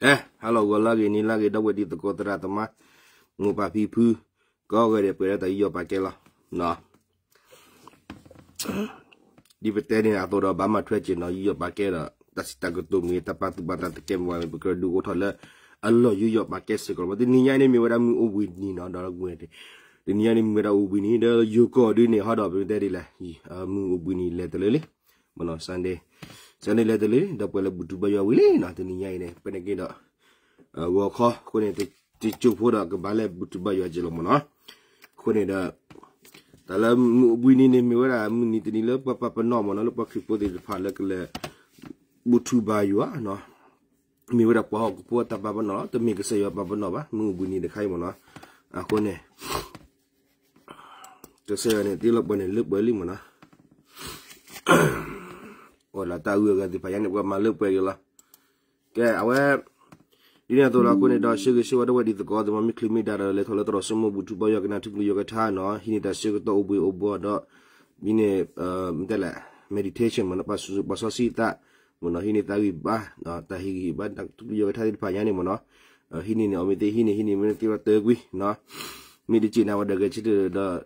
အဲ ဟါလီၤဂီၤလၢဂ့ၤ နံၤလၢဂ့ၤ ဒီပုၢ်ဝဲၢ်တံၤသကိးသရၣ်သမါ မိၢ်ပၢ်ဖံဖု ကိးဂၤဒဲး ပှဲၤဒီးတၢ်ယူးယီၣ်ပာ်ကဲလီၤ. ဒ်ပတဲန့ၣ်အသိးဒီး ဘၣ်မၤထွဲက့ၤနီၤ ယူးယီၣ်ပာ်ကဲဒီး တၢ်စံးတၢ်ကတိၤမ့ၢ် တၢ်ပာ်သူၣ်ပာ်သးသကဲမ့ၢ် ပကြၢးဒုးအိၣ်ထီၣ်လၢ အလီၢ်ယူးယီၣ်ပာ်ကဲစ့ၢ်ကီးလီၤ. တနံၤညါအံၤန့ၣ် မ့ၢ်ဝဲဒၣ်မုၢ်အိၣ်ဘှံးနံၤနီၤ ဒီး တနံၤညါန့ၣ် မ့ၢ်ဝဲဒၣ်အိၣ်ဘှံးနံၤ ဒီးယိၤကီၢ်ဒုးန့ၣ် ဟီဒီး ပတဲဒ်လဲၣ် မုၢ်အိၣ်ဘှံးနံၤလဲၤတလၢလံ မ့ၢ်နီၤ Sunday Sunday လဲၤတလၢလံ ဒီးပှၤလၢဘူၣ်ထူဘါယွၤဝံၤလံနီၤ တနံၤညါအံၤန့ၣ် ပန့ၣ်က့ၤဒီး ဂီၤခီ အဃိန့ၣ် တစိၢ်ဖိဒီးကဘၣ်လဲၤဘူၣ်ထူဘါယွၤက့ၤလီၤမ့ၢ်နီၤ. အဃိန့ၣ်ဒီး တၢ်လၢမုၢ်အိၣ်ဘှံးနံၤန့ၣ် မ့ၢ်ဝဲဒၣ်မုၢ်နံၤတနံၤလၢပှၤပာ်ပနီၣ်မ့ၢ်နီၤ လၢပှၤခရံာ်ဖိသ့ၣ်တဖၣ်လၢကလဲၤ ဘူၣ်ထူဘါယွၤနီၤ မ့ၢ်ဝဲဒၣ်ပှၤဟီၣ်ခိၣ်ဖိအတၢ်ပာ်ပနီၣ်လီၤ တမ့ၢ်ကစၢ်ယွၤပာ်ပနီၣ်ဘၣ် မုၢ်အိၣ်ဘှံးနံၤတခါအံၤမ့ၢ်နီၤ. အဃိန့ၣ် ကစၢ်ယွၤန့ၣ် တ့လီၤပှၤန့ၣ်လၢပှဲၤလံမ့ၢ်နီၤ. အိၣ်လၢတၢ်အုၣ်အဂၤသ့ၣ်တဖၣ်ညါန့ၣ် ပှၤမၤလၢပှဲၤက့ၤလီၤ. ကဲ အဝဲ ဒ်န့ၣ်အသိးလီၤ အဃိန့ၣ်ဒီး ဆၢဂ့ၤဆၢဝါဒီပုၢ်ဝဲၢ်တံၤသကိးသရၣ်သမါ မ့ၢ်ချ့မ့ၢ်ဒါဒီး လဲၤထီၣ်လၢသရိာ်စိမိၣ်ဘူၣ်ထူဘါယွၤကနၣ်ထူကလုၢ်ယွၤကထါနီၤ ဟံးန့ၢ်တၢ်ဆၢကတီၢ်အိၣ်ဘှံးအိၣ်ဘှီၣ်ဒီး ဒ်န့ၣ် မ့ၢ်တဲလဲၣ် meditation မ့ၢ်နီၤ ပာ်စီဆှံသး မ့ၢ်နီၤ ဟံးန့ၢ်သးဂံၢ်ဘါ တၢ်ဟ့ၣ်ဂံၢ်ဟ့ၣ်ဘါ တၢ်ထူကလုၢ်ယွၤကထါသ့ၣ်တဖၣ်ညါန့ၣ်မ့ၢ်နီၤ. ဟံးန့ၢ်န့ၣ် အီၣ်မ့ၢ်သ့ဟံးန့ၢ် ဟံးန့ၢ်မ့ၢ်သ့ဝဲတၢကွံနီၤ မ့ၢ်တစ့ၢ်နၤဝဲဒီးဂဲၤဆၢထၢၣ်ဒီး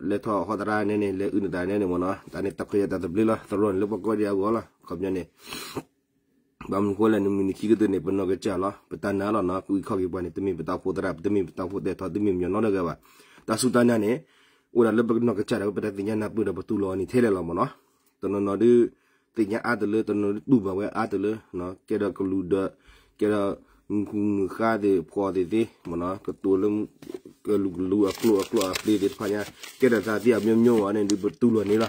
လဲၤထီၣ်ဟီသရၣ်နဲန့ၣ် လဲၤအုၣ်နသးနဲန့ၣ်မ့ၢ်နီၤ တၢ်န့ၣ်တၢ်ခွဲးယာ်တၢ်သဘျ့လီၤ သရိာ်န့ၣ်လၢပှၤကိးဒံးအဂီၢ်လီၤ ခီပညီန့ၣ် ဘၣ်မနုၤဃိလဲၣ်န့ၣ် မုၢ်နံၤခံကတၢၢ်န့ၣ် ပနီၢ်ကစၢ်လီၤ ပတၢ်နာ်လီၤနီၤ ကအုၣ်ခီၣ်က့ၤပှၤန့ၣ် တမ့ၢ်ပတၢ်အိၣ်ဖှိၣ်သရၣ် တမ့ၢ်ပတၢ်အိၣ်ဖှိၣ်သဲထီၣ် တမ့ၢ်ပညီၢ်နီတဂၤဘၣ်. တၢ်စူၢ်တၢ်နာ်န့ၣ် အိၣ်ဒၣ်လၢပကနီၢ်ကစၢ်ဒီး ပတၢ်သ့ၣ်ညါနၢ်ပၢၢ်ဒီး ပတူၢ်လိာ်အီၤန့ၣ်ထဲလဲၣ်လီၤမ့ၢ်နီၤ. တနီၤနီၤဒုး သ့ၣ်ညါအါတလၢ တနီၤနီၤဒုးတူၢ်ဘၣ်ဝဲအါတလၢ ကဲဒီးကလူးဒီး ကဲဒီး မုၢ်ဃုမုၢ်ဃါသ့ၣ်ဖှီၣ်သ့ၣ်သ့ မ့ၢ်နီၤ ကတိၤလၢ ကလူးကလူးအကျိာ် အကျိာ်အကျဲသ့ၣ်တဖၣ်ညါ ကဲဒီးတၢ်သ့ၣ်အမျိုးမျိုးအီၤန့ၣ်ဒုး ပတူၢ်လိာ်န့ၣ်လီၤ.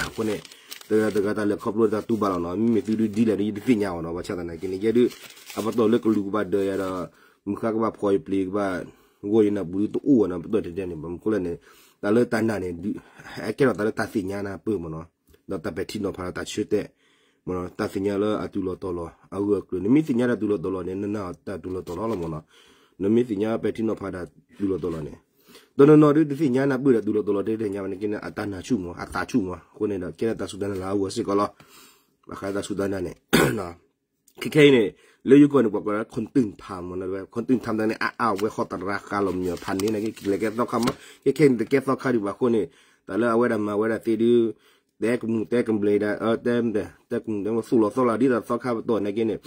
အဃိန့ၣ် တဂၤတဂၤတၢ်လဲၤခီဖျိတၢ်တူၢ်ဘၣ်လီၤနီၤ မ့မ့ၢ်သုဒုးဒ်လဲၣ်ဒုး ယတသ့ၣ်ညါအီၤနီၤ ဘၣ်ဆၣ်သနာ်က့န့ၣ် ယဲဒုး အပတီၢ်လၢကလူးကဘၣ်ဒၢးယၤဒီး မုၢ်ဃါကဘၣ်ဖှီၣ်ယပျ့ၤကဘၣ် ဂီၢ်ယနၢ်ပူၤဒုးတအိၣ်အီၤနီၤ ပတီၢ်တဲတဲန့ၣ် ဘၣ်မနုၤဃိလဲၣ်န့ၣ် တၢ်လၢတၢ်နာ်န့ၣ် ဟဲကဲထီၣ်သးလၢတၢ်သ့ၣ်ညါနၢ်ပၢၢ်မ့ၢ်နီၤ ဒီးတၢ်ပဲာ်ထံနီၤဖးဒီးတၢ်ဆၢတဲာ် မ့ၢ်နီၤ တၢ်သ့ၣ်ညါလၢအတုၤလီၤတီၤလီၤ အဂၢၢ်အကျၢၤ နမ့ၢ်သ့ၣ်ညါတၢ်တုၤလီၤတီၤလီၤန့ၣ် နနာ်တၢ်တုၤလီၤတီၤလီၤလီၤမ့ၢ်နီၤ. နမ့ၢ်သ့ၣ်ညါပဲာ်ထံနီၤဖးတၢ်တုၤလီၤတီၤလီၤန့ၣ် တနီၤနီၤဒုးတသ့ၣ်ညါနၢ်ပၢၢ်ဒီးတုၤလီၤတီၤလီၤ တသ့ၣ်ညါဘၣ်န့ၣ်က့န့ၣ် အတၢ်နာ်ဆူၣ်မ့ၢ် အသးဆူၣ်မ့ၢ် အဃိန့ၣ်ဒီး ကဲထီၣ်တၢ်စူၢ်တၢ်နာ်လၢအဂီၢ်စ့ၢ်ကီးလီၤ. ဘၣ်ဃးတၢ်စူၢ်တၢ်နာ်န့ၣ် ခဲခဲအံၤန့ၣ် လၢယိၤကီၢ်န့ၣ် ပှၤကိးလၢ ခွန်တိုင်ထမ် မ့ၢ်နီၤ ခွန်တိုင်ထမ် တၢ်န့ၣ် အါအါဝဲ ဟီၣ်သရၣ်ဃးလီၤမညီၤဖးန့ၣ် နာ်က့ လဲၤကဲသီခါမး ခဲခဲအံၤန့ၣ် တကဲသီခါဒံးဘၣ်အဃိန့ၣ် တၢ်လၢအဝဲဒၣ်မၤဝဲဒၣ်သ့ဒုး တဲကမူၣ်တဲကဘျံးဒၣ် တဲ တဲကမူၣ်တဲသူၣ်လီၤသီလီၤ ဒ်သိးသီခါပတီၢ်နာ်က့န့ၣ်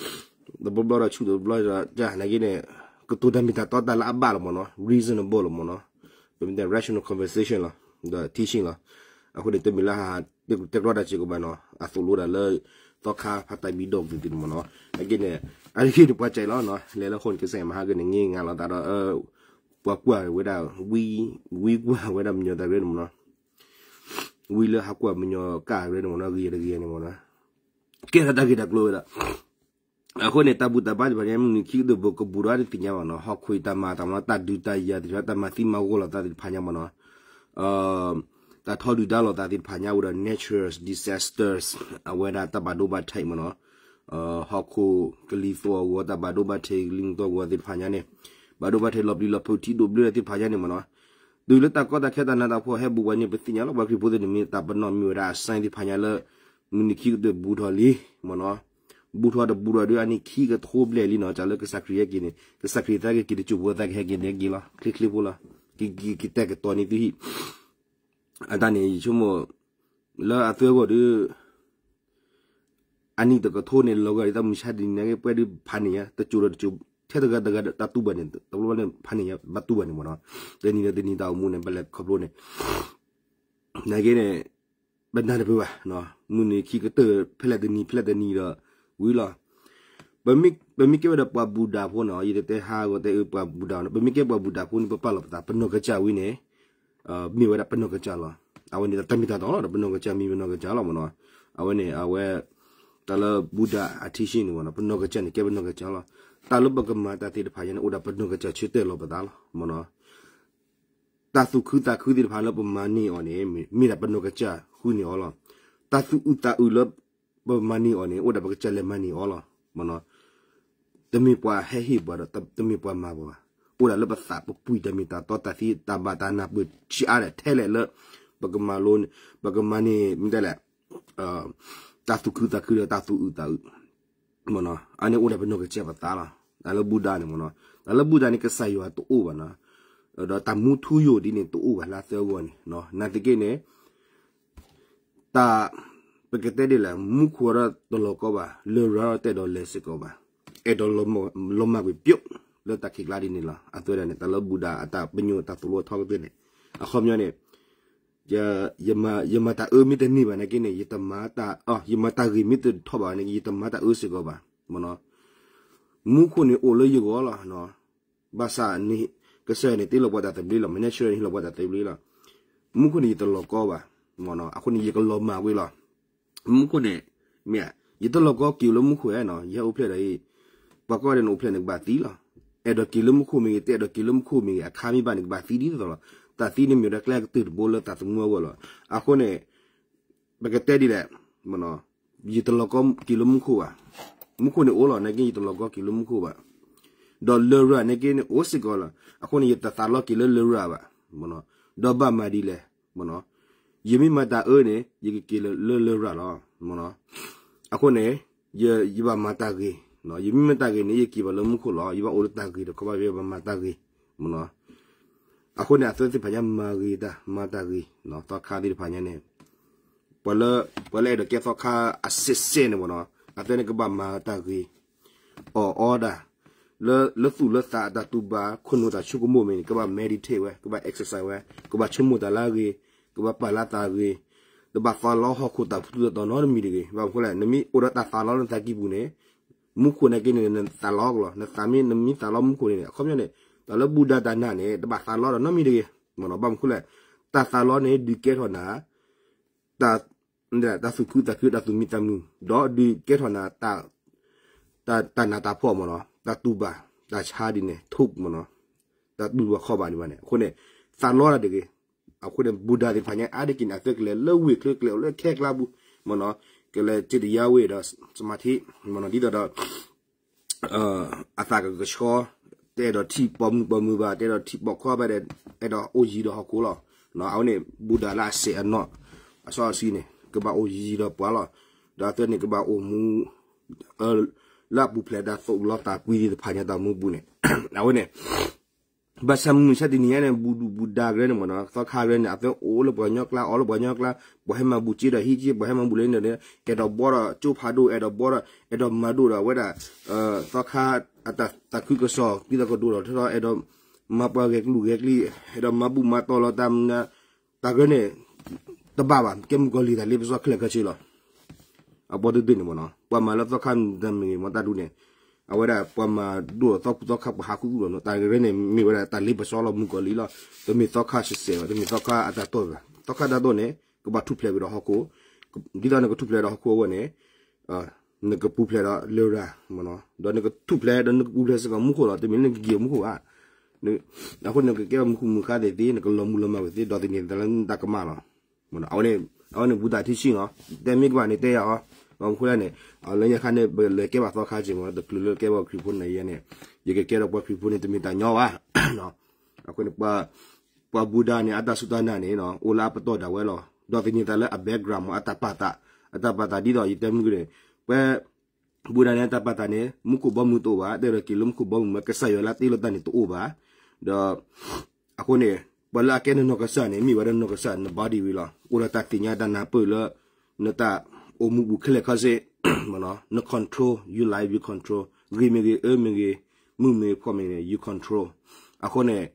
တဘျီဘျီဒီးဆူၣ်တဘျီဒီးကၢ်နာ်က့န့ၣ် ကတိၤတၢ်မ့ၢ်တၢ်တီတၢ်လၢအဘၣ်လီၤမ့ၢ်နီၤ reasonable လီၤမ့ၢ်နီၤ ပမ့ၢ်တဲ rational conversation လီၤ ဒီး teaching လီၤ. အဃိန့ၣ် တမ့ၢ်လၢဟးတဲကျီတၢ်စ့ၢ်ကီးဘၣ်နီၤ အသိၣ်လိဒၣ်လၢ သီခါဖးတၢ်ဘံဒီးကသ့ၣ်သ့ၣ်န့ၣ်မ့ၢ်နီၤ နာ်က့န့ၣ် အါတက့ၢ်န့ၣ် ပှၤစံးလီၤနီၤ လဲၤလၢဃိန့ၣ် ကစၢ်ယွၤမၤဟါဂ့ၤန့ၣ် င့ၢ်ငါလီၤသးဒီး ပှၤကွၢ်ဝဲဒၣ် ဝံ ဝံကွၢ်ဝဲဒၣ်မညီၤတၢ်ရ့န့ၣ်မ့ၢ်နီၤ ဝံလၢဟးကွၢ်မညီၤကၢ်ရ့န့ၣ်မ့ၢ်နီၤ ဂ့ၤတဂ့ၤန့ၣ်မ့ၢ်နီၤ ကဲထီၣ်တၢ်ဂ့ၢ်တၢ်ကျိၤဝဲဒၣ် အဃိန့ၣ် တၢ်ဘူၣ်တၢ်ဘါသ့ၣ်တဖၣ်န့ၣ် မုၢ်နံၤခံကတၢၢ်ဘိးကဘူၣ်ဒီးတသ့ၣ်ညါဘၣ်နီၤ ဟီၣ်ခိၣ်အံၤတၢ်မၤတၢ်မၤ တၢ်ဒုးတၢ်ယၤသ့ၣ်တဖၣ် တၢ်မၤသံမၤဂီၢ်လိာ်သးသ့ၣ်တဖၣ်ညါမ့ၢ်နီၤ တၢ်ထီဒုၣ်ဒါလိာ်သးသ့ၣ်တဖၣ်ညါဝဲဒီး natural disasters အဝဲဒၣ်တၢ်ဘၣ်ဒိဘၣ်ထံးမ့ၢ်နီၤ ဟီၣ်ခိၣ်ကလံၤသီၣ်အဂီၤ တၢ်ဘၣ်ဒိဘၣ်ထံးကလံၤသီၣ်အဂီၤသ့ၣ်တဖၣ်ညါန့ၣ် ဘၣ်ဒိဘၣ်ထံးလီၤပျံၤလီၤဖုးထံဒိၣ်ဘျၢသ့ၣ်တဖၣ်ညါန့ၣ်မ့ၢ်နီၤ တုၤလၢတၢ်ကီတၢ်ခဲတၢ်နးတၢ်ဖှီၣ်ဟဲဘူးဝဲန့ၣ် ပသ့ၣ်ညါလီၤ ပှၤခရံာ်ဖိသ့ၣ်န့ၣ် မ့ၢ်တၢ်ပနီၣ်မ့ၢ်ဝဲဒၣ်အ sign သ့ၣ်တဖၣ်ညါလၢ မုၢ်နံၤခံကတၢၢ်ဘူးထီၣ်လံ မ့ၢ်နီၤ ဘူးထီၣ်တဘူးထီၣ်ဒီးအနံၣ်ခံကထိဘျဲၣ်လံနီၤ တၢ်လၢကစၢ်ခရံာ်ဟဲက့ၤန့ၣ် ကစၢ်ခရံာ်သးက့ၤက့ၤတစိၢ်ဖိသးကဟဲက့ၤန့ၣ်က့ၤလီၤ ချ့ချ့ဖိလီၤ ကက့ၤတဲာ်ကတီၤန့ၢ်သုဟံၣ် အတၢ်န့ၣ် ယဆိကမိၣ် လၢအသၢဂီၢ်ဒီး အနံၣ်တကထိန့ၣ် လီၤဂာ်ဒ်သိးမုၢ်ဆါတနံၤညါက့ၤ ပှဲၤဒုးဖးန့ၢ်ညါ တစိၢ်ဒီးတစိၢ် ထဲတဂၤတဂၤဒီးတၢ်တူၢ်ဘၣ်န့ၣ် တဘျီဘျီန့ၣ် ဖးန့ၢ်ညါ ဘၣ်တူၢ်ဘၣ်န့ၣ်မ့ၢ်နီၤ တနံၤဒီးတနံၤတၢ်အိၣ်မူန့ၣ် ဘၣ်လဲၤခီဖျိန့ၣ် နာ်က့န့ၣ် ပနၢ်တပၢၢ်ဘၣ် မုၢ်နံၤခံကတၢၢ် ဖဲလဲၣ်တနံၤ ဖဲလဲၣ်တနံၤဒီး ဝံၤလီၤ ပမ့ၢ်ကဲဝဲဒၣ်ပှၤဘူၣ်ဒၣ်ဖိနီၤ ယတတဲဟးဂီၤတဲအၢပှၤဘူၣ်ဒၣ်နီၤ ပမ့ၢ်ကဲပှၤဘူၣ်ဒၣ်ဖိန့ၣ် ပပာ်လီၤပသး ပနီၢ်ကစၢ်ဝံၤန့ၣ် မ့ၢ်ဝဲဒၣ်ပနီၢ်ကစၢ်လီၤ အဝဲန့ၣ်တၢ်မ့ၢ်တၢ်တီလီၤ ပနီၢ်ကစၢ်မ့ၢ်ပနီၢ်ကစၢ်လီၤမ့ၢ်နီၤ အဝဲန့ၣ် အဝဲ တၢ်လၢဘူၣ်ဒၣ်အထံၣ်ဆံန့ၣ်မ့ၢ်နီၤ ပနီၢ်ကစၢ်န့ၣ် ကဲပနီၢ်ကစၢ်လီၤ တၢ်လၢပကမၤတၢ်သ့ၣ်တဖၣ်ညါန့ၣ် အိၣ်ဒၣ်ပနီၢ်ကစၢ်ဆၢတဲာ်လီၤပသးလီၤမ့ၢ်နီၤ တၢ်သူၣ်ခုသးခုသ့ၣ်တဖၣ်လၢပမၤန့ၢ်အီၤန့ၣ် မ့ၢ်ဒၣ်ပနီၢ်ကစၢ်ဃုန့ၢ်အီၤလီၤ တၢ်သူၣ်အုးသးအုးလၢပမၤန့ၢ်အီၤန့ၣ် အိၣ်ဒၣ်ပကစၢ်လဲၤမၤန့ၢ်အီၤလီၤ တမ့ၢ်ပှၤဟဲဟ့ၣ်ပှၤဒီး တမ့ၢ်ပှၤမၤပှၤဘၣ် အိၣ်ဒၣ်လၢပသးပပှံၤတၢ်မ့ၢ်တၢ်တီ တၢ်သံတၢ်ဘၣ်တၢ်နၢ်ပၢၢ်ဆံးအါဒၣ်ထဲလဲၣ်လၢ ပကမၤလိန့ၣ် ပကမၤန့ၢ် မ့ၢ်တဲလဲၣ် တၢ်သူၣ်ခုသးခုဒီးတၢ်သူၣ်အုးသးအုး အန့ၣ်အိၣ်ဒၣ်ပနီၢ်ကစၢ်ပသးလီၤ တၢ်လၢဘူဒၤန့ၣ်မ့ၢ်နီၤ, တၢ်လၢဘူဒၤန့ၣ် ကစၢ်ယွၤတအိၣ်ဘၣ်နီၤ, ဒီးတၢ်မူထူယိာ်ဒ်န့ၣ်တအိၣ်ဘၣ်လၢအသၢဂီၢ်န့ၣ်, နာ်သက့န့ၣ် တၢ် ပကတဲဒ်လဲၣ် မူခိၣ်ဒီးတလီၤကီဘၣ်, လရာ်ဒီးတအဲၣ်ဒိးလဲၤစ့ၢ်ကီးဘၣ်, အဲၣ်ဒိးလီၤမၢ်ကွံာ်ပၠိး လၢတၢ်ခံးကျါဒ်န့ၣ်လီၤ. အသၢဒၣ်န့ၣ် တၢ်လၢဘူဒၤအတၢ်ပညိၣ်တၢ်သိၣ်လိထီကတၢၢ်န့ၣ်, အခီပညီန့ၣ် ယမၤတၢ်အၢမ့ၢ်တန့ၢ်ဘၣ်နာ်က့န့ၣ် ယတမၤတၢ်, ယမၤတၢ်ဂ့ၤမ့ၢ်တထီၣ်ဘၣ်နာ်က့ ယတမၤတၢ်အၢစ့ၢ်ကီးဘၣ်, မ့ၢ်နီၤ. မူခိၣ်န့ၣ်အိၣ်လၢယဂီၢ်လီၤ. ဘၣ်ဆၣ်န့ၣ် ကစၢ်ယွၤန့ၣ်တ့လီၤပှၤတၢ်သဘျ့လီၤ, မ့ၢ်နဲဆၢန့ၣ်ဟ့ၣ်လီၤပှၤတၢ်သဘျ့လီၤ. မူခိၣ်န့ၣ်ယတလီၤကီဘၣ်, မ့ၢ်နီၤ, အဃိန့ၣ် ယကလီၤမၢ်ကွံာ်လီၤ. မူခိၣ်န့ၣ် မ့ၢ် ယတလီၤကီက့ၤလၢမူခိၣ်ဧါနီၤ, ယဟဲအိၣ်ဖျဲၣ်ဒီးအံၤ, ပှၤကိးဂၤဒဲးန့ၣ်အိၣ်ဖျဲၣ်န့ၣ် ကဘၣ်သံလီၤ. အဲၣ်ဒိးက့ၤလၢမူခိၣ်မ့ၢ်ဂ့ၤ, တအဲၣ်ဒိးက့ၤလၢမူခိၣ်မ့ၢ်ဂ့ၤ, အခါမ့ၢ်ဘၣ်န့ၣ် ကဘၣ်သံဒ်သိးသိးလီၤ. တၢ်သံန့ၣ်မ့ၢ်ဝဲဒၣ်ကျဲကတၢၢ်တဘိလၢတၢ်သမူအဂီၢ်လီၤ. အဃိန့ၣ် ပကတဲဒ်လဲၣ်, မ့ၢ်နီၤ, ယတလီၤကီက့ၤလၢမူခိၣ်ဘၣ်. မူခိၣ်န့ၣ်အိၣ်လီၤ, နာ်က့ ယတလီၤကီက့ၤလၢမူခိၣ်ဘၣ်. ဒီးလရာ်နာ်က့န့ၣ် အိၣ်စ့ၢ်ကီးလီၤ. အဃိန့ၣ် ယတသးလီက့ၤလၢလရာ်ဘၣ်, မ့ၢ်နီၤ. ဒီးဘၣ်မၤဒ်လဲၣ်, မ့ၢ်နီၤ, ယမ့ၢ်မၤတၢ်အၢန့ၣ် ယကက့ၤလၢလရာ်လီၤ, မ့ၢ်နီၤ. အဃိန့ၣ် ယဘၣ်မၤတၢ်ဂ့ၤ, ယမ့ၢ်မၤတၢ်ဂ့ၤန့ၣ် ယက့ၤဘၣ်လၢမူခိၣ်လီၤ. ယဘၣ်အိၣ်လၢတၢ်ဂ့ၤတခီဘၣ်, ယဘၣ်မၤတၢ်ဂ့ၤ, မ့ၢ်နီၤ. အဃိန့ၣ် အသၢသ့ၣ်တဖၣ်ညါမၤဂ့ၤတၢ်, မၤတၢ်ဂ့ၤ, သီခါသ့ၣ်တဖၣ်ညါန့ၣ်, ပှၤလၢအဲၣ်ဒိးကဲသီခါအစဲးစဲးန့ၣ်မ့ၢ်နီၤ, အသၢန့ၣ်ကဘၣ်မၤတၢ်ဂ့ၤ, အီၣ်အီဒၣ်, လၢသူၣ်လၢသးအတၢ်တူၢ်ဘၣ်, ခိၣ်နူာ်တၢ်ဆိကမိၣ်မ့ၢ်န့ၣ် ကဘၣ် meditate ဝဲ, ကဘၣ် exercise ဝဲ, ကဘၣ်ဆိကမိၣ်တၢ်လၢအဂ့ၤ, ကဘၣ်ပာ်လၢတၢ်ဂ့ၤ, တဘၣ်သးလီဟီၣ်ခိၣ်တၢ်ဖုၣ်တၢ်တီၤနီတမံၤတဂ့ၤ. ဘၣ်မနုၤဃိလဲၣ်, နမ့ၢ်အိၣ်ဒီးတၢ်သးလီလၢနသးကံၢ်ပူၤန့ၣ် မူခိၣ်နာ်က့န့ၣ် နသးလီကလီၤ, နသးမ့ၢ်နမ့ၢ်သးလီမူခိၣ်န့ၣ် အခီပညီန့ၣ် တၢ်လၢဘူဒၤတၢ်နာ်န့ၣ် တဘၣ်သးလီဒီးနီတမံၤတဂ့ၤ, မ့ၢ်နီၤ. ဘၣ်မနုၤဃိလဲၣ်, တၢ်သးလီန့ၣ် ဒုးကဲထီၣ်နၤ တၢ်သူၣ်ခုသးခု တၢ်သူၣ်မံသးမုာ်, ဒီးဒုးကဲထီၣ်နၤ တၢ်နးတၢ်ဖှီၣ်မ့ၢ်နီၤ, တၢ်တူၢ်ဘၣ်, တၢ်ဆါဒ်န့ၣ် ထိၣ်မ့ၢ်နီၤ, တၢ်တူၢ်ဘၣ်ခီၣ်ဘၣ်ဒံးဘၣ်န့ၣ် အဃိန့ၣ် သးလီတၢ်တဂ့ၤ. အဃိန့ၣ် ဘူဒၤသ့ၣ်တဖၣ်ညါ အါတက့ၢ်န့ၣ် အသ့ကလဲၤလၢဝ့ၢ်ချၢ ကလဲၤအိၣ်လၢခဲကျါပူၤ မ့ၢ်နီၤ, ကလဲၤစံးတယါဝ့ၢ်ဒီး စမၤထံ မ့ၢ်နီၤ, ဒ်သိးဒီး အသးကကဆှီ, တအဲၣ်ဒိးထံၣ်ပိာ်မုၣ်ပိာ်မုၣ်ဘၣ်, တအဲၣ်ဒိးထံၣ်ပိာ်ခွါဘၣ်ဒီး အဲၣ်ဒိးအိၣ်ယံၤဒီးဟီၣ်ခိၣ်လီၤ. အဝဲန့ၣ် ဘူဒၤလၢအစဲးအနီၣ် အစီအဆှံန့ၣ် ကဘၣ်အိၣ်ယံၤဒီးပှၤလီၤ. ဒီးအသ့န့ၣ် ကဘၣ်အိၣ်မူ လၢအပူၤဖျဲးတၢ်သိၣ်လီၤတၢ်ကွံသ့ၣ်တဖၣ်ညါတၢ်မူပူၤန့ၣ် အဝဲန့ၣ် ဘၣ်ဆၣ်မုၢ်မဆါတနံၤညါန့ၣ် ဘူဒူဘူဒၤကရၢန့ၣ်မ့ၢ်နီၤ, သီခါကရၢန့ၣ် အသ့အိၣ်လၢပှၤကညီကျါ အီၣ်လၢပှၤကညီကျါ, ပှၤဟဲမၤဘူၣ်စ့ဒီးဟံးစ့, ပှၤဟဲမၤဘူၣ်လၢန့ၣ်ဒီး အဲၣ်ဒိးဘှီဒီးကၠိဖးဒိၣ်, အဲၣ်ဒိးဘှီဒီး အဲၣ်ဒိးမၤဒိၣ်ဒီးအဝဲဒၣ် သီခါ အတၢ်သးခုကစီၣ် ဒ်သိးကဒိၣ်ထီၣ်ထီထီၣ်, အဲၣ်ဒိးမၤပှၤဂဲၤကလုာ်ဂဲၤကလံၤ, အဲၣ်ဒိးမၤဘူၣ်မၤတီၢ်လီၤတၢ်မနုၤ တၢ်ကရၢန့ၣ် တဘၣ်ဘၣ်, ကဲမုၣ်ကီၤလံၢ်တၢ်လ့ပစီခဲလၢာ်ခဲဆ့လီၤ. အဘီတဒုန့ၣ်မ့ၢ်နီၤ, ပှၤမၤလၢသီခါမတၤမ့ၢ်ဂ့ၤ မ့ၢ်တၢ်ဒုန့ၣ်, အဝဲဒၣ်ပှၤမၤဒိၣ်သီခူသီခါ ပှၤဟးခူသူၣ်လီၤနီၤ, တၢ်ကရၢန့ၣ် မ့ၢ်ဝဲဒၣ်တၢ်လ့ပစီလီၤ မုၣ်ကီၤလံၢ်လီၤ. တမ့ၢ်သီခါစဲးစဲးဘၣ်, တမ့ၢ်သီခါအတၢ်တိာ်ဘၣ်. သီခါတၢ်တိာ်န့ၣ် ကဘၣ်ထူၣ်ဖျဲးကွံာ်ဒီးဟီၣ်ခိၣ်, ဒ်သိးနကထူၣ်ဖျဲးဒီးဟီၣ်ခိၣ်အဂီၢ်န့ၣ် နကပူၤဖျဲးဒီးလရာ်မ့ၢ်နီၤ, ဒီးနကထူၣ်ဖျဲးဒီးနကပူၤဖျဲးစ့ၢ်ကီးမူခိၣ်လီၤ. တမ့ၢ်လၢနကက့ၤအီၤမူခိၣ်ဘၣ်. အဃိန့ၣ် နကကဲဘၣ်မုၢ်ဃုမုၢ်ဃါသ့ၣ်သ့ၣ်, နကလီၤမူလီၤမၢ်ဝဲသ့ၣ်, ဒီးသန့ၤသးလၢနတၢ်ကမၣ်လီၤ. အဝဲန့ၣ် အဝဲန့ၣ် ဘူဒၤထံဆံၣ်နီၤ, တဲမ့ၢ်ကဘၣ်န့ၣ်တဲယၤအီၤ, ဘၣ်မနုၤဃိလဲၣ်န့ၣ် လၢညါခါန့ၣ် ပလဲၤကဲဘၣ်သီခါစ့ၢ်မ့ၢ်နီၤ, တချုးလၢကဲဘၣ်ခရံာ်ဖိန့ၣ်ယဲန့ၣ်, ယကကဲဒီးပှၤခရံာ်ဖိန့ၣ် တမ့ၢ်တၢ်ညီဘၣ်. အဃိန့ၣ် ပှၤဘူဒၤန့ၣ် အတၢ်စူၢ်တၢ်နာ်န့ၣ် အိၣ်လၢအပတီၢ်ဒၣ်ဝဲလီၤ. ဒီးသန့ၤသးလၢအ background မ့ၢ် အတၢ်ပာ်သး, အတၢ်ပာ်သးဒ်သိးယတဲမုၢ်ကန့ၣ်, ပှၤ ဘူဒၤန့ၣ် အတၢ်ပာ်သးန့ၣ် မူခိၣ်ဘီမုၢ်တအိၣ်ဘၣ်, တအဲၣ်ဒိးက့ၤလၢမူခိၣ်ဘီမုၢ်ဘၣ်, ကစၢ်ယွၤလၢအတ့လီၤတၢ်န့ၣ်တအိၣ်ဘၣ်. ဒီး အဃိန့ၣ် ပှၤလၢအကဲနနီၢ်ကစၢ်န့ၣ် မ့ၢ်ဝဲဒၣ်နနီၢ်ကစၢ် န body ဝံၤလီၤ. အိၣ်ဒီးတၢ်သ့ၣ်ညါတၢ်နၢ်ပၢၢ်လၢ နတၢ်အိၣ်မူပူၤခဲလၢာ်ခဲဆ့, န control, your life you control, ဂ့ၤမ့ၢ်ဂ့ၤ အၢမ့ၢ်ဂ့ၤ, မုာ်မ့ၢ်ဂ့ၤ ဖှီၣ်မ့ၢ်ဂ့ၤ you control. အဃိန့ၣ်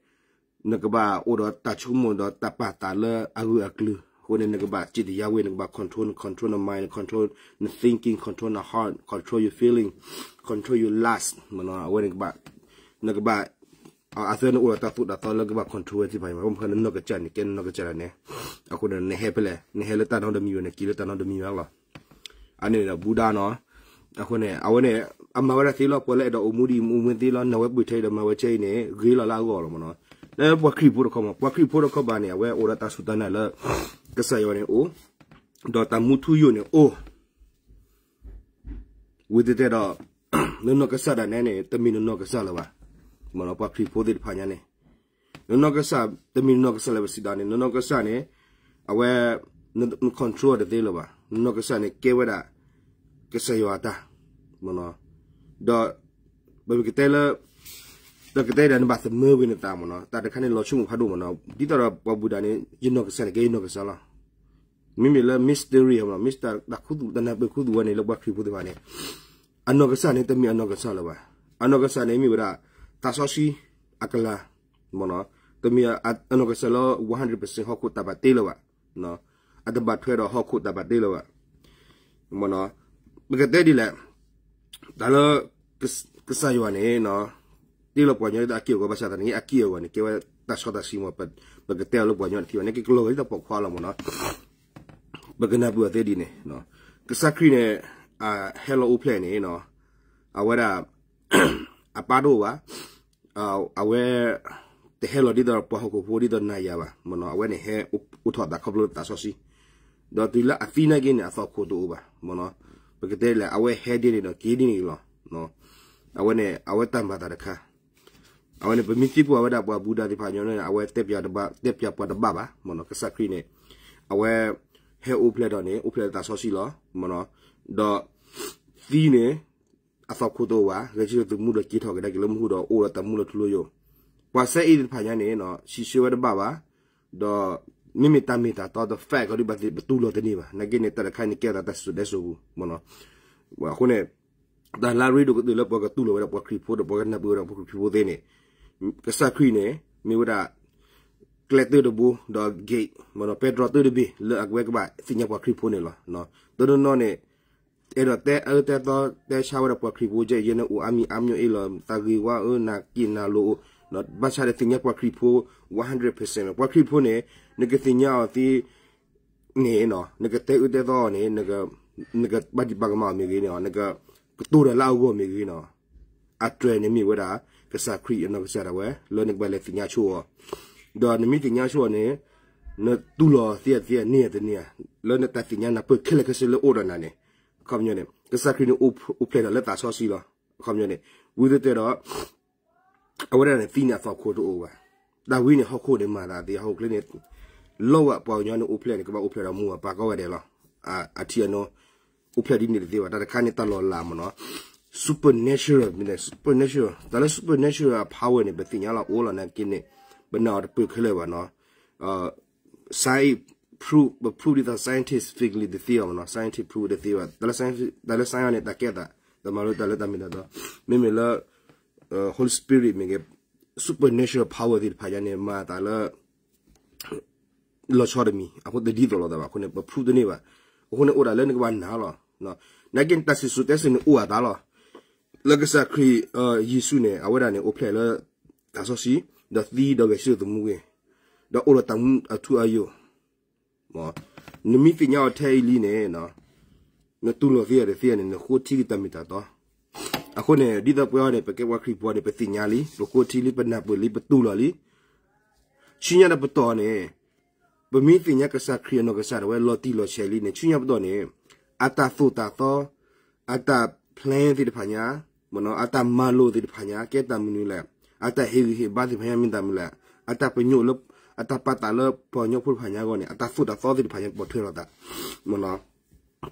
နကဘၣ်အိၣ်ဒီးတၢ်ဆိကမိၣ်ဒီးတၢ်ပာ်သးလၢအဂၢၢ်အကျၢၤ, အဃိန့ၣ် နကဘၣ်စံးတယါဝ့ၢ်, နကဘၣ် control, န control န mind, န control န thinking, control န heart, control your feeling, control your lust, အဝဲန့ၣ်ကဘၣ်, နကဘၣ်, အသၢနအိၣ်ဒီးတၢ်သိၣ်တၢ်သီလၢကဘၣ် control ဝဲသ့ၣ်တဖၣ်အံၤ, ဘၣ်မနုၤဃိနနီၢ်ကစၢ်န့ၣ် ကဲနနီၢ်ကစၢ်ဒၣ်နဲ, အဃိန့ၣ် နဟဲဖဲလဲၣ်, နဟဲလၢတၢ်နီတမံၤဘၣ်, နက့ၤလၢတၢ်နီတမံၤဘၣ်လီၤ. အန့ၣ်ဒီးဘူဒၤနီၤ, အဃိန့ၣ် အဝဲန့ၣ် အမၤဝဲဒၣ်သ့လီၤ, ပှၤလၢအဲၣ်ဒိးအိၣ်မူဒ်အံၤမူဝဲသ့လီၤ, နဝဲပှ့ၤထဲအံၤဒီးမၤဝဲထဲအံၤန့ၣ် ဂ့ၤလီၤလၢအဂီၢ်လီၤမ့ၢ်နီၤ. လၢပှၤခရံာ်ဖိတခီမ့ၢ်, ပှၤခရံာ်ဖိတခီဘၣ်န့ၣ် အဝဲအိၣ်ဒီးတၢ်စူၢ်တၢ်နာ်လၢ ကစၢ်ယွၤန့ၣ်အိၣ်, ဒီးတၢ်မူထူယိာ်န့ၣ်အိၣ် ဝံၤတတဲဒီး နနီၢ်ကစၢ်ဒၣ်နဲန့ၣ် တမ့ၢ်နနီၢ်ကစၢ်လၢၤဘၣ်. မ့ၢ်နီၤ ပှၤခရံာ်ဖိသ့ၣ်တဖၣ်ညါန့ၣ် နနီၢ်ကစၢ် တမ့ၢ်နနီၢ်ကစၢ်လၢၤဘၣ်စံးဒၣ်န့ၣ် နနီၢ်ကစၢ်န့ၣ် အဝဲ န control တသ့လၢၤဘၣ်. နနီၢ်ကစၢ်န့ၣ် ကဲဝဲဒၣ် ကစၢ်ယွၤအတၢ် ဒီး ပ ပကတဲလၢ ပကတဲဒၣ်နဘၣ်သမၢကွံာ်နသးမ့ၢ်နီၤ, တၢ်တခါန့ၣ်လီၤဆိကမိၣ်ဖးဒိၣ်မ့ၢ်နီၤ, ဒ်သိးဒီးပှၤဘူၣ်ဒၣ်န့ၣ် ယနီၢ်ကစၢ်န့ၣ်ကဲယနီၢ်ကစၢ်လီၤ. မ့မ့ၢ်လၢ mystery မ့ၢ်နီၤ, mystery တၢ်ခူသူၣ်တၢ်နၢ်ပၢၢ်ခူသူၣ်ဝဲန့ၣ် လၢပှၤခရံာ်ဖိသ့ၣ်တဖၣ်န့ၣ် အနီၢ်ကစၢ်န့ၣ် တမ့ၢ်အနီၢ်ကစၢ်လၢၤဘၣ်. အနီၢ်ကစၢ်န့ၣ်မ့ၢ်ဝဲဒၣ် သးစီဆှံအကလၤ မ့ၢ်နီၤ, တမ့ၢ်အနီၢ်ကစၢ်လၢ one hundred percent ဟီၣ်ခိၣ်တၢ်ဘၣ်တ့လၢၤဘၣ်, အတဘၣ်ထွဲဒီးဟီၣ်ခိၣ်တၢ်ဘၣ်တ့လၢၤဘၣ်. မ့ၢ်နီၤ, ပကတဲဒ်လဲၣ်, တၢ်လၢ ကစၢ်ယွၤန့ၣ် တ့လီၤပှၤကညီဒ်သိးအက့ၢ်အဂီၤ ဘၣ်ဆၣ်သနာ်က့ အက့ၢ်အဂီၤန့ၣ် ကဲဝဲတၢ်စီတၢ်ဆှံမ့ၢ် ပကတဲအီၤလၢပှၤကညီတသ့ဘၣ်, န့ၣ်ကကလီၤဝဲဒ်သိးပိာ်ခွါလီၤမ့ၢ်နီၤ. ပကနၢ်ပၢၢ်အီၤသ့ဒ်န့ၣ်, ကစၢ်ခရံာ်န့ၣ် ဟဲလီၤအိၣ်ဖျဲၣ်န့ၣ် အဝဲဒၣ် အပၢ်တအိၣ်ဘၣ်, အဝဲ တဟဲလီၤဒ်သိးပှၤဟီၣ်ခိၣ်ဖိဒ်သိးနၤယၤဘၣ်, မ့ၢ်နီၤ, အဝဲန့ၣ်ဟဲအိၣ်ထီၣ်အသးခီဖျိလၢသးစီဆှံ, ဒီးတုၤလၢအသံနာ်က့န့ၣ် အသးခိၣ်တအိၣ်ဘၣ်, မ့ၢ်နီၤ, ပကတဲလဲၣ် အဝဲဟဲဒ်န့ၣ်ဒီးက့ၤဒ်န့ၣ်လီၤ. အဝဲန့ၣ် အဝဲတၢ်မၤသးတခါ, အဝဲန့ၣ် ပမ့ၢ်သံကွၢ်ဝဲဒၣ်ပှၤဘူၣ်ဒၣ်သ့ၣ်တဖၣ်ညီန့ၣ် အဝဲတဲပၠးတဘၣ်, တဲပၠးပှၤတဘၣ်ဘၣ်, မ့ၢ်နီၤ, ကစၢ်ခရံာ်န့ၣ် အဝဲ ဟဲအိၣ်ဖျဲၣ်ဒီးန့ၣ် အိၣ်ဖျဲၣ်လၢသးစီဆှံလီၤ, မ့ၢ်နီၤ, ဒီး သံန့ၣ် အသးခိၣ်တအိၣ်ဘၣ်, ဂဲၤဆၢထၢၣ်သမူဒီးက့ၤထီၣ်ကဒါက့ၤလၢမူခိၣ်ဒီးအိၣ်ဒီးတၢ်မူလၢထူလၢယိာ်, ပှၤစဲအံၤသ့ၣ်တဖၣ်ညါန့ၣ် ဆံးဆၢဝဲတဘၣ်ဘၣ်, ဒီး မ့မ့ၢ်တၢ်မ့ၢ်တၢ်တီဒီး fact ကီဒ်ဘၣ်သ့ၣ် ပတူၢ်လိာ်တန့ၢ်ဘၣ်, နာ်က့န့ၣ် တၢ်တခါန့ၣ်ကဲသးတၢ်စံၣ်စိၤတဲစိၤပူၤ, မ့ၢ်နီၤ, အဃိန့ၣ် တၢ်လၢအရ့ဒိၣ်ကတၢၢ်လၢပှၤကတူၢ်လိာ်ဝဲဒၣ်ပှၤခရံာ်ဖိဒီးပှၤကနၢ်ပၢၢ်ဝဲဒၣ်ပှၤခရံာ်ဖိသ့ၣ်န့ၣ်, ကစၢ်ခရံာ်န့ၣ် မ့ၢ်ဝဲဒၣ် ကျဲတၢတဘိ ဒီး gate မ့ၢ်နီၤ, ပဲတြီတၢတဘ့ၣ် လၢအဝဲကဘၣ်သ့ၣ်ညါပှၤခရံာ်ဖိန့ၣ်လီၤ. တနီၤနီၤန့ၣ် အဲၣ်ဒိးတဲအၢတဲသီတဲဆါဝဲဒၣ်ပှၤခရံာ်ဖိ ကဲယဲန့ၣ်အိၣ်အါမံၤအါမံၤအ့ၣ်လီၤ သးဂ့ၤဝါအၢ နၢ်က့နၢ်လိၤအိၣ်, ဘၣ်ဆၣ်ဒီးသ့ၣ်ညါပှၤခရံာ်ဖိ one hundred percent ပှၤခရံာ်ဖိန့ၣ် နကသ့ၣ်ညါအီၤသ့ န့ၣ် နကတဲအၢတဲသီအီၤန့ၣ် နကဘၣ်ဒံးဘၣ်ကမၣ်အီၤမ့ၢ်ဂ့ၤန့ၣ်, နကကတိၤတၢ်လၢအဂီၢ်မ့ၢ်ဂ့ၤန့ၣ်, အတြဲၤန့ၣ်မ့ၢ်ဝဲဒၣ် ကစၢ်ခရံာ်အနီၢ်ကစၢ်ဒၣ်ဝဲ လၢနကဘၣ်လဲၤသ့ၣ်ညါဆိအီၤ, ဒီးနမ့ၢ်သ့ၣ်ညါဆိအီၤန့ၣ် နတူၢ်လိာ်သ့အသ့အန့ၢ်အတန့ၢ်ဧါ, လၢနတၢ်သ့ၣ်ညါနၢ်ပၢၢ်ခဲလၢာ်ခဲဆ့လၢအိၣ်ဒီးနၤန့ၣ်, အခီပညီန့ၣ် ကစၢ်ခရံာ်န့ၣ်အိၣ်ဖျဲၣ်ဒီးလၢသးစီဆှံလီၤ. အခီပညီန့ၣ် ဝံသတးဒီး အဝဲဒၣ်န့ၣ်သံန့ၣ်အသီၣ်ခိၣ်တအိၣ်ဘၣ်. တၢ်ဝံန့ၣ် ဟီၣ်ခိၣ်န့ၣ်မၤသးသ့ ဟီၣ်ခိၣ်ချ့န့ၣ် လီဝဲပှၤကညီန့ၣ်အိၣ်ဖျဲၣ်န့ၣ် ကဘၣ်အိၣ်ဖျဲၣ်ဒီးမူအပၢ်ကိးဂၤဒဲးလီၤ. အထံအနိ အိၣ်ဖျဲၣ်ဒ်န့ၣ်တသ့ဘၣ်. တၢ်တခါန့ၣ်တၢ်လီၤလးမ့ၢ်နီၤ supernatural မ့ၢ်န့ၣ် supernatural တၢ်လၢ supernatural power န့ၣ် ပသ့ၣ်ညါလီၤအိၣ်လီၤနာ်က့န့ၣ် ပနာ်အီၤတပၢၢ်ခဲလၢာ်ဘၣ်နီၤ science proof ပ proof ဒ်သိး scientifically တသ့ဘၣ်မ့ၢ်နီၤ scientific proof တသ့ဘၣ် တၢ်လၢ science တၢ်လၢ science န့ၣ် တၢ်ကဲသး တမၤလိတၢ်လၢတၢ်မ့ၢ်တၢ်တီ မ့မ့ၢ်လၢ Holy Spirit မ့ၢ်ဂ့ၤ supernatural power သ့ၣ်တဖၣ်ညါန့ၣ် မၤတၢ်လၢ လီၤဆီတမံၤ အဃိတဒ်သိးလိာ်သးဘၣ် အဃိန့ၣ် ပ proof တန့ၢ်ဘၣ် အဃိန့ၣ်အိၣ်ဒၣ်လၢနကဘၣ်နာ်လီၤ နာ်က့တၢ်စံၣ်စိၤတဲစိၤန့ၣ်အိၣ်အသးလီၤ လၢကစၢ်ခရံာ် ယ့ၣ်ၡူးန့ၣ် အဝဲဒၣ်န့ၣ် အိၣ်ဖျဲၣ်လၢ တၢ်စီဆှံ ဒီးသံဒီးဂဲၤဆၢထၢၣ်သမူဝဲ ဒီးအိၣ်ဒီးတၢ်မူအထူအယိာ် နမ့ၢ်သ့ၣ်ညါအီၤထဲအံၤလံန့ၣ် နတူၢ်လိာ်သ့အီၤတသ့န့ၣ် နဃိထံက့ၤတၢ်မ့ၢ်တၢ်တီ အဃိန့ၣ် ဒ်သိးပဝဲအံၤန့ၣ် ပကဲပှၤခရံာ်ဖိန့ၣ် ပသ့ၣ်ညါလံ ပဃိထံလံ ပနၢ်ပၢၢ်လံ ပတူၢ်လိာ်လံ ဆူညါဒီးပတီၢ်န့ၣ် ပမ့ၢ်သ့ၣ်ညါကစၢ်ခရံာ်အနီၢ်ကစၢ်ဒၣ်ဝဲလီၤတံၢ်လီၤဆဲးလံန့ၣ် ဆူညါပတီၢ်န့ၣ် အတၢ်သိၣ်တၢ်သီ အတၢ် plan သ့ၣ်တဖၣ်ညါ အတၢ်မၤလိာ်သ့ၣ်တဖၣ်ညါ ကဲတၢ်မနုၤလဲၣ် အတၢ်ဟ့ၣ်ဂံၢ်ဟ့ၣ်ဘါသ့ၣ်တဖၣ်ညါမ့ၢ်တၢ်မနုၤလဲၣ် အတၢ်ပညိၣ်လၢ အတၢ်ပာ်သးလၢပှၤကညီဖိတဖၣ်ညါအဂီၢ်န့ၣ် အတၢ်သိၣ်တၢ်သီသ့ၣ်တဖၣ်ညါ ပိာ်ထွဲလိာ်သး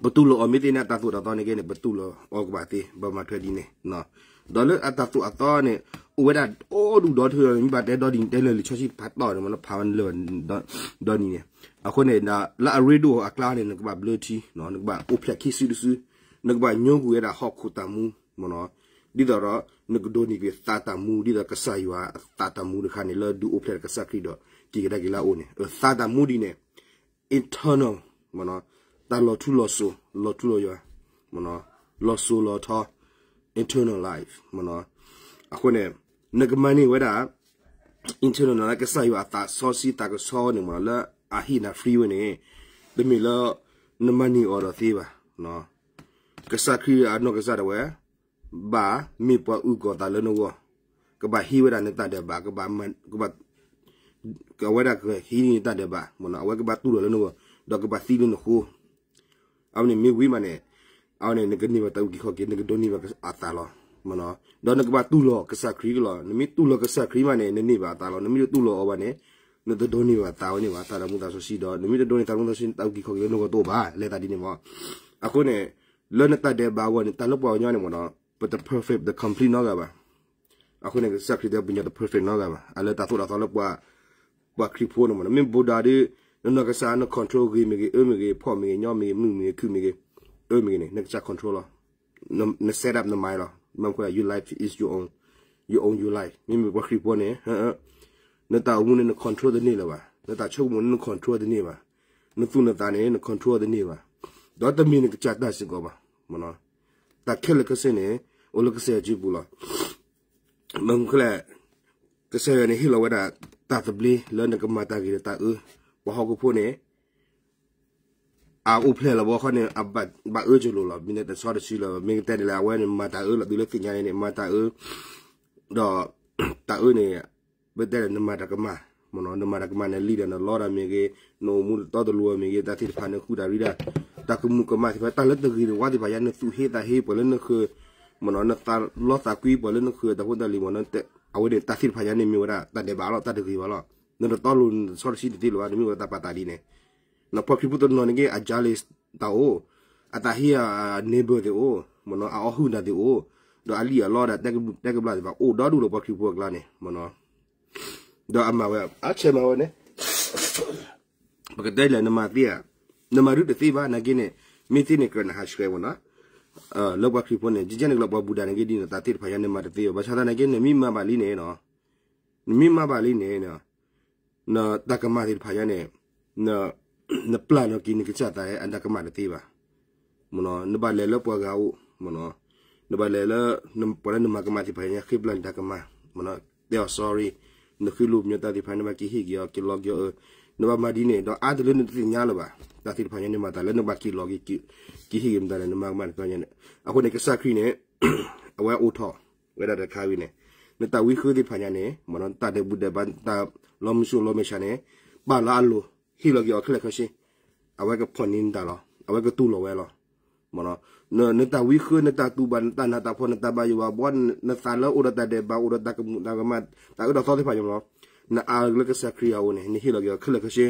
ပတူၢ်လိာ်အီၤမ့ၢ်သ့န့ၣ် အတၢ်သိၣ်တၢ်သီန့ၣ်ကဲန့ၣ် ပတူၢ်လိာ်အီၤကဘၣ်သ့ ပမၤထွဲဒ်န့ၣ် ဒီးလၢအတၢ်သိၣ်အသီန့ၣ် အိၣ်ဝဲဒၣ်အိၣ်ဒူၣ်ဒီထၢ မ့ၢ်ဘၣ်တဲဒီဒ်န့ၣ် တဲလၢာ်လံာ်စီဆှံဖးတီၢ်န့ၣ် မ့ၢ်လၢဖးဝဲလၢာ်ဒီနံၤန့ၣ် အဃိန့ၣ် လၢအရ့ဒိၣ်အကျါန့ၣ် နကဘၣ်ဘျၢထံ နကဘၣ်အိၣ်ဖျဲၣ်ခံစုတစု နကဘၣ်ညိကွံာ်ဝဲဒၣ်ဟီၣ်ခိၣ်တၢ်မူ မ့ၢ်နီၤ ဒ်သိးဒီး နကဒိးန့ၢ်က့ၤသးတၢ်မူ ဒ်သိးကစၢ်ယွၤအသးတၢ်မူတခါန့ၣ် လၢဒုးအိၣ်ဖျဲၣ်ဒီးကစၢ်ခရံာ်ဒီး က့ၤကဒါက့ၤလၢအအိၣ်န့ၣ် သးတၢ်မူဒ်န့ၣ် internal မ့ၢ်နီၤ တၢ်လီၤထူလီၤစိၤ လီၤထူလီၤယွၤ မ့ၢ်နီၤ လီၤစိၤလီၤထီ internal life မ့ၢ်နီၤ အဃိန့ၣ် နကမၤန့ၢ်ဝဲဒၣ် internal လၢကစၢ်ယွၤအသးစီဆှံသးကဆှီန့ၣ်မ့ၢ်နီၤ လၢအဟ့ၣ်နၤ free ဝဲန့ၣ် တမ့ၢ်လၢ နမၤန့ၢ်အီၤဒီးသ့ဘၣ် ကစၢ်ခရံာ်အနီၢ်ကစၢ်ဒၣ်ဝဲ ဘၣ်မ့ၢ်ပှၤအုၣ်ကီၤသးလၢနဂီၢ် ကဘၣ်ဟံးဝဲဒၣ်နတၢ်ဒဲးဘး ကဘၣ် အဝဲဒၣ်ကဟံးန့ၢ်နတၢ်ဒဲးဘး မ့ၢ်နီၤ အဝဲကဘၣ်တူၢ်လိာ်လၢနဂီၢ် ဒီးကဘၣ်သံလၢနဃိ အဝဲန့ၣ်မ့ၢ်ဝံၤမးန့ၣ် အဝဲန့ၣ် နကန့ၢ်ဘၣ်တၢ်အုၣ်က့ၤခီၣ်က့ၤ နကဒိးန့ၢ်ဘၣ်အသးလီၤ မ့ၢ်နီၤ ဒီးနကဘၣ်တူၢ်လိာ်ကစၢ်ခရံာ်ကလီၤ နမ့ၢ်တူၢ်လိာ်ကစၢ်ခရံာ်မးန့ၣ် နန့ၢ်ဘၣ်အသးလီၤ နမ့ၢ်တတူၢ်လိာ်အီၤဘၣ်န့ၣ် နတဒိးန့ၢ်ဘၣ်သးဝဲန့ၣ်ဘၣ် သးတၢ်မူသးစီဆှံဒီး နမ့ၢ်တဒိးန့ၢ်သးတၢ်မူသးစီဆှံ တၢ်အုၣ်က့ၤခီၣ်က့ၤလၢနဂီၢ်တအိၣ်ဘၣ် လဲၤသးဒ်န့ၣ်မ့ၢ် အဃိန့ၣ် လၢနတၢ်ဒဲးဘးအဂီၢ်န့ၣ် တၢ်လၢပှၤကညီန့ၣ်မ့ၢ်နီၤ ပတ perfect ပတ complete နီတဂၤဘၣ် အဃိန့ၣ် ကစၢ်ခရံာ်တဲပှၤကညီတ perfect နီတဂၤဘၣ်. အလၢတၢ်သိၣ်တၢ်သီလၢပှၤခရံာ်ဖိန့ၣ်မ့ၢ်နီၤ, မ့ၢ်ဘူးဒးဒီး နနီၢ်ကစၢ် န control ဂ့ၤမ့ၢ်ဂ့ၤ, အၢမ့ၢ်ဂ့ၤ, ဖှီၣ်မ့ၢ်ဂ့ၤ, ညီမ့ၢ်ဂ့ၤ, မုၢ်မ့ၢ်ဂ့ၤ, ခုၣ်မ့ၢ်ဂ့ၤ, အၢမ့ၢ်ဂ့ၤန့ၣ် နကစၢ် control လီၤ. န set up န mind လီၤ. မ့ၢ်မနုၤလဲၣ် you life is your own, your own you life. မ့မ့ၢ်ပှၤခရံာ်ဖိန့ၣ် နတၢ်အိၣ်မူန့ၣ် န control တန့ၢ်လၢၤဘၣ်, နတၢ်ဆိကမိၣ်န့ၣ် န control တန့ၢ်ဘၣ်, နသူၣ်နသးန့ၣ် န control တန့ၢ်ဘၣ်, ဒီးတမ့ၢ်နကစၢ်တၢ်စ့ၢ်ကီးဘၣ်. တၢ်ခဲလၢာ်ခဲဆ့န့ၣ် အိၣ်လၢကစၢ်ယွၤစုပူၤလီၤ. မ့ၢ်မနုၤလဲၣ်, ကစၢ်ယွၤန့ၣ်ဟ့ၣ်လီၤဝဲဒၣ် တၢ်သဘျ့လၢနကမၤတၢ်ဂ့ၤဒီးတၢ်အၢ, ပှၤဟီၣ်ခိၣ်ဖိန့ၣ် အအိၣ်ဖျဲၣ်လီၤဘီခီန့ၣ် ဘၣ်အၢကလိာ်လီၤ. မ့ၢ်တဲတဆီတဆီလၢ မ့ၢ်ကတဲဒ်လဲၣ် အဝဲန့ၣ်မၤတၢ်အၢလီၤ, တုၤလၢသ့ၣ်ညါန့ၣ်န့ၣ် မၤတၢ်အၢ, ဒီးတၢ်အၢန့ၣ် ပတဲဒ်နမၤတၢ်ကမၣ်, မ့ၢ်နီၤ, နမၤတၢ်ကမၣ်န့ၣ် လံဒီးနလီတၢ်မ့ၢ်ဂ့ၤ, နအိၣ်မူတီတလိၤမ့ၢ်ဂ့ၤ, တၢ်သ့ၣ်တဖၣ်န့ၣ် ဃုတၢ်ရံတၢ်, တၢ်ကမူၤကမၣ်သ့ၣ်တဖၣ်, တၢ်လၢတဂ့ၤတဝါသ့ၣ်တဖၣ်ညါ နသူၣ်ဟ့သးဟ့ပှၤလၢနဃၢၤ, မ့ၢ်နီၤ, နသးလီသးကွံပှၤလၢနဃၢၤ, တၢ်ဖိတၢ်လံၤမ့ၢ်နီၤ, အဝဲန့ၣ်တၢ်သ့ၣ်တဖၣ်ညါန့ၣ်မ့ၢ်ဝဲဒၣ် တၢ်ဒဲးဘးလီၤ, တၢ်တဂ့ၤဘၣ်လီၤ. နတတီလိၤနတဆီတဆီတသ့လၢၤဘၣ်, နမ့ၢ်ဝဲဒၣ်တၢ်ပာ်သးဒ်န့ၣ်, ပှၤခရံာ်ဖိတနီၤန့ၣ်က့ အ jealous တၢ်အိၣ်, အတၢ်ဟ့အ neighbor သ့ၣ်အိၣ်, မ့ၢ်နီၤ, အအီၣ်ဟုၣ်နၢ်သ့ၣ်အိၣ်, ဒီးအလံၣ်အလီဒီး တဲကဘျၣ်သ့ၣ်တဖၣ် အိၣ်ဒီဒူၣ်လၢပှၤခရံာ်ဖိအကျါန့ၣ်, မ့ၢ်နီၤ, ဒီးအမၤဝဲ အဆဲးမၤဝဲန့ၣ် ပကတဲလဲၣ် နမၤသ့ဧါ, နမၤဒုးတသ့ဘၣ် နာ်က့န့ၣ်, မ့ၢ်သ့န့ၣ် ကြၢးနဟးဆှဲးမ့ၢ်နီၤ, လၢပှၤခရံာ်ဖိန့ၣ် ကကဲန့ၣ်ကလီၤ ပှၤဘူၣ်ဒၣ်န့ၣ်က့ဒ်န့ၣ် တၢ်သ့ၣ်တဖၣ်ညါန့ၣ်မၤတသ့ဘၣ်, ဘၣ်ဆၣ်သနာ်က့န့ၣ် မ့ၢ်မၤဘၣ်လံန့ၣ်, နမ့ၢ်မၤဘၣ်လံန့ၣ် နတၢ်ကမၣ်သ့ၣ်တဖၣ်ညါန့ၣ်, နပျၢ်နီၢ်က့ၤနကစၢ်သးအတၢ်ကမၣ်တသ့ဘၣ်, မ့ၢ်နီၤ, နဘၣ်လဲၤလၢပှၤဂၤအိၣ်, မ့ၢ်နီၤ, နဘၣ်လဲၤလၢ ပှၤလၢနမၤကမၣ်သ့ၣ်တဖၣ်ညါ ဃ့ပျၢ်နတၢ်ကမၣ်, မ့ၢ်နီၤ, တဲအီၤ sorry, နဃ့လိာ်ပညီတၢ်သ့ၣ်တဖၣ် နဘၣ်က့ၤဟ့ၣ်က့ၤအီၤ က့ၤလီၤက့ၤအီၤ, နဘၣ်မၤဒ်န့ၣ် ဒီးအါတလၢနတသ့ၣ်ညါလၢၤဘၣ်, တၢ်သ့ၣ်တဖၣ်ညါန့ၣ်မၤတၢ်လၢနဘၣ်က့ၤလီၤက့ၤ က့ၤဟ့ၣ်က့ၤမတၤလဲၣ် နမၤကမၣ်တဖၣ်ညါန့ၣ်, အဃိန့ၣ် ကစၢ်ခရံာ်န့ၣ် အဝဲအိၣ်ထီၣ်ဝဲဒၣ်တခါဝံၤန့ၣ်, နတၢ်ဝံဃၢသ့ၣ်တဖၣ်ညါန့ၣ် မ့ၢ်နီၤ, တၢ်ဒဲးဘူၣ်ဒဲးဘါ တၢ်လီၤမုၢ်ဆိလီၤမဲာ်ဆှးန့ၣ် ပာ်လီၤအလိၤ ဟ့ၣ်လီၤက့ၤအီၤခဲလၢာ်ခဲဆ့, အဝဲကဖီၣ်န့ၢ်နတၢ်လီၤ, အဝဲကတူၢ်လိာ်ဝဲလီၤ, မ့ၢ်နီၤ, နတၢ်ဝံဃၢ နတၢ်တူၢ်ဘၣ် နတၢ်နးတၢ်ဖှီၣ် နတၢ်ဘၣ်ယိၣ်ဘၣ်ဘှီ နသးလၢအိၣ်ဒီးတၢ်ဒဲးဘး အိၣ်ဒီးတၢ်ကမူၣ်တၢ်ကမၣ် တၢ်အၢတၢ်သီသ့ၣ်တဖၣ်ညါမ့ၢ်နီၤ, နအးလၢကစၢ်ခရံာ်အအိၣ်န့ၣ် နဟ့ၣ်လီၤက့ၤအီၤခဲလၢာ်ခဲဆ့,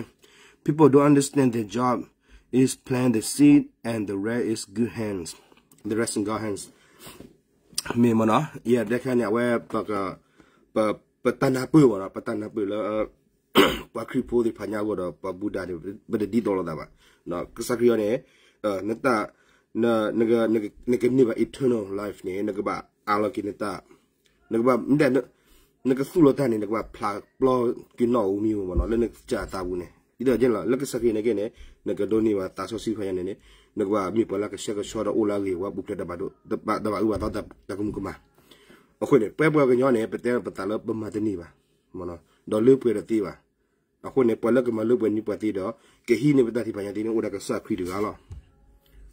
people don't understand their job is plant the seed and the rest is good hands, the rest in God hands, မ့ၢ်မ့ၢ်နီၤ, ယတဲခဲန့ၣ် အဝဲ ပတၢ်နၢ်ပၢၢ်မ့ၢ်နီၤ, ပတၢ်နၢ်ပၢၢ်လၢ ပှၤခရံာ်ဖိသ့ၣ်တဖၣ်ညါအဂီၢ်ဒီး ပှၤဘူၣ်ဒၣ်န့ၣ် ပတဒ်သိးလိာ်သးဘၣ်, ကစၢ်ခရံာ်အံၤန့ၣ် နကန့ၢ်ဘၣ် eternal life န့ၣ် နကဘၣ်အးလီၤက့ၤနတၢ်, နကဘၣ် နကသူၣ်လီၤတၢ်န့ၣ် နကဘၣ်ဖျါပျီက့ၤနီၣ်ဧိၤမံၤဧိၤမ့ၢ်နီၤ လၢနကစၢ်အသးပူၤန့ၣ် ဒ်သိးကဲန့ၣ်လီၤ လၢကစၢ်ခရံာ်န့ၣ်ကဲန့ၣ် နကဒိးန့ၢ်ဘၣ်သးစီဆှံတဖၣ်ညါန့ၣ်န့ၣ် နကဘၣ်မ့ၢ်ပှၤလၢကဆှဲကဆှီဒီးအိၣ်လၢအဂ့ၤဝဲပူၤဖျဲးတၢ်ဘၣ်ဒိ တၢ်ဘၣ်အၢဘၣ်သီတၢ်ကမူၤကမၣ်, အဃိန့ၣ် ပဝဲပှၤကညီန့ၣ် ပတဲပသးလၢပမၤတန့ၢ်ဘၣ်, ဒီးလၢပှဲၤတသ့ဘၣ်, အဃိန့ၣ် ပှၤလၢကမၤလၢပှဲၤန့ၢ်ပှၤသ့ဒီး ကဟံးန့ၢ်ပတၢ်သ့ၣ်တဖၣ်ညါသ့န့ၣ် အိၣ်ဒီးကစၢ်ခရံာ်တဂၤလီၤ,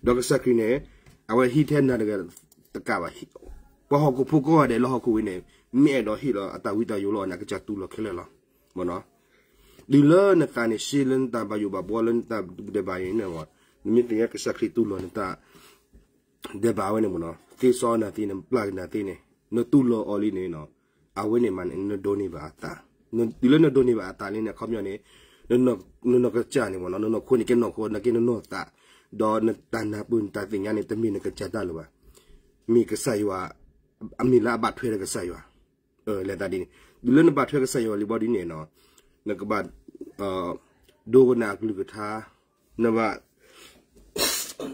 ဒီးကစၢ်ခရံာ်န့ၣ် အဝဲဟံးထဲနၤတဂၤတကးဘၣ်, ပှၤဟီၣ်ခိၣ်ဖိကိးဂၤဒဲးလၢဟီၣ်ခိၣ်ဝဲန့ၣ် မ့ၢ်အဲၣ်ဒိးဟ့ၣ်လီၤအတၢ်ဝံတၢ်ယိးလီၤအီၤန့ၣ် အကစၢ်တူၢ်လိာ်ခဲလၢာ်လီၤ, မ့ၢ်နီၤ, တုၤလၢနသးန့ၣ်ရှ့လၢနတၢ်ဘၣ်ယိၣ်ဘၣ်ဘှီလၢနတၢ်ဒဲးဘးအံၤန့ၣ်, နမ့ၢ်သ့ၣ်ညါကစၢ်ခရံာ်တူၢ်လိာ်နတၢ် ဒဲးဘးဝဲန့ၣ်မ့ၢ်နီၤ သ့စီနၤသ့န့ၣ် ပျၢ်က့ၤနၤသ့န့ၣ် နတူၢ်လိာ်အီၤလံန့ၣ်နီၤ အဝဲန့ၣ်မးန့ၣ် နဒိးန့ၢ်ဘၣ်အသး, တုၤလၢနဒိးန့ၢ်ဘၣ်အသးလံန့ၣ် အခီပညီန့ၣ် နနီၢ်ကစၢ်န့ၣ်မ့ၢ်နီၤ နနီၢ်ခိန့ၣ်ကဲနီၢ်ခိ နကဲနနီၢ်သး, ဒီးနတၢ်နၢ်ပၢၢ်နတၢ်သ့ၣ်ညါန့ၣ် တမ့ၢ်နကစၢ်တၢ်လၢၤဘၣ်, မ့ၢ်ကစၢ်ယွၤ, အမ့ၢ်လၢအဘၣ်ထွဲဒီးကစၢ်ယွၤ လဲၤသးဒ်န့ၣ်, တုၤလၢနဘၣ်ထွဲကစၢ်ယွၤလံဘီဒ်န့ၣ်နီၤ, နကဘၣ် ဒိကနၣ်အကလုၢ်ကထါ, နဘၣ်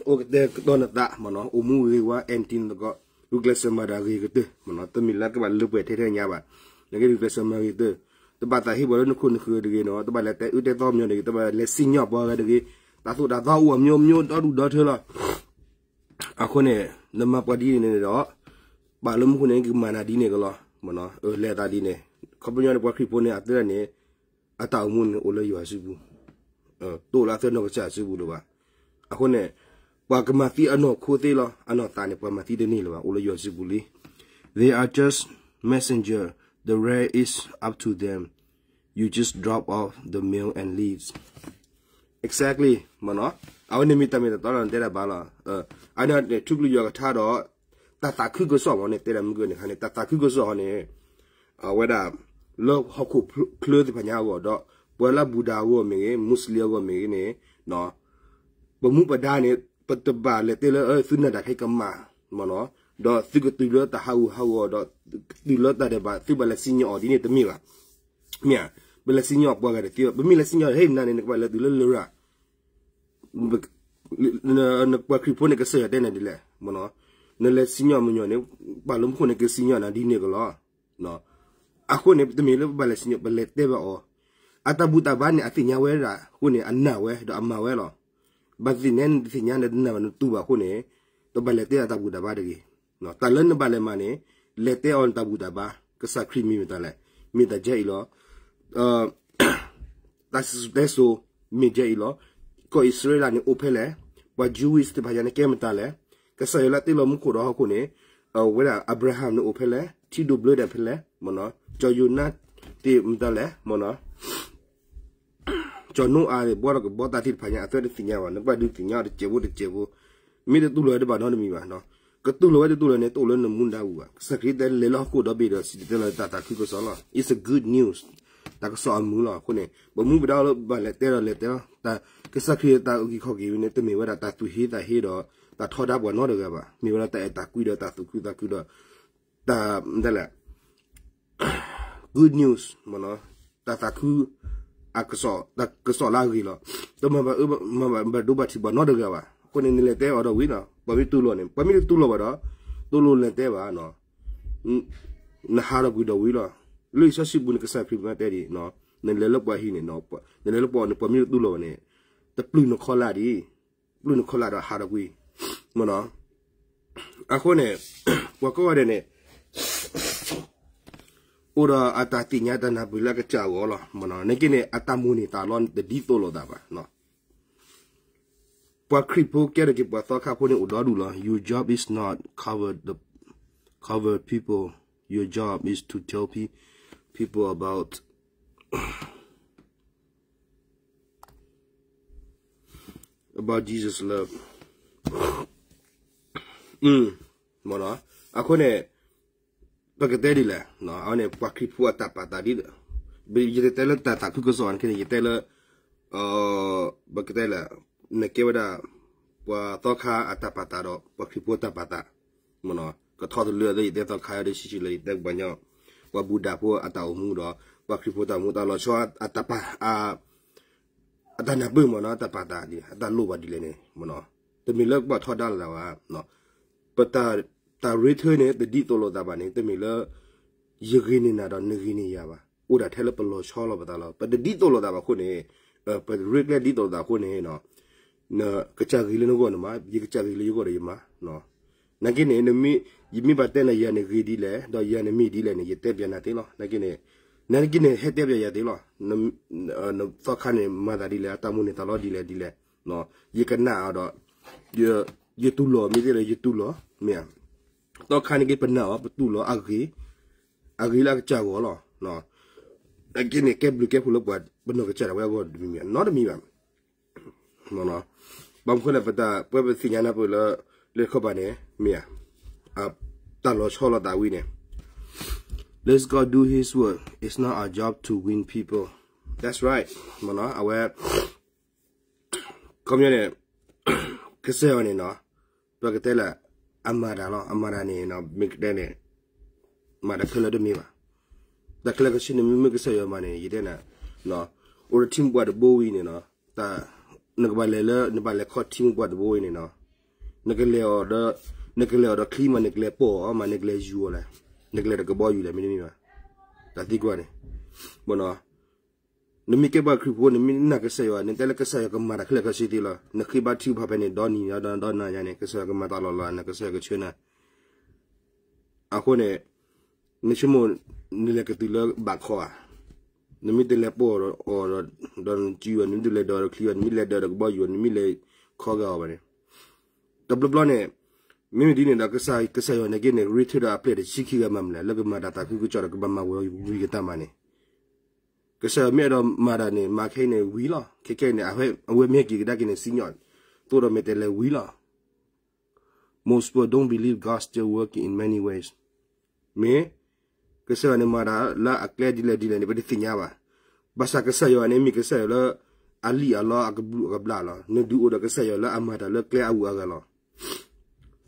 အိၣ်ကတဲာ်ကတီၤနသးမ့ၢ်နီၤ, အိၣ်မူဂ့ၤဝါ အဲၣ်တံၤနသကိး, ဂုာ်ကျဲးစၢးမၤတၢ်ဂ့ၤကတၢၢ်မ့ၢ်နီၤ, တမ့ၢ်လၢကဘၣ်လၢပှဲၤထဲထဲညါဘၣ်, နကဂုာ်ကျဲးစၢးမၤဂ့ၤကတၢၢ်, တဘၣ်သးဟ့ၣ်ပှၤလၢနခိၣ်နဃၢၤတဂ့ၤနီၤ, တဘၣ်လဲၤတဲအၢတဲသီပှၤတဂ့ၤ, တဘၣ်လဲၤစံၣ်ညီၣ်ပှၤဂၤတဂ့ၤ, တၢ်သိၣ်တၢ်သီအိၣ်အမျိုးမျိုးဒီဒူၣ်ဒီထၢလီၤ အဃိန့ၣ် နမၤပှၤဒ်န့ၣ်န့ၣ်ဒီး ပာ်လၢမူခိၣ်န့ၣ် ကမၤနၤဒ်န့ၣ်ကလီၤ, လဲၤသးဒ်န့ၣ်, ခီပညီန့ၣ် ပှၤခရံာ်ဖိန့ၣ် အသ့ၣ်န့ၣ် အတၢ်အိၣ်မူန့ၣ်အိၣ်လၢယွၤစုပူၤ, တအိၣ်လၢအသ့ၣ်နီၢ်ကစၢ်စုပူၤလၢၤဘၣ်, အဃိန့ၣ် ပှၤကမၤသံအနီၢ်ခိသ့လီၤ, အနီၢ်သးန့ၣ် ပှၤမၤသံတန့ၢ်လၢၤဘၣ်, အိၣ်လၢယွၤစုပူၤလံ, they are just messenger, the rest is up to them, you just drop off the mail and leave. Exactly, မ့ၢ်နီၤ, အဝဲန့ၣ်မ့ၢ်တၢ်မ့ၢ်တၢ်တီလီၤ နတဲတၢ်ဘၣ်လီၤ, အန့ၣ်ထူကလုၢ်ယွၤကထါဒီး တၢ်သးခုကစီၣ်မ့ၢ်န့ၣ် တဲဒၣ်မုၢ်ကန့ၣ်ခါန့ၣ် တၢ်သးခုကစီၣ်ဟီန့ၣ် အဝဲဒၣ် လၢဟီၣ်ခိၣ်ချၢသ့ၣ်တဖၣ်ညါအဂီၢ်ဒီး ပှၤလၢအဘူၣ်ဒၣ်အဂီၢ်မ့ၢ်ဂ့ၤ မူစလ့ၣ်အဂီၢ်မ့ၢ်ဂ့ၤန့ၣ် ပမူပဒါန့ၣ် ပတဘၣ်လဲၤတဲလၢသုနၢ်တၢ်ခဲကမၣ် မ့ၢ်နီၤ ဒီးသုကတုၤလၢတၢ်ဟးဂူာ်ဟးဂီၤဒီး တုၤလၢတၢ်ဒဲးဘး သုဘၣ်လဲၤစံၣ်ညီၣ်အီၤဒ်န့ၣ်တမ့ၢ်ဘၣ်. မ့ၢ်ဧါ, ပလဲၤစံၣ်ညီၣ်ပှၤဂၤတသ့ဘၣ်. ပမ့ၢ်လဲၤစံၣ်ညီၣ်ဟ့ၣ်နၤန့ၣ် နကဘၣ်လဲၤတုၤလၢလရာ် ပှၤခရံာ်ဖိန့ၣ် ကစၢ်ယွၤတဲနၤဒ်လဲၣ်, နလဲၤစံၣ်ညီၣ်မုၢ်ညီၣ်န့ၣ် ပှၤလၢမူခိၣ်န့ၣ် ကစံၣ်ညီၣ်နၤဒ်န့ၣ်ကလီၤ. အဃိန့ၣ် တမ့ၢ်လၢပဘၣ်လဲၤစံၣ်ညီၣ် ပလဲၤတဲဘၣ်အီၤ, အတၢ်ဘူၣ်တၢ်ဘါန့ၣ် အသ့ၣ်ညါဝဲဒၣ်အဃိန့ၣ် အနာ်ဝဲဒီးအမၤဝဲလီၤ. ဘၣ်သ့ၣ်ညါနတသ့ၣ်ညါ နတနာ်ဘၣ်နတူၢ်ဘၣ်အဃိန့ၣ် တဘၣ်လဲၤတဲအတၢ်ဘူၣ်တၢ်ဘါတဂ့ၤ. တၢ်လၢနဘၣ်လဲၤမၤန့ၣ် လဲၤတဲအီၤနတၢ်ဘူၣ်တၢ်ဘါ, ကစၢ်ခရံာ်မ့ၢ်မတၤလဲၣ်, မ့ၢ်တၢ်ကဲအံၤလီၤ. တၢ်စံၣ်စိၤတဲစိၤ မ့ၢ်ကဲအံၤလီၤ. ကီၢ်အံၣ်စရ့လးန့ၣ်အိၣ်ဖဲလဲၣ်, ပှၤ Jewish သ့ၣ်တဖၣ်ညါန့ၣ်ကဲမတၤလဲၣ်, ကစၢ်ယွၤလၢအတ့လီၤမူခိၣ်ဒီးဟီၣ်ခိၣ်န့ၣ် အဝဲဒၣ် Abraham န့ၣ်အိၣ်ဖဲလဲၣ်, ထံဒိၣ်ဘျၢဒၣ်ဖဲလဲၣ်, ကၠီယိၤနါသ့ၣ်မတၤလဲၣ်, ကၠီနိအၤသ့ၣ် ဘှီထီၣ်ကဘီသးသ့ၣ်တဖၣ်ညါ အသ့ၣ်တသ့ၣ်ညါဘၣ်, နကဘၣ်ဒုးသ့ၣ်ညါအီၤတစဲးဖိတစဲးဖိ, မ့ၢ်တတူၢ်လိာ်ဝဲတဘၣ်နီတမံၤဘၣ်. ကတူၢ်လိာ်ဝဲတတူၢ်လိာ်န့ၣ် တအိၣ်လၢနမူဒါပူၤဘၣ်. ကစၢ်ခရံာ်တဲလဲၤလၢဟီၣ်ခိၣ်ဒီဘ့ၣ်ဒီး စံၣ်တဲၤတဲလီၤတၢ်သးခုကစီၣ်လီၤ. It's a good news. တၢ်ကစီၣ်အမုာ်လီၤ. အဃိန့ၣ် ပမူပဒါလၢဘၣ်လဲၤတဲဒီးလဲၤတဲလီၤ. ကစၢ်ခရံာ်တၢ်အုၣ်က့ၤခီၣ်က့ၤဝဲန့ၣ် တမ့ၢ်ဝဲဒၣ်တၢ်သူၣ်ဟ့သးဟ့ဒီး တၢ်ထီဒါပှၤနီတဂၤဘၣ်. မ့ၢ်ဝဲဒၣ်တၢ်အဲၣ်တၢ်ကွံဒီးတၢ်သူၣ်ခုသးခုဒီး တၢ် မတၤလဲၣ် good news မ့ၢ်နီၤ, တၢ်သးခု အကစီၣ် တၢ်ကစီၣ်လၢအဂ့ၤလီၤ. တမၤဘၣ်အၢ မၤဘၣ်ဒိဘၣ်ထံးပှၤနီတဂၤဘၣ်. အဃိန့ၣ် နလဲၤတဲအီၤဒီးဝံၤလီၤ. ပှၤမ့ၢ်တူၢ်လိာ်န့ၣ် ပှၤမ့ၢ်တတူၢ်လိာ်ဘၣ်ဒီး တလိၣ်လဲၤတဲဘၣ်. နဟးထီၣ်ကွံာ်ဒီးဝံၤလီၤ. လၢလံာ်စီဆှံပူၤန့ၣ် ကစၢ်ခရံာ်မၤတဲဒ်အံၤ, နလဲၤလၢပှၤဟံၣ်န့ၣ် နလဲၤလၢပှၤန့ၣ် ပှၤမ့ၢ်တတူၢ်လိာ်ဘၣ်န့ၣ် တပျုၢ်နခီလာ်ဒံး, ပျုၢ်နခီလာ်ဒီးဟးထီၣ်ကွံာ်, မ့ၢ်နီၤ. အဃိန့ၣ် ပှၤကိးဂၤဒဲးန့ၣ် အိၣ်ဒီးအတၢ်သ့ၣ်ညါတၢ်နၢ်ပၢၢ်လၢအကစၢ်အဂီၢ်လီၤ. မ့ၢ်နီၤ, နာ်က့န့ၣ် အတၢ်မိၣ်န့ၢ်သးလီ တဒ်သိးလိာ်သးဘၣ်. ပှၤခရံာ်ဖိကဲထီၣ်က့ၤပှၤသီခါဖိန့ၣ်အိၣ်ဒီဒူၣ်လီၤ. Your job is not cover the, cover people. Your job is to tell pe, people about about Jesus love. မ့ၢ်နီၤ, အဃိန့ၣ် ပကတဲဒ်လဲၣ်, အဝဲန့ၣ် ပှၤခရံာ်ဖိအတၢ်ပာ်သးဒ်, ယတတဲလၢတၢ်သးခုကစီၣ်န့ၣ် ယတဲလၢ ပကတဲလဲၣ်, နကဲဝဲဒၣ် ပှၤသီခါအတၢ်ပာ်သးဒီး ပှၤခရံာ်ဖိအတၢ်ပာ်သး, မ့ၢ်နီၤ, ကထီတလၢအသ့ ယတဲသီခါဒီး ဆံးဆံးလၢယတဲပှၤညီ, ပှၤဘူၣ်ဒၣ်ဖိအတၢ်အိၣ်မူဒီး ပှၤခရံာ်ဖိတၢ်အိၣ်မူ တၢ်လီၤဆီအတၢ်ပာ် အတၢ်နၢ်ပၢၢ် မ့ၢ်နီၤ, တၢ်ပာ်သးဒ် အတၢ်လိၣ်ဘၣ်ဒ်လဲၣ်န့ၣ် မ့ၢ်နီၤ, တမ့ၢ်လၢပှၤထီဒါလိာ်သးဘၣ်. ပတၢ် တၢ်ရ့ထၢန့ၣ် တဒ်သိးလိာ်သးဘၣ်န့ၣ် တမ့ၢ်လၢ ယဂ့ၤန့ၢ်နၤဒီးနဂ့ၤန့ၢ်ယၤဘၣ်. အိၣ်ဒၣ်ထဲလၢပလီၤဆီလိာ်ပသးလီၤ. ပတဒ်သိးလိာ်သးဘၣ်အဃိန့ၣ်, ပရ့ကျဲဒ်သိးလိာ်သးအဃိန့ၣ် နကစၢ်ဂ့ၤလၢနဂီၢ်နမၤ, ယကစၢ်ဂ့ၤလၢယဂီၢ်ဒီးယမၤ. နာ်က့န့ၣ် ယမ့ၢ်ဘၣ်တဲနၤယၤန့ၣ်ဂ့ၤဒ်လဲၣ်, ဒီးယၤန့ၣ်မ့ၢ်ဒ်လဲၣ်န့ၣ် ယတဲပျးနၤသ့လီၤ. နာ်က့န့ၣ်, နာ်က့န့ၣ် ဟဲတဲပျးယၤသ့လီၤ. နသီခါန့ၣ် မၤသးဒ်လဲၣ်, အတၢ်မိၣ်န့ၢ်သးလီဒ်လဲၣ်ဒ်လဲၣ်. ယကနၣ်အီၤဒီး ယတူၢ်လိာ်မ့ၢ်သ့ဒီး ယတူၢ်လိာ်, မ့ၢ်ဧါ. သီခါန့ၣ်က့ ပနာ်အီၤ ပတူၢ်လိာ်အဂ့ၤ, အဂ့ၤလၢအကစၢ်ဂီၢ်လီၤ. နာ်က့န့ၣ် ကဲဘျုးကဲဖှိၣ်လၢပှၤ ပနီၢ်ကစၢ်ဒၣ်ဝဲအဂီၢ်တမံၤမံၤ နီတမံၤဘၣ်. ဘၣ်မနုၤဃိလဲၣ် ပတၢ် ပဝဲပသ့ၣ်ညါနၢ်ပၢၢ်လၢ လၢတခီပၤန့ၣ် မ့ၢ်ဧါ, တၢ်လီၤဆီလိာ်သးဝံၤန့ၣ် Let God do his work. It's not our job to win people. That's right. မ့ၢ်နီၤ အဝဲ ခီပညီန့ၣ် ကစၢ်ယွၤန့ၣ်နီၤ ပကတဲလၢ အမၤတၢ်လီၤ. အမၤတၢ်န့ၣ်နီၤ မ့ၢ်ကတဲန့ၣ် မၤတၢ်ခဲလၢာ်တမ့ၢ်ဘၣ်. တၢ်ခဲလၢာ်ခဲဆ့န့ၣ် မ့မ့ၢ်ကစၢ်ယွၤမၤန့ၣ် ယတဲနၤ အိၣ်ဒီးထံမိၢ်ပှၢ်တဘိဝံၤန့ၣ်နီၤ နကဘၣ်လဲၤလၢ နဘၣ်လဲၤခီထံမိၢ်ပှၢ်တဘိဝံၤန့ၣ်နီၤ နကလဲၤအီၤဒီး နကလဲၤအီၤဒီးချံမး နကလဲၤပိာ်အီၤမး နကလဲၤယူၤအီၤလဲၣ် နကလဲၤဒီးကဘီယူၤလဲၣ် မ့တမ့ၢ်ဘၣ်. တၢ်သံကွၢ်န့ၣ် မ့ၢ်နီၤ နမ့ၢ်ကဲပှၤခရံာ်ဖိ နမ့ၢ်နာ်ကစၢ်ယွၤ နတဲလၢကစၢ်ယွၤကမၤတၢ်ခဲလၢာ်ခဲဆ့သ့လီၤ. နဃ့ဘါထုကဖၣ်ဖဲန့ၣ် ဒီနံၤဒီနၤညါန့ၣ် ကစၢ်ယွၤကမၤတၢ်လီၤလီၤ နကစၢ်ယွၤကဆှၢနၤ အဃိန့ၣ် နဆိကမိၣ် နလဲၤကတုၤလၢဘးခီဧါ. နမ့ၢ်တလဲၤပိာ်အီၤဒီး ဒီးနစုအီၤ နမ့ၢ်တလဲၤဒီးချံအီၤ နမ့ၢ်လဲၤဒီးကဘီယူၤအီၤ နမ့ၢ်လဲၤခီဂာ်အီၤဘၣ်န့ၣ် တဘျီဘျီန့ၣ် မ့မ့ၢ်ဒ်န့ၣ်ဒီး ကစၢ်ယွၤန့ၣ်က့န့ၣ် ရ့ထၢဒီးအပျဲၢ်တဆံခံဂၤမၤမနုၤလဲၣ် လၢကမၤတၢ်သးခုကစီၣ်ဒီး ကဘၣ်မၤဝဲဝံၤကတၢၢ်မးန့ၣ် ကစၢ်ယွၤမ့ၢ်အဲၣ်ဒိးမၤတၢ်န့ၣ် မၤခဲအံၤန့ၣ်ဝံၤလီၤ. ခဲခဲအံၤန့ၣ် အဝဲမ့ၢ်ဟဲက့ၤကဒါက့ၤန့ၣ် စံၣ်ညီၣ် သိးဒီးမ့ၢ်တဲလဲၤဝံၤလီၤ. Most people don't believe God still working in many ways. မ့ၢ် ကစၢ်ယွၤန့ၣ်မၤတၢ်လၢအကျဲဒ်လဲၣ်ဒ်လဲၣ်န့ၣ် ပတသ့ၣ်ညါဘၣ်. ဘၣ်ဆၣ်ကစၢ်ယွၤန့ၣ်မ့ၢ်ကစၢ်ယွၤလၢ အလံၣ်အလီအကဘျုးအကဘျၣ်လီၤ. နဒုးအိၣ်ဒီးကစၢ်ယွၤလၢအမၤတၢ်လၢကျဲအဂုၤအဂၤလီၤ.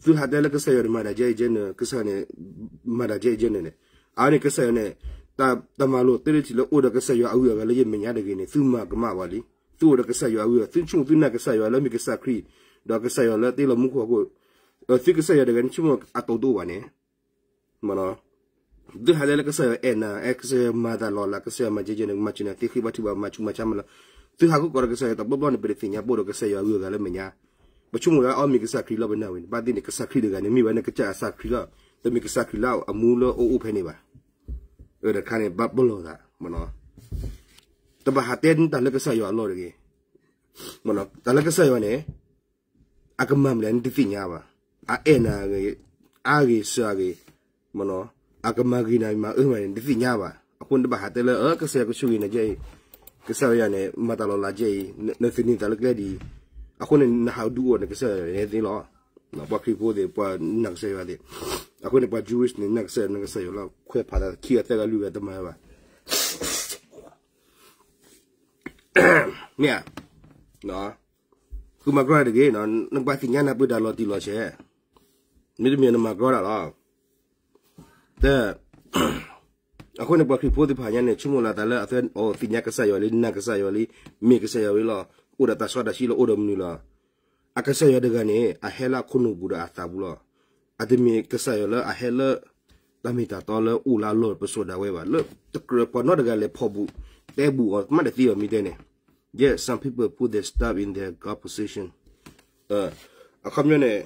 သုဟးတဲလၢကစၢ်ယွၤန့ၣ် မၤဒၣ်ကဲအံၤကဲနၢၤ, ကစၢ်ယွၤန့ၣ် မၤဒၣ်ကဲအံၤကဲနၢၤန့ၣ်, အန့ၣ်ကစၢ်ယွၤန့ၣ် တၢ်မၤလိာ်သ့ၣ်တထံၣ်လၢအိၣ်ဒီးကစၢ်ယွၤအဂုၤအဂၤလၢယမဲာ်ညါတဂ့ၤန့ၣ် သုမၤကမၣ်ဝဲလံ. သုအိၣ်ဒီးကစၢ်ယွၤအဂုၤအဂၤ သုဆိကမိၣ်သုနာ်ကစၢ်ယွၤလၢမ့ၢ်ကစၢ်ခရံာ်, ဒီးကစၢ်ယွၤလၢတ့လီၤမူခိၣ်ဟီၣ်ခိၣ်, သုကစၢ်ယွၤတဂၤန့ၣ် ဆိကမိၣ်အတီတအိၣ်ဘၣ်န့ၣ် သုဟးတဲလၢကစၢ်ယွၤအဲၣ်နၤ, အဲၣ်ကစၢ်ယွၤမၤတၢ်လီၤလး, ကစၢ်ယွၤမၤကဲကဲန့ၣ် မၤစၢၤနၤသ့, ဃ့ဘါထုကဖၣ် မၤဆူးမၤဆါမးလီၤ. သုဟးကိးကီးဒီးကစၢ်ယွၤတဘျီဘျီန့ၣ် ပတသ့ၣ်ညါ ပအိၣ်ဒီးကစၢ်ယွၤအဂုၤအဂၤလၢမဲာ်ညါ, ပဆိကမိၣ်လၢအီၤမ့ၢ်ကစၢ်ခရံာ်လီၤ ပနၢ်ဝဲန့ၣ်, ဘၣ်သ့ၣ်န့ၣ် ကစၢ်ခရံာ်တဂၤန့ၣ် မ့ၢ်ဝဲန့ၣ်ကစၢ်အကစၢ်ခရံာ်လီၤ, တမ့ၢ်ကစၢ်ခရံာ်လၢအမူလၢအအိၣ်ဖဲန့ၣ်ဘၣ်. အတခါန့ၣ် ဘၣ်ပလီၢ်သး တဘၣ်ဟးတဲတၢ်လၢကစၢ်ယွၤအလီၢ်တဂ့ၤ. တၢ်လၢကစၢ်ယွၤန့ၣ် အကမၤမနုၤလဲၣ် နတသ့ၣ်ညါဘၣ်. အအဲၣ်နၤဂ့ၤ, အါဂ့ၤစှၤဂ့ၤ, အကမၤဂ့ၤနၤမၤအၢမနုၤလဲၣ် နတသ့ၣ်ညါဘၣ်. အဃိန့ၣ်တဘၣ်ဟးတဲလၢ အၢ ကစၢ်ယွၤကဆိၣ်ဂ့ၤနၤကဲအံၤ, ကစၢ်ယွၤန့ၣ် မၤတၢ်လီၤလးကဲအံၤ, နသန့ၤသးလၢကျဲဒ်အံၤ, အဃိန့ၣ် နဟးဒုးအိၣ်န့ၣ် ကစၢ်ယွၤန့ၣ်သ့လီၤ. ပှၤခရံာ်ဖိသ့ၣ် ပှၤနာ်ကစၢ်ယွၤသ့ၣ်, အဃိန့ၣ် ပှၤ Jewish န့ၣ် နာ်ကစၢ်ယွၤ နာ်ကစၢ်ယွၤလီၤ ခွဲးဖးသးခံဂၤသၢဂၤလွံၢ်ဂၤတမၤဘၣ် မ့ၢ်ဧါ, ဃုမၤကြီတၢ်တဂ့ၤ, နကဘၣ်သ့ၣ်ညါနၢ်ပၢၢ်တၢ်လီၤတံၢ်လီၤဆဲး, မ့တမ့ၢ်နမၤကြီတၢ်လီၤ. တၢ်, အဃိန့ၣ် ပှၤခရံာ်ဖိသ့ၣ်တဖၣ်ညါန့ၣ် ဆိကမိၣ်လီၤသးလၢအသ့ၣ်ညါကစၢ်ယွၤလံ နာ်ကစၢ်ယွၤလံ, မ့ၢ်ကစၢ်ယွၤဝဲလီၤ, အိၣ်ဒီးတၢ်စီတၢ်ဆှံလီၤ အိၣ်ဒီးမနုၤလီၤ. အကစၢ်ယွၤတဂၤန့ၣ် အဟဲလၢအခိၣ်နူာ်ပူၤဒီးအသးပူၤလီၤ. အတမ့ၢ်ကစၢ်ယွၤလၢအဟဲလၢ တၢ်မ့ၢ်တၢ်တီလၢအိၣ်လၢအလီၢ်ပစိာ်ဒၣ်ဝဲဘၣ်, လၢတကြၢးပှၤနီတဂၤလဲၤဖီၣ်ဘူး တဲဘူးအီၤ မ့ၢ်တသ့အီၤမ့ၢ်တဲန့ၣ်, Yet some people put their stuff in their God position. အခီပညီန့ၣ်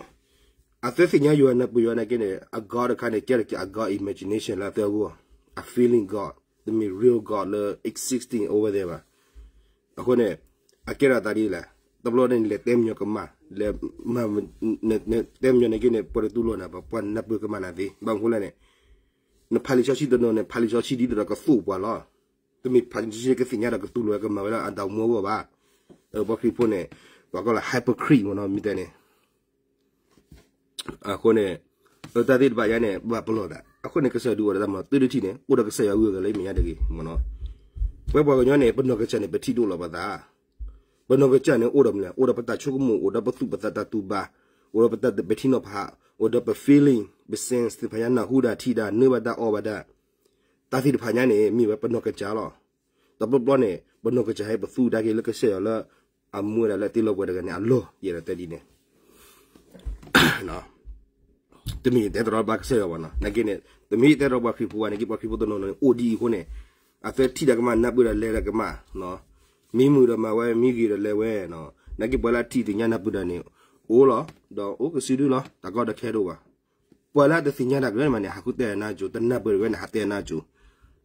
အသ့ၣ်ညါယွၤနၢ်ပၢၢ်ယွၤနာ်က့န့ၣ် အ God တခါန့ၣ် ကဲထီၣ်က့ၤအ God imagination လၢအသ့ၣ်အဂီၢ်, အ feeling God, တမ့ၢ် real God လၢ existing over there ဘၣ်. အဃိန့ၣ် အကဲထီၣ်အသးဒ်လဲၣ်, တဘျီန့ၣ် လဲၤတဲမညီၤကမၣ်, လဲၤမၤ, တဲမညီၤနာ်က့န့ၣ် ပှၤတတူၢ်လိာ်နၤဘၣ်, ပှၤနၢ်ပၢၢ်ကမၣ်နၤသ့, ဘၣ်မနုၤလဲၣ်န့ၣ် နဖးလံာ်စီဆှံတနီၤန့ၣ် ဖးလံာ်စီဆှံဒ်သိးဒီးကသိၣ်ပှၤလီၤ. တမ့ၢ်ဖးလံာ်စီဆှံကသ့ၣ်ညါဒီးကတူၢ်လိာ်ဝဲကမၤဝဲလၢအတၢ်အိၣ်မူအဂီၢ်ဘၣ်. ပှၤခရံာ်ဖိန့ၣ် ပှၤကီၢ်လၢ hypocrite မ့ၢ်နီၤ မ့ၢ်တဲန့ၣ် အဃိန့ၣ် တၢ်သ့ၣ်တဖၣ်ညါန့ၣ် ဘၣ်ပလီၢ်သး, အဃိန့ၣ် ကစၢ်ယွၤဒုးအိၣ်ဒီးတၢ်မၤသ့ၣ်တထံၣ်န့ၣ် အိၣ်ဒီးကစၢ်ယွၤအဂုၤအဂၤလၢမဲာ်ညါတဂ့ၤ, မ့ၢ်နီၤ. ပဝဲပှၤကညီန့ၣ် ပနီၢ်ကစၢ်န့ၣ် ပထံၣ်ဒိၣ်လီၤပသး, ပနီၢ်ကစၢ်န့ၣ် အိၣ်ဒီးမနုၤလဲၣ်, အိၣ်ဒီးပတၢ်ဆိကမိၣ်, အိၣ်ဒီးပသူၣ်ပသးတၢ်တူၢ်ဘၣ်, အိၣ်ဒီးပတၢ်ပထံနီၤဖး, အိၣ်ဒီးပ feeling, ပ sense သ့ၣ်တဖၣ်ညါ နၢ်ဟူဒၣ်ထံၣ်ဒၣ် နၢဘၣ်တၢ်အီၣ်ဘၣ်တၢ်, တၢ်သ့ၣ်တဖၣ်ညါန့ၣ် မ့ၢ်ဝဲပနီၢ်ကစၢ်လီၤ. တဘျီဘျီန့ၣ် ပနီၢ်ကစၢ်ဟဲပသူတၢ်က့ၤလၢကစၢ်ယွၤလၢ အမူဝဲဒၣ်လၢတ့လီၤပှဲၤတဂၤန့ၣ် အလီၢ်ယဲဒီးတဲဒ်န့ၣ် တမ့ၢ်ယတဲတရီတပါကစၢ်ယွၤဘၣ်နီၤ, နာ်က့န့ၣ် တမ့ၢ်ယတဲတရီပှၤခရံာ်ဖိဘၣ်, နာ်က့ပှၤခရံာ်ဖိတနီၤနီၤန့ၣ် အိၣ်ဒ်အံၤအဃိန့ၣ် အသ့ၣ်ထံၣ်တၢ်ကမၣ် နၢ်ပၢၢ်တၢ်လဲၤတၢ်ကမၣ်, မံမုာ်ဒီးမၤဝဲ မံဂ့ၤဒီးလဲၤဝဲ, နာ်က့ပှၤလၢအထံၣ်သ့ၣ်ညါနၢ်ပၢၢ်တၢ်န့ၣ် အိၣ်လီၤ, ဒီးအိၣ်ကစုဒုလီၤ, တၢ်ကီတၢ်ခဲတအိၣ်ဘၣ်. ပှၤလၢအတသ့ၣ်ညါတၢ်ကရၢန့ၣ်မးန့ၣ် ဟးဃုတဲအနၢ်ကၠိ, တနၢ်ပၢၢ်တဂ့ၤန့ၣ် ဟးတဲအနၢ်ကၠိ,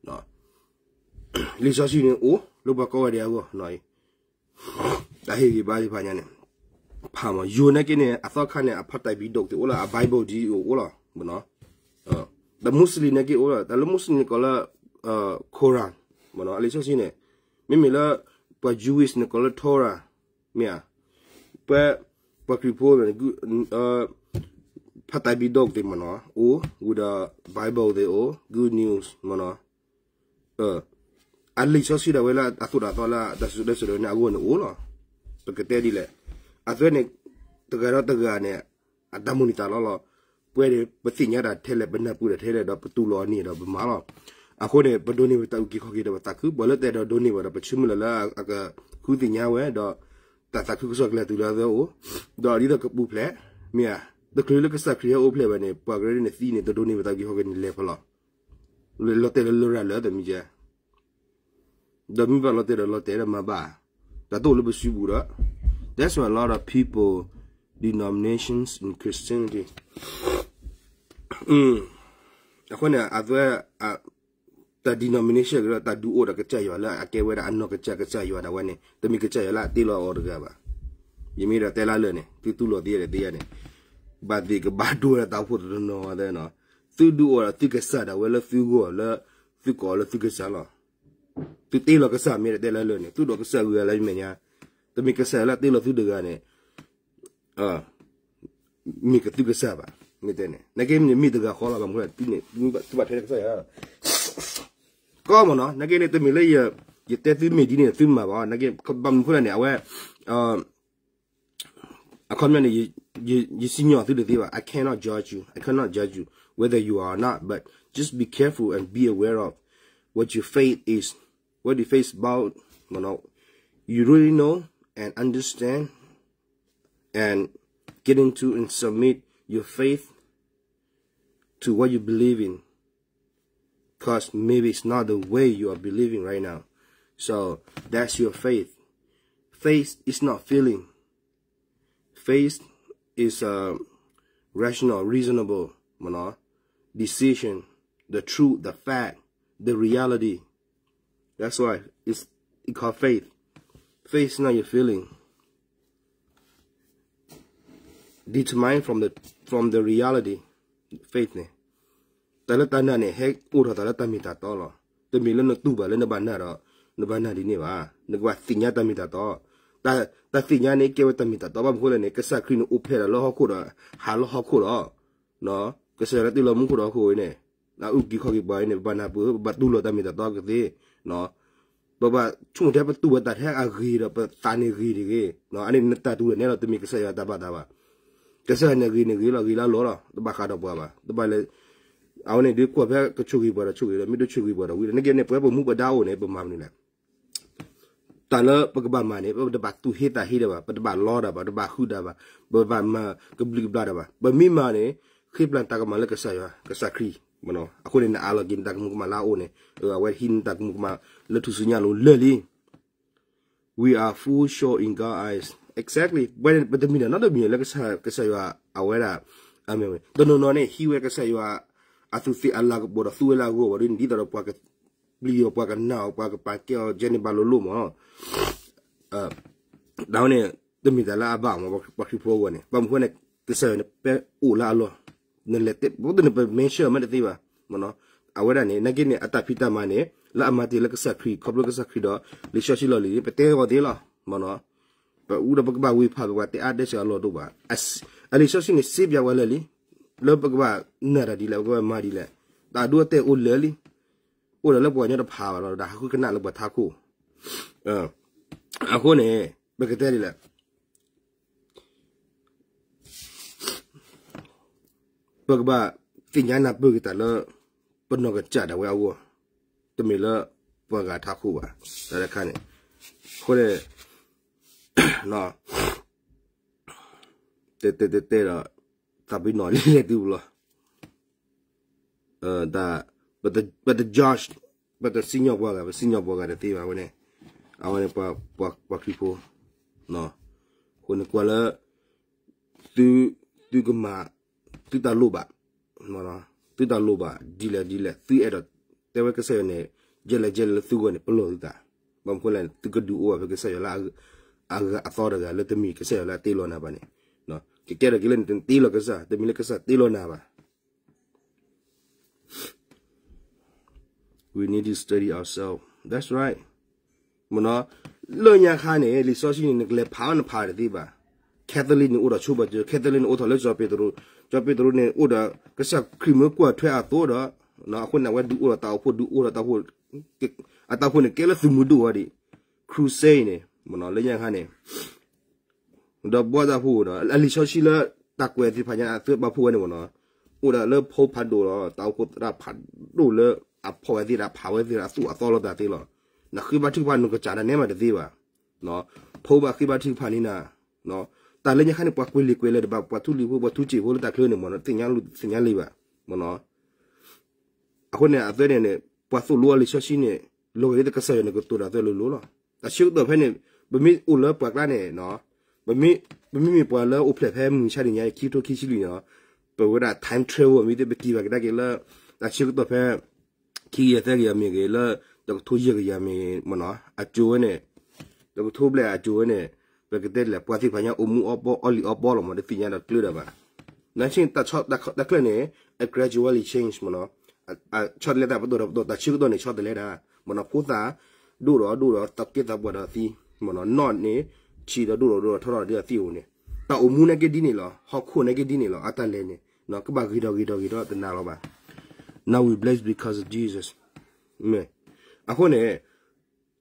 လံာ်စီဆှံန့ၣ်အိၣ် လၢပှၤကိးဂၤဒဲးအဂီၢ်, တၢ်ဟ့ၣ်ဂံၢ်ဘါသ့ၣ်တဖၣ်ညါန့ၣ် ဖးမး, ယိၤနာ်က့န့ၣ် အသီခါန့ၣ် အဖးတၢ်ဘံၤဒိၣ်သ့ၣ်အိၣ်လီၤ, အ Bible ဒ်အိၣ်လီၤ, ဒီး Muslim နာ်က့အိၣ်လီၤ, တၢ်လၢ Muslim န့ၣ် ကိးလၢ Quran မ့ၢ်နီၤ, အလံာ်စီဆှံန့ၣ်, မ့မ့ၢ်လၢ ပှၤ Jewish န့ၣ် ကိးလၢ Torah မ့ၢ်ဧါ, ပှၤ ပှၤခရံာ်ဖိန့ၣ် ဖးတၢ်ဘံၤဒိၣ်သ့ၣ်မ့ၢ်နီၤ အိၣ်, ဝံၤဒီး Bible သ့ၣ်အိၣ်, Good News မ့ၢ်နီၤ, အလံာ်စီဆှံဒၣ်ဝဲလၢအသိၣ်တၢ်သီလၢ တၢ်စူၢ်တၢ်စူၢ်ဒၣ်ဝဲန့ၣ်အဂီၢ်န့ၣ်အိၣ်လီၤ. ပကတဲဒ်လဲၣ်, အသ့ၣ်န့ၣ် တဂၤဒီးတဂၤန့ၣ် အတၢ်မိၣ်န့ၢ်သးလီလီၤ. ပဝဲန့ၣ် ပသ့ၣ်ညါတၢ်ထဲလဲၣ်, ပနၢ်ပၢၢ်တၢ်ထဲလဲၣ်ဒီး ပတူၢ်လိာ်အီၤန့ၣ်ဒီးပမၤလီၤ. အဃိန့ၣ် ပဒိးန့ၢ်ဝဲတၢ်အုၣ်က့ၤခီၣ်က့ၤဒီးပသးခု, ပှၤလၢတဲဒီးဒိးန့ၢ်ဘၣ်ဒီး ပဆၢမုၢ်လၢ်လၢအကဃုသ့ၣ်ညါဝဲဒီး တၢ်သးခုကစီၣ်ကလဲၤတုၤလၢအသၢအိၣ်, ဒီးဒ်သိးကပူၤဖျဲး, မ့ၢ်ဧါ, တချုးလၢကစၢ်ခရံာ်ဟဲအိၣ်ဖျဲၣ်ဝဲန့ၣ် ပှၤကရၢန့ၣ်သံန့ၣ် တဒိးန့ၢ်ဘၣ်တၢ်အုၣ်က့ၤခီၣ်က့ၤန့ၣ်လဲၤဖဲလဲၣ်, လီၤတဲာ်လၢလရာ်လၢတမံၤကဲ ဒီးမ့ၢ်ဘၣ်လီၤတဲာ်ဒီးလီၤတဲာ်ဒီးမၤဘၣ်, တၢ်တအိၣ်လၢပစုပူၤဒီး, that's why a lot of people denominations in Christianity. အဃိန့ၣ် အသ့ၣ် တၢ် denomination ကဒီး တၢ်ဒုးအိၣ်ဒီးကစၢ်ယွၤလၢအကဲဝဲဒၣ်အနီၢ်ကစၢ် ကစၢ်ယွၤဒၣ်ဝဲန့ၣ် တမ့ၢ်ကစၢ်ယွၤလၢအတ့လီၤအီၤတဂၤဘၣ်. ယမ့ၢ်ဒီးတဲလၢလၢာ်န့ၣ် သုတူၢ်လိာ်သ့ယဲၢ်တသ့ယဲၢ်န့ၣ် ဘၣ်သ့ၣ်ကဘၣ်ဒိဝဲဒၣ်တၢ်အိၣ်ဖှိၣ်တနီၤနီၤသ့နီၤ, သုဒုးအိၣ်ဒီးသုကစၢ်ဒၣ်ဝဲလၢသုဂီၢ်လၢ သုကိးလၢသုကစၢ်လီၤ. သုတ့လီၤကစၢ်မ့ၢ်ဒီးတဲလၢလၢာ်န့ၣ် သုဒိးကစၢ်ဂုၤဂၤလၢယမဲာ်ညါ, တမ့ၢ်ကစၢ်ယွၤလၢအတ့လီၤသုတဂၤန့ၣ် မ့ၢ်ကသုကစၢ်ဘၣ်, မ့ၢ်တဲန့ၣ် နာ်က့မ့ၢ်တဂၤဃီလီၤ ဘၣ်မနုၤလဲၣ် သုဘၣ်ထဲတကစၢ်ယွၤ ကီမ့ၢ်နီၤ, နာ်က့န့ၣ် တမ့ၢ်လၢ ယတဲသုမ့ၢ်ဒ်န့ၣ် သုမၤဘၣ်, နာ်က့ ဘၣ်မနုၤအဃိလဲၣ်န့ၣ် အဝဲ အခီပညီန့ၣ် ယစံၣ်ညီၣ်သုတသ့ဘၣ်. I cannot judge you. I cannot judge you whether you are or not, but just be careful and be aware of what your faith is, what your faith is about. You really know and understand and get into and submit your faith to what you believe in. Because maybe it's not the way you are believing right now. So that's your faith. Faith is not feeling. Faith is a rational, reasonable, you know, decision, the truth, the fact, the reality. That's why it's it called faith. Faith is not your feeling. Determine from the from the reality. Faith န့ၣ် တၢ်လၢတၢ်နာ်န့ၣ် ဟဲအိၣ်ထီၣ်သးလၢတၢ်မ့ၢ်တၢ်တီလီၤ. တမ့ၢ်လၢနတူၢ်ဘၣ်လၢနဘၣ်နာ်ဒီး နဘၣ်နာ်ဒ်န့ၣ်ဘၣ်. နကဘၣ်သ့ၣ်ညါတၢ်မ့ၢ်တၢ်တီ. တၢ်သ့ၣ်ညါန့ၣ် ကဲဝဲတၢ်မ့ၢ်တၢ်တီ ဘၣ်မနုၤဃိလဲၣ်န့ၣ် ကစၢ်ခရံာ်န့ၣ်အိၣ်ဖျဲၣ်ဒီးလၢဟီၣ်ခိၣ်ဒီး ဟးလၢဟီၣ်ခိၣ်လီၤ. ကစၢ်ယွၤလၢတ့လီၤမူခိၣ်ဒီးဟီၣ်ခိၣ်ဝဲန့ၣ် အအုၣ်က့ၤခီၣ်က့ၤပှၤန့ၣ် ပဘၣ်နၢ်ပၢၢ် ပဘၣ်တူၢ်လိာ်တၢ်မ့ၢ်တၢ်တီကသ့ ပဘၣ်ဆိကမိၣ်ထဲပတူၢ်ဝဲတၢ်ထဲအဂ့ၤဒီး ပသးန့ၣ်ဂ့ၤတဂ့ၤ, အန့ၣ်နတၢ်တူၢ်တၢ်န့ၣ်လီၤ တမ့ၢ်ကစၢ်ယွၤတၢ်ဘၣ်သးဘၣ်. ကစၢ်ယွၤန့ၣ်ဂ့ၤန့ၣ်ဂ့ၤလီၤ ဂ့ၤလၢလီၤလီၤ တဘၣ်ဃးဒီးပှၤဘၣ် တဘၣ်လဲၤ အဝဲန့ၣ်ဒုးကွၢ်ဖဲကဆိၣ်ဂ့ၤပှၤဒီးဆိၣ်ဂ့ၤဒီး မ့ၢ်တဆိၣ်ဂ့ၤပှၤဒီးဝံၤဒီး နကဲန့ၣ် ပဝဲပမူပဒါအိၣ်န့ၣ် ပမၤမနုၤလဲၣ် တၢ်လၢပကဘၣ်မၤန့ၣ် ပတဘၣ်တူၢ်ဟ့သးဟ့ဒီးဘၣ် ပတဘၣ်လီတၢ်ဘၣ် ပတဘၣ်ဟုၣ်တၢ်ဘၣ် ပဘၣ်မၤကဘျံးကဘျၣ်တၢ်ဘၣ် ပမ့ၢ်မၤန့ၣ် ဃ့ပျၢ်တၢ်ကမၣ်လၢကစၢ်ယွၤ ကစၢ်ခရံာ် အဃိန့ၣ် နအးလီၤက့ၤနတၢ်ကမူၤကမၣ်လၢအအိၣ်န့ၣ် အဝဲဟံးနတၢ်ကမူၤကမၣ်လၢထူၣ်စုညါလိၤလၢာ်လံ We are fool show in God's eyes. Exactly. ပဝဲပတမ့ၢ်တၢ်နီတမံၤလၢကစၢ်ယွၤအဝဲဒၣ် အမ့ၢ်ဝဲ တနီၤနီၤန့ၣ် ဟံးဝဲကစၢ်ယွၤ အသူးသ့ၣ်အလၤကပီၤဒီးသူဝဲလၢအဂီၢ်ဘၣ်ဒီး နဒ်သိးဒီးပှၤကပျံၤအီၤ ပှၤကနာ်အီၤ ပှၤကပာ်ကဲအီၤ ကဲန့ၣ်ဘၣ်လိၤလိၤမး တၢ်ဝဲန့ၣ် တမ့ၢ်တၢ်လၢအဘၣ်မး ပှၤခရံာ်ဖိအဂီၢ်န့ၣ် ဘၣ်မနုၤဃိန့ၣ် ကစၢ်ယွၤန့ၣ် ပဲအိၣ်လၢအလီၢ် နလဲၤတဲ ပဝဲတန့ၣ် ပမဲာ်ဆှၢမ့ၢ်တသ့ဘၣ် အဝဲဒၣ်န့ၣ် နာ်က့န့ၣ် အတၢ်ဖံးတၢ်မၤန့ၣ် လၢအမၤတ့ၢ်လၢကစၢ်ခရံာ် ခီဖျိကစၢ်ခရံာ်ဒီး လံာ်စီဆှံလီၢ်လံၤန့ၣ် ပတဲအီၤသ့လီၤ ပအူဒီးပကဘၣ်ဝ့ၤဖး ပကဘၣ်တဲအါတဲစှၤအလီၢ်တအိၣ်ဘၣ်. အလံာ်စီဆှံန့ၣ် စ့ပၠးဝဲလၢာ်လံ လၢပကဘၣ်နာ်တၢ်ဒ်လဲၣ် ပကဘၣ်မၤဒ်လဲၣ် တၢ်ဒိအတဲာ်အိၣ်လၢာ်လံ အိၣ်ဒီးလၢပှၤကညီတဖၣ်ဘၣ်ဒီး ဟးဃုကနၣ်လၢပှၤထးခိၣ် အဃိန့ၣ် ပကတဲဒ်လဲၣ် ပကဘၣ်သ့ၣ်ညါနၢ်ပၢၢ်က့ၤတၢ်လၢ ပနီၢ်ကစၢ်ဒၣ်ဝဲအဂီၢ် တမ့ၢ်လၢပှၤဂၤထးခိၣ်ဘၣ် တၢ်တခါန့ၣ် အဃိန့ၣ် တဲတဲတဲတဲဒီး သးပ့ၤနီၣ်လံလဲၣ်တုၤလီၤ တၢ် ပတ judge ပတစံၣ်ညီၣ်ပှၤဂၤ ပစံၣ်ညီၣ်ပှၤဂၤတသ့ဘၣ်ဝဲန့ၣ် အဝဲန့ၣ် ပှၤခရံာ်ဖိ အဃိန့ၣ်ကွၢ်လၢ သု သုကမၤ သုတၢ်လိၣ်ဘၣ် သုတၢ်လိၣ်ဘၣ် ဒ်လဲၣ်ဒ်လဲၣ် သုအဲၣ်ဒိး တဲဝဲကစၢ်ယွၤန့ၣ် ယဲလဲၣ်ယဲလဲၣ်လၢသုဂီၢ်န့ၣ် ပလီၢ်သုသး ဘၣ်မနုၤဃိလဲၣ် သုကဒုးအိၣ်ဘၣ်ဖဲကစၢ်ယွၤလၢ အဂၤအသီတဂၤလၢတမ့ၢ်ကစၢ်ယွၤလၢအတ့လီၤနၤဘၣ်န့ၣ် ကကဲထီၣ်က့ၤလၢနတ့လီၤကစၢ် တမ့ၢ်လၢကစၢ်တ့လီၤနၤဘၣ် We need to study ourselves. That's right. မ့ၢ်နီၤ လၢညါခါန့ၣ် လံာ်စီဆှံန့ၣ် နကလဲၤဖးအီၤနဖးတသ့ဘၣ်. Catholic န့ၣ် အိၣ်ဒီးဆိဘၣ်စၢၤ Catholic န့ၣ် အိၣ်ထီၣ်လၢစီၤပ့းတရူး စီၤပ့းတရူးန့ၣ် အိၣ်ဒီးကစၢ်ခရံာ်မၢကွၢ်ထွဲအသိးဒီး အဃိန့ၣ် အဝဲဒုးအိၣ်ဒီးတၢ်အိၣ်ဖှိၣ် ဒုးအိၣ်ဒီးတၢ်အိၣ်ဖှိၣ် အတၢ်အိၣ်ဖှိၣ်န့ၣ် ကဲလၢသုးမုၢ်ဒိၣ်ဝဲဒၣ် crusade န့ၣ် မ့ၢ်နီၤ လၢညါခါန့ၣ် ဒီးဘှီသးဖိဒီး အလံာ်စီဆှံလၢတၢ်ကွဲးသ့ၣ်တဖၣ်ညါ အသုပာ်ဖှိၣ်ဝဲန့ၣ်မ့ၢ်နီၤ အိၣ်ဒီးလၢဖိဖးဒိၣ်ဒီး တၢ်အိၣ်ဖှိၣ်သရၣ်ဖးဒိၣ်လၢအဖီၣ်ဝဲသ့ၣ်ဒီး ဖးဝဲသ့ၣ်ဒီး အသူၣ်အသီလိာ်သးသ့လီၤ. နဃ့ဘါထုကဖၣ်နကစၢ်ဒၣ်နဲမးတသ့ဘၣ်. ဖိဘၣ်ဃ့ဘါထုကဖၣ်န့ၣ်နၤ တၢ်လၢညါခါန့ၣ် ပှၤကွဲးလံာ်ကွဲးလဲၢ်တဘၣ် ပှၤထူလံာ်ဖိ ပှၤထူစ့ၣ်ဖိလၢတၢ်ချၢန့ၣ်မ့ၢ်နီၤ သ့ၣ်ညါလံ သ့ၣ်ညါလံဘၣ် မ့ၢ်နီၤ အဃိန့ၣ် အသၢန့ၣ်န့ၣ် ပှၤသိၣ်လိအလံာ်စီဆှံန့ၣ် လီၤဂာ်ဒ်သိးကစၢ်ယွၤန့ၣ် ကတိၤတၢ်သၢလိၤလိၤလီၤ. တၢ်ဆၢကတီၢ်ဖဲန့ၣ် ပမ့ၢ်အိၣ်လၢပှၤကျါန့ၣ် ပမ့ၢ် ပမ့မ့ၢ်ပှၤလၢအိၣ်ဖျဲၣ်ဖဲမုၢ်မဆါတနံၤညါ ခံကထိခံဆံလွံၢ်န့ၣ် ပဝဲဒၣ် time travel မ့ၢ်သ့ ပက့ၤဘၣ်ကဒါက့ၤလၢ တၢ်ဆၢကတီၢ်ဖဲ ခံကယၤသၢကယၤမ့ၢ်ဂ့ၤ လၢတကထိယဲၢ်ကယၤမ့ၢ်ဂ့ၤ မ့ၢ်နီၤ အစိၤဝဲန့ၣ် တကထိဘျဲၣ်အစိၤဝဲန့ၣ် ပကတဲဒ်လဲၣ် ပှၤသ့ၣ်တဖၣ်ညါ အိၣ်မူအီၣ်ပီ အီၣ်လံာ်အီပီလီၤမး တသ့ၣ်ညါဒီးကျၢၤဒီးဘၣ်. နဆ့ တၢ်ချၢန့ၣ် အ gradually change မ့ၢ်နီၤ ဆီတလဲတၢ်ပတီၢ်ဒီးပတီၢ် တၢ်ဆၢကတီၢ်န့ၣ် ဆီတလဲတၢ် မ့ၢ်နီၤ ဖိသၣ် ဒိၣ်ဒီးဒိၣ်ဒီး သးကဲသးပှၢ်ဒီးသံ မ့ၢ်နီၤ နီၢ်န့ၣ် ဆံးဒီးဒိၣ်ဒီးဒိၣ်ဒီးထီထီၣ်ဒီးသံအိၣ်န့ၣ် တၢ်အိၣ်မူနာ်က့ဒ်န့ၣ်လီၤ ဟီၣ်ခိၣ်နာ်က့ဒ်န့ၣ်လီၤ အတၢ်လဲၤန့ၣ် ကဘၣ်ဂ့ၤထီၣ်ဂ့ၤထီၣ်ဂ့ၤထီၣ်တနၤလီၤဘၣ်. Now we blessed because of Jesus. မ့ၢ် အဃိန့ၣ်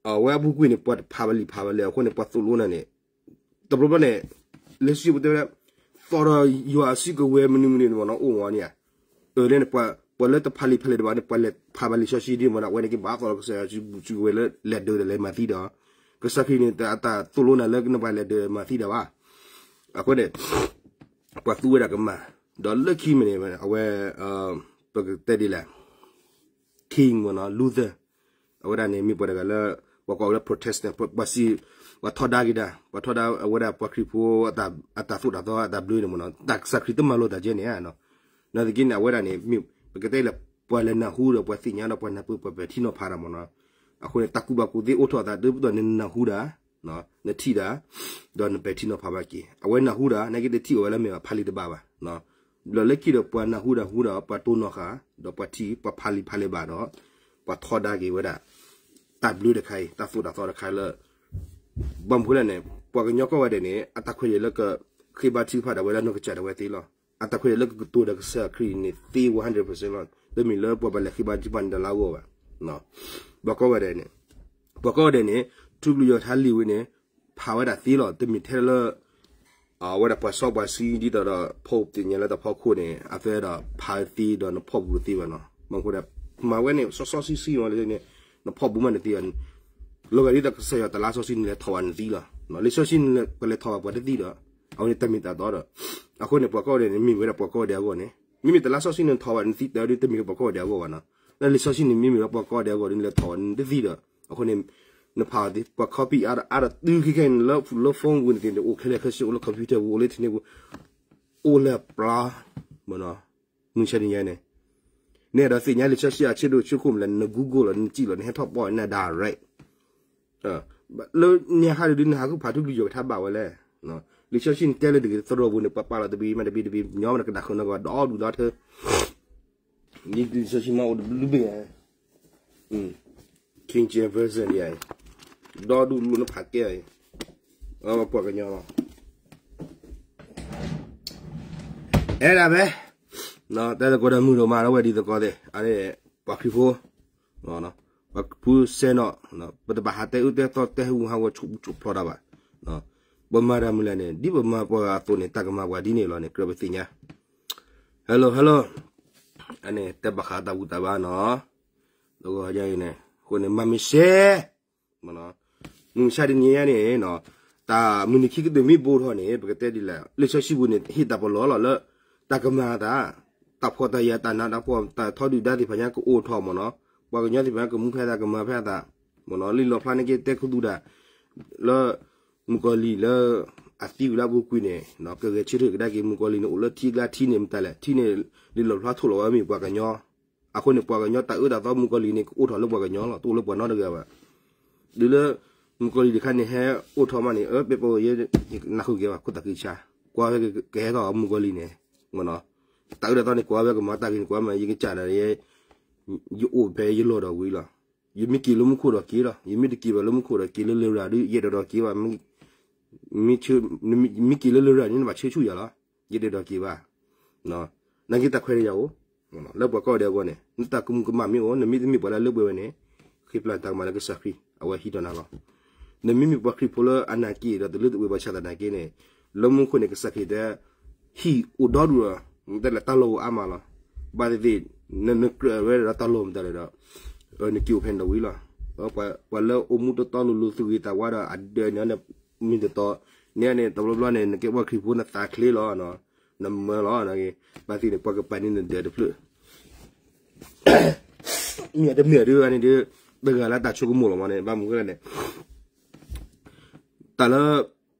အဝဲအပူၤကွံာ်န့ၣ် ပှၤဖးဘၣ်လံာ်ဖးဘၣ်လဲၣ် အဃိန့ၣ် ပှၤသိၣ်လိနၤန့ၣ် တဘျီဘျီန့ၣ် လၢစံးပတဲဝဲဒၣ် သီၣ်ဒီးယွၤအစုကဝဲၤမနုၤမနုၤန့ၣ်မ့ၢ်နီၤ အိၣ်မ့ၢ်န့ၣ်ဧါ. အၢ လၢန့ၣ် ပှၤလၢတဖးလံာ်ဖးလဲၢ်တဘၣ်န့ၣ် ပှၤလဲၤဖးဘၣ်လံာ်စီဆှံဒ်မ့ၢ်နီၤ အဝဲန့ၣ်ကဘၣ်သီၣ်လီၤကစၢ်ယွၤစုကဝဲၤလၢလဲၤဒၢးဒီးလဲၤမၤသံဒီး ကစၢ်ခရံာ်န့ၣ် အတၢ်သိၣ်လိနၤလၢနဘၣ်လဲၤဒၢးမၤသံဒီးဘၣ်. အဃိန့ၣ် ပှၤသူဝဲဒၣ်ကမၢ် ဒီးလၢခံမ့ၢ်န့ၣ် အဝဲ ပကတဲဒ်လဲၣ် King မ့ၢ်နီၤ Luther အဝဲဒၣ်န့ၣ် မ့ၢ်ပှၤတဂၤလၢ ပှၤကိးလၢ Protestant ပှၤစံး ပှၤထီဒါက့ၤဒၣ် ပှၤထီဒါအဝဲဒၣ်ပှၤခရံာ်ဖိ အတၢ်သိၣ်တၢ်သီအတၢ်ဘျၢန့ၣ်မ့ၢ်နီၤ တၢ်ကစၢ်ခရံာ်တမၤလိတၢ်ကဲန့ၣ်ဧါ. နာ်သက့န့ၣ် အဝဲဒၣ်န့ၣ် မ့ၢ်ပကတဲလၢ ပှၤလဲၤနၢ်ဟူဒီးပှၤသ့ၣ်ညါဒီးပှၤနၢ်ပၢၢ်ပှၤပဲာ်ထံနီၤဖးတၢ်မ့ၢ်နီၤ. အဃိန့ၣ် တၢ်ကူၣ်ဘၣ်ကူၣ်သ့အိၣ်ထီၣ်အသးဒ်သိးနနၢ်ဟူဒၣ် နထံၣ်ဒၣ် ဒီးနပဲာ်ထံနီၤဖးဘၣ်က့ၤ အဝဲနၢ်ဟူဒၣ် နာ်က့တထံၣ်အီၤဝဲလၢမ့ၢ်ဘၣ်ဖးလံာ်တဘၣ်ဘၣ်. ဒီးလၢခံဒီးပှၤနၢ်ဟူဒၣ်ဟူဒၣ် ပှၤတိၢ်နီၣ်ဃာ် ဒီးပှၤထံၣ် ပှၤဖးလံာ်ဖးလဲၢ်ဘၣ်ဒီး ပှၤထီဒါက့ၤဝဲဒၣ် တၢ်ဘျၢတခါအံၤ တၢ်သိၣ်တၢ်သီတခါလၢ ဘၣ်မနုၤလဲၣ်န့ၣ် ပှၤကညီကိးဂၤဒဲးန့ၣ် အတၢ်ခွဲးယာ်လၢက ဃ့ဘါထုကဖၣ်ဒၣ်ဝဲလၢနီၢ်ကစၢ်ဒၣ်ဝဲသ့လီၤ. အတၢ်ခွဲးယာ်လၢကကတိၤဒီးကစၢ်ခရံာ်န့ၣ်သ့ one hundred percent လီၤ. တမ့ၢ်လၢပှၤဘၣ်လဲၤဃ့ဘါထုကဖၣ်န့ၣ်ဒီးလၢအဂီၢ်ဘၣ်. ပှၤကိးဂၤဒဲးန့ၣ် ပှၤကိးဂၤဒဲးန့ၣ် ထူကလုၢ်ယီၢ်ထါလံာ်ဝဲန့ၣ် ဖးဝဲဒၣ်သ့လီၤ. တမ့ၢ်ထဲလၢ အဝဲဒၣ်ပှၤစီပှၤဆှံဒ်သိးဒီး ဖီသ့ၣ်ညါလၢတၢ်ဖီခိၣ်န့ၣ် အသဲဒီးဖးသ့ဒီးနဖီၣ်ပူၤတသ့ဘၣ်နီၤ. မ့ၢ်အဃိဒီး မၤဝဲန့ၣ် စီစီဆှံဆှံမ့ၢ်လၢန့ၣ် နဖီၣ်ပူၤမးနသ့ဘၣ်. လီၤဂာ်ဒ်သိးကစၢ်ယွၤတလါစီဆှံန့ၣ်လဲၤထီၣ်ဘၣ်နသ့လီၤ. လံာ်စီဆှံန့ၣ်ကလဲၤထီၣ်ဘၣ်ပှၤတသ့ဒီး အဝဲန့ၣ်တၢ်မ့ၢ်တၢ်တီဒီး အဃိန့ၣ် ပှၤကိးဂၤဒဲးန့ၣ် မ့ၢ်ဝဲဒၣ်ပှၤကိးဂၤဒဲးအဂီၢ်န့ၣ် မ့မ့ၢ်တလါစီဆှံန့ၣ်ထီၣ်ဘၣ်နသ့ဒီး တမ့ၢ်ပှၤကိးဂၤဒဲးအဂီၢ်ဘၣ်နီၤ. လၢလံာ်စီဆှံန့ၣ် မ့မ့ၢ်ဝဲပှၤကိးဂၤဒဲးအဂီၢ်န့ၣ် လဲၤထီၣ်ဘၣ်နသ့ဒီး အဃိန့ၣ် နဖးသ့ ပှၤ copy အါဒီးအါဒီးတုၤခဲခဲအံၤန့ၣ် လၢ လၢ phone ပူၤန့ၣ်သ့ၣ်န့ၣ် အိၣ်ခဲလၢာ်ခဲဆ့ အိၣ်လၢ computer ပူၤ အိၣ်လၢ internet ပူၤ အိၣ်လၢပျီ မ့ၢ်နီၤ မုၢ်ဆါတနံၤညါန့ၣ် နအဲၣ်ဒိးသ့ၣ်ညါလံာ်စီဆှံအဆၢဒိၣ်ဆၢခိၣ်မနုၤလဲၣ် န Google လီၤ နစံၣ်လီၤ နဟဲထီၣ်ပီၣ်နၤ direct လၢညါဟါဒုး နဟးဃုဖးထူကလုၢ်ယီၢ်ကထါဘၣ်ဝဲလဲၣ်. လံာ်စီဆှံန့ၣ်တဲလၢတဂ့ၤ သရိာ်ပူၤန့ၣ် ပှၤပာ်လီၤတဘ့ၣ်မ့ၢ်တဘ့ၣ်တဘ့ၣ် ညီမ့ၢ်နကနၣ်ဃုာ်နီၢ်ကီၢ် ဒီဒူၣ်ဒီထၢ လံာ်စီဆှံမ့ၢ်အိၣ်တဘျုးဘ့ၣ် King James Version ယၤ ဒီဒူၣ်ဒူၣ်လၢဖးကဲအံၤ ပှၤကညီလီၤ အဲၣ်ဒၣ်ဖဲ တၢ်သကိးဒီးမုၢ်ဒိၣ်မးလၢဝဲဒ်သကိးသ့ၣ် အန့ၣ် ပှၤခရံာ်ဖိ ပှၤခရံာ်ဖိစဲနီၤ ပတဘၣ်ဟးတဲအၢတဲသီတဲဟူဟးဂီၤဆူၣ်ဖျိးတၢ်ဘၣ်. ပမၤတၢ်မနုၤလဲၣ်န့ၣ် ဒ်ပမၤပှၤအသိးန့ၣ် တၢ်ကမၤပှၤဒ်န့ၣ်လီၤန့ၣ် ကြၢးပသ့ၣ်ညါ Hello hello အန့ၣ် တဲဘၣ်ဃးတၢ်ဘူၣ်တၢ်ဘါနီၤ လၢဂီၤအံၤန့ၣ် အဃိန့ၣ် မၤမ့ၢ်စဲ မုၢ်မဆါတနံၤညါန့ၣ် တၢ်မုၢ်နံၤခံကတၢၢ်မ့ၢ်ဘိထီၣ်န့ၣ် ပကတဲဒ်လဲၣ် လံာ်စီဆှံပူၤန့ၣ် ဟ့ၣ်တၢ်ပလီၢ်လီၤလၢ တၢ်ကမၤအသး တၢ်ဖှီၣ်တၢ်ယာ်တၢ်နးတၢ်ဖှီၣ် တၢ်ထီဒုၣ်ဒါသ့ၣ်တဖၣ်ညါကအိၣ်ထီၣ်မ့ၢ်နီၤ ပှၤကညီသ့ၣ်တဖၣ်ညါကမူဖဲအသးကမၤဖဲအသး မ့ၢ်နီၤ လံာ်လီၣ်ဖျါန့ၣ်က့တဲခူသူၣ်တၢ် လၢ မုၣ်ကီၤလံၢ်လၢ အသံဝံၤလၢအပူၤကွံာ်န့ၣ် ကဂဲၤဆၢထၢၣ်ကဒါက့ၤမုၣ်ကီၤလံၢ်န့ၣ် အိၣ်လၢထံကျါထံန့ၣ် မတၤလဲၣ် ထံန့ၣ် လံာ်လီၣ်ဖျါထိၣ်လီၤဝဲမ့ၢ်ပှၤကညီ အဃိန့ၣ် ပှၤကညီတၢ်အၢတၢ်သီမုၣ်ကီၤလံၢ်န့ၣ် ကအိၣ်ထီၣ်လၢပှၤကညီလီၤ တအိၣ်လၢပှၤနီတဂၤဘၣ်. တုၤလၢ မုၣ်ကီၤလံၢ်တခါန့ၣ် ဟဲအိၣ်ထီၣ်မးန့ၣ် အၢ ပဲပဝဲယဲ နၢ်ဟူကဲဘၣ် ခိၣ်သးခုဆါ ကွၢ်ဝဲကဟဲထီၣ်မုၣ်ကီၤလံၢ်န့ၣ် မ့ၢ်နီၤ တၢ်အၢတၢ်သီန့ၣ် ကွၢ်ဝဲကမၤတၢ်ဂ့ၤန့ၣ် ကွၢ်မး ယကစၢ်ဒီး ယအိၣ်ဖဲယလီၢ်ဒီးဝံၤလီၤ. ယမ့ၢ်က့ၤလၢမူခိၣ်ဒီးက့ၤလီၤ ယမ့ၢ်တက့ၤဘၣ်လၢမူခိၣ်ဒီးက့ၤလၢလရာ်ဒီး ယအဲၣ်ဒိးဒီးက့ၤဘၣ် မ့ၢ်က့ၤလၢလရာ်န့ၣ် နဘၣ်ဆၢဆူၣ်ယၤလီၤ ယအဲၣ်ဒိးဒီးက့ၤဘၣ် နာ်က့တၢ်ခွဲးတၢ်ယာ်အိၣ် လၢပှၤကိးဂၤဒဲးအဂီၢ်န့ၣ် နတၢ်ကမူၤကမၣ်မ့ၢ်အိၣ် နမ့ၢ်တမ့ၢ်ပှၤလၢအလၢပှဲၤဝဲန့ၣ် ဃ့ပျၢ်တၢ်ကမၣ်လၢကစၢ်ခရံာ် အဝဲဟံးထီၣ်နၤလီၤ. နမ့မ့ၢ်ပှၤခရံာ်ဖိလၢအနာ်က့ဒီးတလၢတပှဲၤဘၣ်ဆၣ်သနာ်က့န့ၣ် လၢမူခိၣ်န့ၣ် ကစၢ်ခရံာ်တဲ ဟံၣ်အိၣ်ဒီဒူၣ်ဒီး တဲလၢတၢ်လီၢ်အိၣ်အါမးလီၤ. ဘၣ်သ့ၣ်သ့ၣ် နကြၢးဝဲဒီးတၢ်လီၢ်မတၤလဲၣ်ဒီး နက့ၤအိၣ်ဖဲန့ၣ်ဒီးဝံၤလီၤ. ပှၤလၢအိၣ်မူတတီလိၤလိၤသူၣ်ဂ့ၤသးဝါဒီးအဒၢးန့ၣ် မ့ၢ်တတီ န့ၣ်န့ၣ် တဘျီဘျီန့ၣ် နကဲပှၤခရံာ်ဖိနသးချ့လီၤ နမၢလီၤ ဘၣ်သ့ၣ်န့ၣ် ပှၤကပာ်န့ၢ်နဒၢးတဖျၢၣ် မ့ၢ်တမ့ၢ်ဒ်န့ၣ်ဒ် တဂၤလၢတၢ်ဆိကမိၣ်လီၤမးန့ၣ် ဘၣ်မနုၤလဲၣ်န့ၣ် တၢ်လၢ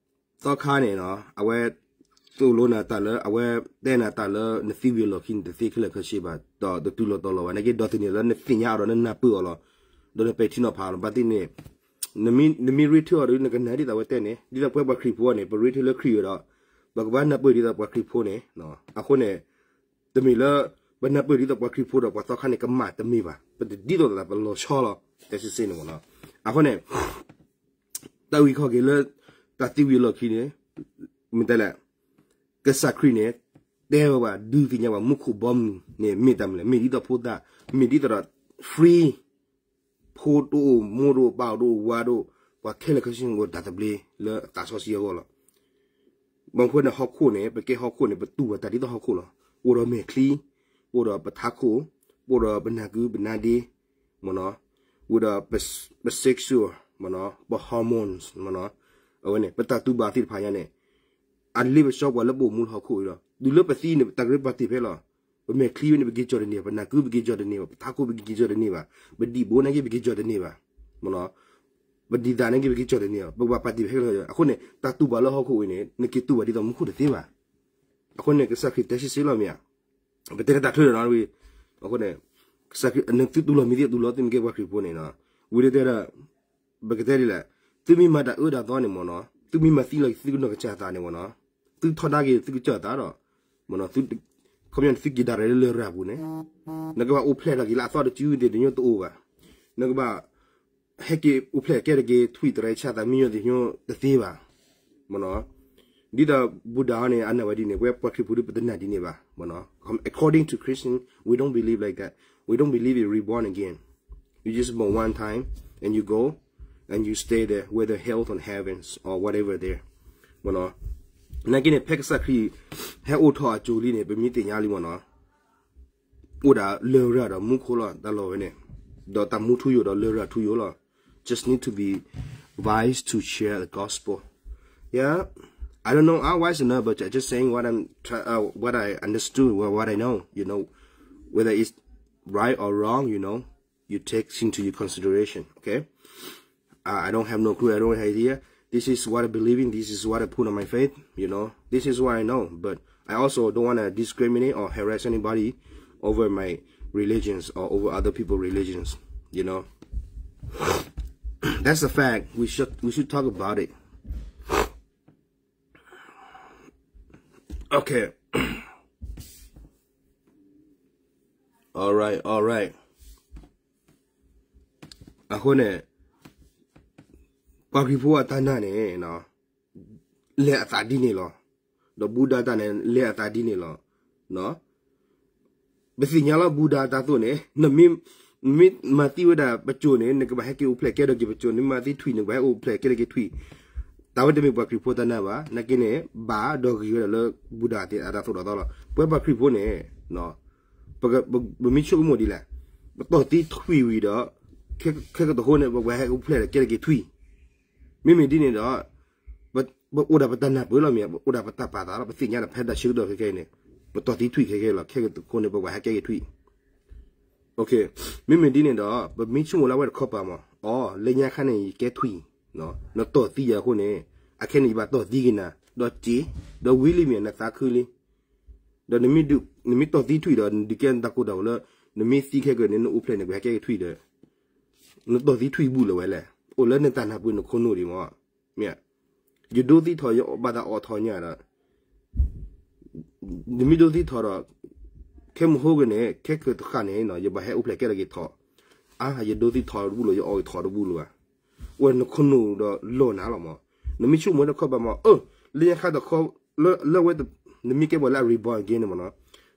သီခါန့ၣ် အဝဲ သိၣ်လိနၤတၢ်လၢ အဝဲတဲနၤတၢ်လၢနသံဝံၤအလီၢ်ခံန့ၣ် တသ့ခဲလၢာ်ခဲဆ့ဘၣ် ဒီးတတုၤလီၤတီၤလီၤဘၣ် နာ်က့ဒီးသန့ၤလၢနသ့ၣ်ညါအီၤဒီးနနၢ်ပၢၢ်အီၤလီၤ. ဒီးနပဲာ်ထံနီၤဖးအီၤလီၤ ဘၣ်သ့ၣ်န့ၣ် နမ့ၢ်ရ့ထၢၣ်အီၤဒီးနကနၢ်ဒ်သိးအဝဲတဲန့ၣ် ဒ်သိးပဝဲပှၤခရံာ်ဖိန့ၣ် ပရ့ထၢၣ်လၢခရံာ်အံၤဒီး ပကဘၣ်နၢ်ပၢၢ်ဒ်သိးပှၤခရံာ်ဖိန့ၣ် အဃိန့ၣ် တမ့ၢ်လၢ ပနၢ်ပၢၢ်ဒ်သိးပှၤခရံာ်ဖိဒီးပှၤသီခါန့ၣ် ကမၣ်တမ့ၢ်ဘၣ် ပတဒ်သိးသးပလီၤဆီလီၤ တဲစ့စ့န့ၣ်မ့ၢ်နီၤ အဃိန့ၣ် တၢ်အုၣ်က့ၤခီၣ်က့ၤလၢ တၢ်သံဝံၤအလီၢ်ခံန့ၣ် မ့ၢ်တဲလဲၣ် ကစၢ်ခရံာ်န့ၣ် တဲဝဲပှၤ ဒုးသ့ၣ်ညါပှၤမူခိၣ်ဘီမုၢ်န့ၣ် မ့ၢ်တၢ်မနုၤလဲၣ် မ့ၢ်ဒ်သိးဖိသၣ် မ့ၢ်ဒ်သိးဒီး free ဖိတအိၣ် မိၢ်တအိၣ် ပၢ်တအိၣ် ဝၤတအိၣ် ပှၤခဲလၢာ်ခဲဆ့န့ၣ် အိၣ်တၢ်သဘျ့လၢသးစီဆှံအဂီၢ်လီၤ. ဘၣ်မနုၤဃိန့ၣ် ဟီၣ်ခိၣ်န့ၣ် ပကဲဟီၣ်ခိၣ်န့ၣ် ပတူၢ်ဘၣ်တၢ်ဒ်သိးဟီၣ်ခိၣ်လီၤ. အိၣ်ဒီးမဲာ်ချံ, အိၣ်ဒီးပထးခိၣ်, အိၣ်ဒီးပနၢ်ကုပနၢ်ဒ့, မ့ၢ်နီၤ, အိၣ်ဒီးပ sexual, မ့ၢ်နီၤ, ပ hormones, မ့ၢ်နီၤ, အဝဲန့ၣ် ပတၢ်တူၢ်ဘၣ်သ့ၣ်တဖၣ်ညါန့ၣ် အလ့ပစီပှၤလၢပအိၣ်မူလၢဟီၣ်ခိၣ်အံၤလီၤ. တုၤလၢပသံန့ၣ် တၢ်ကရၢပာ်တ့ၢ်ဖဲလီၤ. ပမဲာ်ချံဝဲန့ၣ် ပက့ၤကီၤတန့ၢ်ဘၣ်, ပနၢ်ကုပက့ၤကီၤတန့ၢ်ဘၣ်, ပထးခိၣ်ပက့ၤကီၤတန့ၢ်ဘၣ်, ပဒံၣ်ဘိန့ၣ်က့ၤပက့ၤကီၤတန့ၢ်ဘၣ်, မ့ၢ်နီၤ, ပဒံသးန့ၣ်က့ၤပက့ၤကီၤတန့ၢ်ဘၣ်, ပကဘၣ်ပာ်တ့ၢ်ဖဲလီၤ. အဃိန့ၣ် တၢ်တူၢ်ဘၣ်လၢဟီၣ်ခိၣ်အံၤန့ၣ် နက့ၤတူၢ်ဘၣ်ဒ်သိးမူခိၣ်တသ့ဘၣ်. အဃိန့ၣ် ကစၢ်ခရံာ်တဲဆံးဆ့လီၤမ့ၢ်ဧါ, ပတဲလၢတၢ်ချၢဒီးနီၤ, အဃိန့ၣ် ကစၢ်ခရံာ် နသုတူၢ်လိာ်မံၤသ့ၣ်တူၢ်လိာ်သ့ၣ်နကဲပှၤခရံာ်ဖိန့ၣ်နီၤ, ဝံၤဒီးတဲဒၣ် ပကတဲဒ်လဲၣ်, သုမ့ၢ်မၤတၢ်အၢတၢ်သီန့ၣ်မ့ၢ်နီၤ, သုမ့ၢ်မၤသံလီၤက့ၤသုကနီၢ်ကစၢ်သးန့ၣ်မ့ၢ်နီၤ, သုထီဒါက့ၤသုကစၢ်သးဒီး, မ့ၢ်နီၤ, ခီပညီန့ၣ်သုက့ၤဒၣ်ရဲၣ်လၢလရာ်ပူၤန့ၣ်, နကဘၣ်အိၣ်ဖျဲၣ်ထီၣ်က့ၤလၢအသီတစုသ့ၣ်တညိတအိၣ်ဘၣ်, နကဘၣ် ဟဲက့ၤအိၣ်ဖျဲၣ်ကဲထီၣ်က့ၤထွံၣ်သရၣ်ဆၣ်သးမံညီသ့ၣ်ညိတသ့ဘၣ်, မ့ၢ်နီၤ, ဒ်သိး Buddha န့ၣ် အနာ်ဝဲဒ်န့ၣ် ပဝဲပှၤခရံာ်ဖိဒီးပတနာ်ဒ်န့ၣ်ဘၣ်, မ့ၢ်နီၤ, according to Christian, we don't believe like that, we don't believe in reborn again, you just born one time and you go and you stay there, whether hell or heavens or whatever there, မ့ၢ်နီၤ, နာ်က့န့ၣ် ဖဲကစၢ်ခရံာ် ဟဲအိၣ်ထီၣ်အစိၤလံန့ၣ် ပမ့ၢ်သ့ၣ်ညါလံမ့ၢ်နီၤ, အိၣ်ဒၣ်လရာ်ဒီးမူခိၣ်လီၤ တၢ်လီၢ်ဝဲန့ၣ်, ဒီးတၢ်မူထူယိာ်ဒီးလရာ်ထူယိာ်လီၤ, just need to be wise to share the gospel, yeah, I don't know, I'm wise enough, but I just saying what I'm, what I understood, what I know, you know, whether it's right or wrong, you know, you take into your consideration, okay? Uh, I don't have no clue. I don't have idea. This is what I believe in. This is what I put on my faith. You know, this is what I know. But I also don't want to discriminate or harass anybody over my religions or over other people's religions. You know, that's a fact. We should we should talk about it. Okay. All right. All right. အဃိန့ၣ် ပှၤခရံာ်ဖိအတၢ်နာ်န့ၣ် လဲၤအသးဒ်န့ၣ်လီၤ. ဒီး Buddha တၢ်န့ၣ် လဲၤအသးဒ်န့ၣ်လီၤ. ပသ့ၣ်ညါလီၤ Buddha တၢ်သိးန့ၣ် နမ့ၢ်မၤသံဝဲဒၣ်ပစိၤန့ၣ် နကဘၣ်ဟဲက့ၤအိၣ်ဖျဲၣ်ကဲထီၣ်က့ၤပစိၤ, နမ့ၢ်မၤသံထွံၣ် နကဘၣ်ဟဲအိၣ်ဖျဲၣ်ကဲထီၣ်က့ၤထွံၣ်. တၢ်ဝဲတမ့ၢ်ပှၤခရံာ်ဖိတၢ်နာ်ဘၣ်. နာ်က့န့ၣ် ဘၣ်ဒီးဂ့ၤဝဲဒၣ်လၢ Buddha အတၢ်သိၣ်တၢ်သီလီၤ. ပဝဲပှၤခရံာ်ဖိန့ၣ် ပမ့ၢ်ဆိကမိၣ်ဒ်လဲၣ်, ပတီၢ်သံထွံၣ်ဝံၤဒီး ခဲကတဟိန့ၣ် ပဝဲဟဲအိၣ်ဖျဲၣ်ဒီးကဲထီၣ်က့ၤထွံၣ်. မ့မ့ၢ်ဒ်န့ၣ်ဒီး ပအိၣ်ဒၣ်ပတၢ်နၢ်ပၢၢ်လီၤမ့ၢ်, ပအိၣ်ဒၣ်ပတၢ်ပာ်သးလီၤ. ပသ့ၣ်ညါဒီးဖဲဒၣ်ဆၢကတီၢ်ခဲကနံၣ်အံၤန့ၣ် ပတီၢ်သံထွံၣ်ခဲကနံၣ်လီၤ. ခဲကတဟိန့ၣ် ပဝဲဟဲကဲက့ၤထွံၣ်. မ့မ့ၢ်ဒ်န့ၣ်ဒီး ပမ့ၢ်ဆိကမိၣ်လၢဝဲတခီပၤမး, အိ လၢညါခါန့ၣ် ယကဲထွံၣ်, နတီၢ်သံယၤအဃိန့ၣ် အခဲန့ၣ် ယဘၣ်တီၢ်သံက့ၤနၤ ဒီးစ့, ဒီးဝံၤလံမ့ၢ် နသးခုလံ. ဒီးနမ့ၢ်တီၢ်သံထွံၣ်ဒီး နဒုးကဲနတၢ်ကိၢ်တၢ်ဂီၤလၢ နမ့ၢ်သံခဲကနံၣ်န့ၣ် နအိၣ်ဖျဲၣ်န့ၣ် ပဟဲကဲက့ၤထွံၣ်ဒီး နတီၢ်သံထွံၣ်ဘူၣ်လၢၤဝဲလဲၣ်. အိၣ်လၢနတၢ်နၢ်ပၢၢ်နခိၣ်နူာ်ဒံးမး, မ့ၢ်, ယဒိသံထီၣ် ယဘၣ်သးအိးထီၣ်ညါဒီး နမ့ၢ်ဒိသံထီၣ်ဒီး ခဲမုၢ်ဟိကနံၣ်န့ၣ် ခဲကတဃၣ်န့ၣ် ယဘၣ်ဟဲအိၣ်ဖျဲၣ်ကဲထီၣ်က့ၤထီၣ်, အါ ယဒိသံထီၣ်တဘူၣ်လၢၤ ယအိးထီၣ်တဘူၣ်လၢၤဘၣ်. အိၣ်နခိၣ်နူာ်ဒီးလီၢ်နၤလီၤမး. နမ့ၢ်ဆိကမိၣ်တခီပၤမး, အိ လၢညါခါတခီ လၢဝဲ နမ့ၢ်ကဲပှၤလၢအ reborn again န့ၣ်မးနီၤ,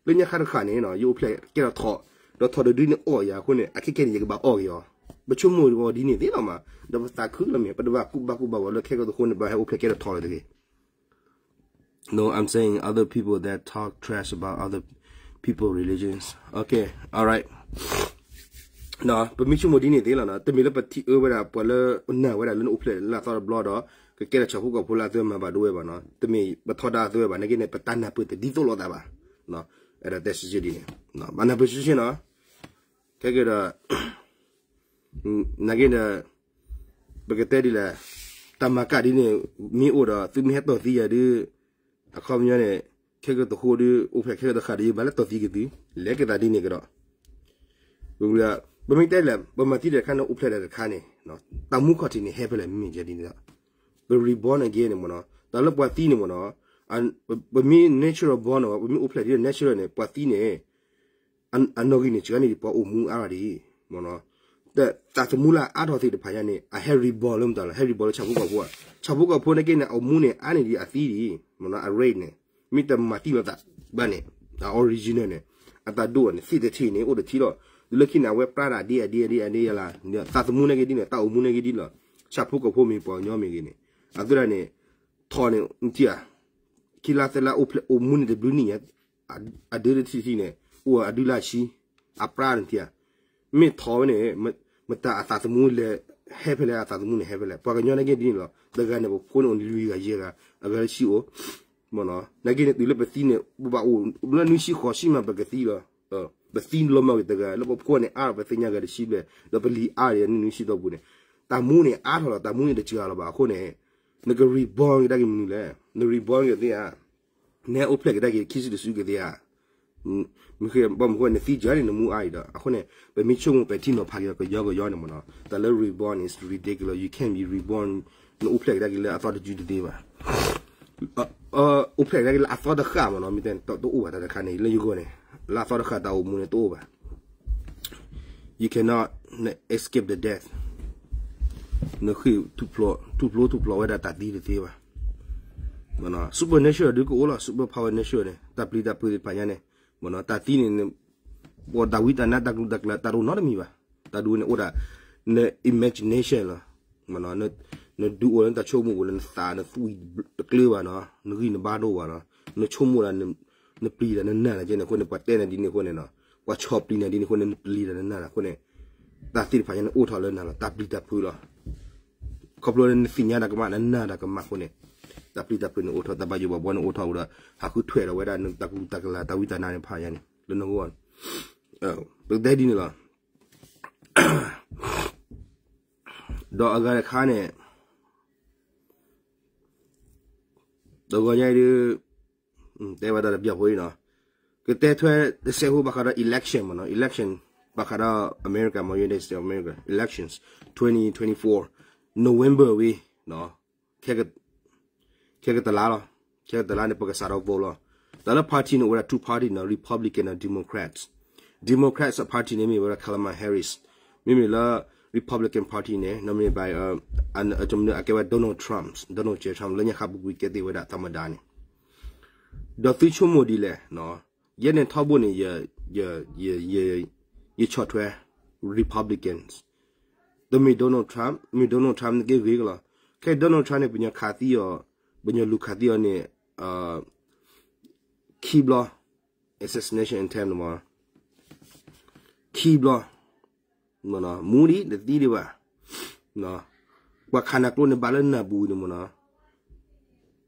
လၢညါခါတဃၣ်န့ၣ် ယအိၣ်ဖျဲၣ်ကဲထီၣ်ထီၣ်, ဒီးထီၣ်တဒုန့ၣ်အီၣ်ယၤအဃိန့ၣ် အခဲကနံၣ်န့ၣ် ယကဘၣ်အီၣ်က့ၤအီၤ. ပဆိကမိၣ်အီၤဒ်န့ၣ်သ့လီၤမး, ဒီးပသးခုလီၤမ့ၢ်, ပတဘၣ်ကူၣ်ဘၣ်ကူၣ်ဘၣ်ဝဲလၢခဲကတဟိန့ၣ် ပဟဲအိၣ်ဖျဲၣ်ကဲထီၣ်ထီၣ်လၢၤတဂ့ၤ. No, I'm saying other people that talk trash about other people religions. Okay, all right. ပမ့ၢ်ဆိကမိၣ်ဒ်န့ၣ်သ့လီၤနီၤ, တမ့ၢ်လၢပထံၣ်အၢဝဲဒၣ်ပှၤလၢနာ်ဝဲဒၣ်လၢနအိၣ်ဖျဲၣ်လၢအသီတဘျီဒီး ကကဲထီၣ်ဆၣ်ဖိကီၢ်ဖိလၢအသ့မၤဘၣ်ဒိဝဲဘၣ်နီၤ, တမ့ၢ်ပထီဒါအသ့ဝဲဘၣ်, နာ်က့န့ၣ် ပတၢ်နၢ်ပၢၢ်တဒ်သိးလိာ်သးဘၣ်. အဲၣ်ဒိးတဲဆံးဆံးဒ်န့ၣ်, ဘၣ်နၢ်ပၢၢ်ဆံးဆံးနီၤ. ခဲကဒီး နာ်က့ဒီး ပကတဲဒ်လဲၣ်, တၢ်မၤကၣ်ဒ်န့ၣ် မ့ၢ်အိၣ်ဒီး သုမ့ၢ်ဟဲတီၢ်သံယၤဒုး, အခီပညီန့ၣ် ခဲကတဟိဒုး အိၣ်ဖျဲၣ်ခဲကတဃၣ်ဒီး ယဘၣ်လၢတီၢ်သံက့ၤသု, လဲၤက့ၤသးဒ်န့ၣ်ကဒီး. ပမ့ၢ်တဲလဲၣ် ပမၤသံတခါန့ၣ် အိၣ်ဖျဲၣ်တခါန့ၣ် တၢ်မူခီၣ်ထံးန့ၣ် ဟဲဖဲလဲၣ် မ့မ့ၢ်ဒ်န့ၣ်ဒီး ပ reborn again န့ၣ်မ့ၢ်နီၤ, တၢ်လၢပှၤသံန့ၣ်မ့ၢ်နီၤ, ပမ့ၢ် natural born န့ၣ် ပမ့ၢ်အိၣ်ဖျဲၣ်ဒ် natural န့ၣ် ပှၤသံန့ၣ် အနီၣ်ဂံၢ်န့ၣ် စှၤန့ၣ်ဒ်ပှၤအိၣ်မူအါဂၤဒ်, တၢ်သးသမူလၢအအါထီၣ်သ့ၣ်တဖၣ်ညါန့ၣ် အဟဲ reborn လၢမတၤလဲၣ်, ဟဲ reborn လၢဆၣ်ဖိကီၢ်ဖိဧါ, ဆၣ်ဖိကီၢ်ဖိနာ်က့န့ၣ် အအိၣ်မူန့ၣ် အါန့ၢ်ဒံးအသံဒံး, မ့ၢ်နီၤ, အ rate န့ၣ်, မ့ၢ်တမၤသံလိာ်သးဘၣ်န့ၣ်, အ original န့ၣ်, အတၢ်ဒိၣ်န့ၣ် သ့ၣ်တထံၣ်န့ၣ် အိၣ်တထံၣ်လီၤ, တုၤလၢခံန့ၣ် အဝဲပြၢဒၣ်ဒ်အဒ်အဒ်အဒ်ယလၢ်, သးသမူနာ်က့ဒ်န့ၣ် တၢ်အိၣ်မူနာ်က့ဒ်လီၤ, ဆၣ်ဖိကီၢ်ဖိမ့ၢ်ပှၤကညီမ့ၢ်ဂ့ၤန့ၣ်, အသုဒၣ်န့ၣ် ထီၣ်န့ၣ် နထံၣ်ဧါ, ခံလါသၢလါအိၣ်ဖျဲၣ်အိၣ်မူန့ၣ်တဘျုးနံၣ်ညါ, အဒုတထံၣ်ထံၣ်န့ၣ် အိၣ်အဒုလၢအဆံ, အပြၢ်န့ၣ်ထံၣ်ဧါ, မ့ၢ်ထီၣ်ဝဲန့ၣ်, မတၤအသးသမူလဲၤ, ဟဲဖဲလဲၣ်အသးသမူန့ၣ်ဟဲဖဲလဲၣ်, ပှၤကညီနာ်က့ဒ်န့ၣ်လီၤ, တဂၤန့ၣ်ပဖိန့ၣ်အိၣ်လွံၢ်ဂၤယဲၢ်ဂၤ, အဂၤတဆံအိၣ်, မ့ၢ်နီၤ, နာ်က့န့ၣ်တုၤလၢပသံန့ၣ် ပဘၣ်အိၣ်လၢနွံဆံဃိးဆံမးပကသံလီၤ, ပသံလီၤမၢ်က့ၤတဂၤ လၢပဖိန့ၣ်အါလီၤပသ့ၣ်ညါဂၤတဆံဘျဲၣ် ဒီးပလံၤအါန့ၣ်နွံဆံတီၢ်ပူၤန့ၣ်, တၢ်မူန့ၣ်အါထီၣ်လီၤ, တၢ်မူန့ၣ်တစှၤလီၤဘၣ်အဃိန့ၣ်, နက reborn ကဒါက့ၤမနုၤလဲၣ်, န reborn က့ၤသ့ဧါ, နဟဲအိၣ်ဖျဲၣ်ကဒါက့ၤခံစုတစုက့ၤသ့ဧါ, မ့ၢ်ဃိနသံကၢန့ၣ်နမူအါအံၤဒီး အဃိန့ၣ် ပမ့ၢ်ဆိကမိၣ်ပဲာ်ထံနီၤဖးက့ၤဒီးကယီကယီန့ၣ်မ့ၢ်နီၤ, တၢ်လၢ reborn is ridiculous, you can't be reborn, နအိၣ်ဖျဲၣ်ကဒါက့ၤလၢအသီတယုၢ်တသ့ဘၣ်, အိၣ်ဖျဲၣ်ကဒါက့ၤလၢအသီတဃၣ်မ့ၢ်နီၤ, မ့ၢ်တဲတအိၣ်ဘၣ်တၢ်တခါန့ၣ် လၢယဂီၢ်န့ၣ်, လၢအသီတဃၣ်တၢ်အိၣ်မူန့ၣ်တအိၣ်ဘၣ်, you cannot escape the death, နဃ့ၢ်ထူၣ်ဖျိးထူၣ်ဖျိးဝဲဒၣ်တၢ်သံတသ့ဘၣ်, supernatural ဒုကအိၣ်လီၤ, superpower natural န့ၣ် တၢ်ပျံၤတၢ်ဖုးသ့ၣ်တဖၣ်ညါန့ၣ်, မ့ၢ်နီၤ, တၢ်သံန့ၣ် ပှၤတၢ်ဝံတၢ်နါတၢ်ကလုၢ်တၢ်ကျၢၤတၢ်တအိၣ်နီတမံၤဘၣ်, တၢ်ဒ်န့ၣ်အိၣ်ဒၣ် န imagination လီၤ, နဒုးအိၣ်လၢနတၢ်ဆိကမိၣ်ပူၤလၢနသးနသွံၣ်တကျၢၤဘၣ်နီၤ, နဂံၢ်နဘါတအိၣ်ဘၣ်နီၤ, နဆိကမိၣ်ဒၣ် နပျံၤတၢ်နနၢ်တၢ်ကဲန့ၣ်အဃိန့ၣ် ပှၤတဲနၤဒ်န့ၣ်အဃိန့ၣ်နီၤ, ပှၤဆီၣ်ပျံၤနၤဒ်န့ၣ်အဃိန့ၣ် နပျံၤတၢ်နနၢ်တၢ်အဃိန့ၣ်, တၢ်သ့ၣ်တဖၣ်ညါန့ၣ်အိၣ်ထီၣ်လၢနၤလီၤ, တၢ်ပျံၤတၢ်ဖုးလီၤ, ခီဖျိလၢနသ့ၣ်ညါတၢ်ကမၣ် နနၢ်တၢ်ကမၣ်အဃိန့ၣ်, တၢ်ပျံၤတၢ်ဖုးန့ၣ်အိၣ်ထီၣ် တၢ်ဘၣ်ယိၣ်ဘၣ်ဘှီန့ၣ်အိၣ်ထီၣ်ဝံၤဒီး ဟးဃုထွဲဒီးဝဲဒၣ်နတၢ်ကလုၢ်တၢ်ကျၢၤတၢ်ဝံတၢ်နါန့ၣ်တဖၣ်ညါန့ၣ် လၢနဂီၢ်န့ၣ်, ပကတဲဒ်န့ၣ်လီၤ. ဒီးအဂၤတခါန့ၣ်, ဒီးဂီၤညါအံၤဒုး, တဲဝဲဒၣ်တဘျီဖိအံၤနီၤ, ကတဲထွဲတစဲးဖိဘၣ်ဃးဒီး election မ့ၢ်နီၤ, election ဘၣ်ဃးဒီး America မ့ၢ် United States of America elections twenty twenty-four November ဝံၤ, ခဲကတလါလီၤ, ခဲကတလါန့ၣ် ပကစးထီၣ် vote လီၤ. တၢ်လၢ party န့ၣ် အိၣ်ဝဲဒၣ် two party နီၤ, Republican ဒီး Democrats. Democrats အ party န့ၣ် မ့ၢ်ဝဲဒၣ် Kamala Harris, မ့မ့ၢ်လၢ Republican Party န့ၣ် nominate by အကဲဝဲ Donald Trump, Donald J Trump လၢညါခါပူၤကွံာ်ကဲသ့ၣ်ဝဲဒၣ်သမ္မတန့ၣ်, ဒီးသုဆိကမိၣ်ဒ်လဲၣ်, ယဲန့ၣ်ထီဘိန့ၣ် ယဆီၣ်ထွဲ Republicans, တမ့ၢ် Donald Trump, မ့ၢ် Donald Trump န့ၣ်က့ဂ့ၤကလီၤ. ခဲ Donald Trump န့ၣ် ပညီခးသံအီၤ, ပညီလူၤခးသံအီၤန့ၣ် ခံဘျီ, assassination attempt န့ၣ်မ့ၢ်, ခံဘျီ, မူဒံးတသံဒံးဘၣ်, ပှၤခးနၤကျိန့ၣ်ဘၣ်လၢနၢ်ပူၤန့ၣ်မ့ၢ်နီၤ,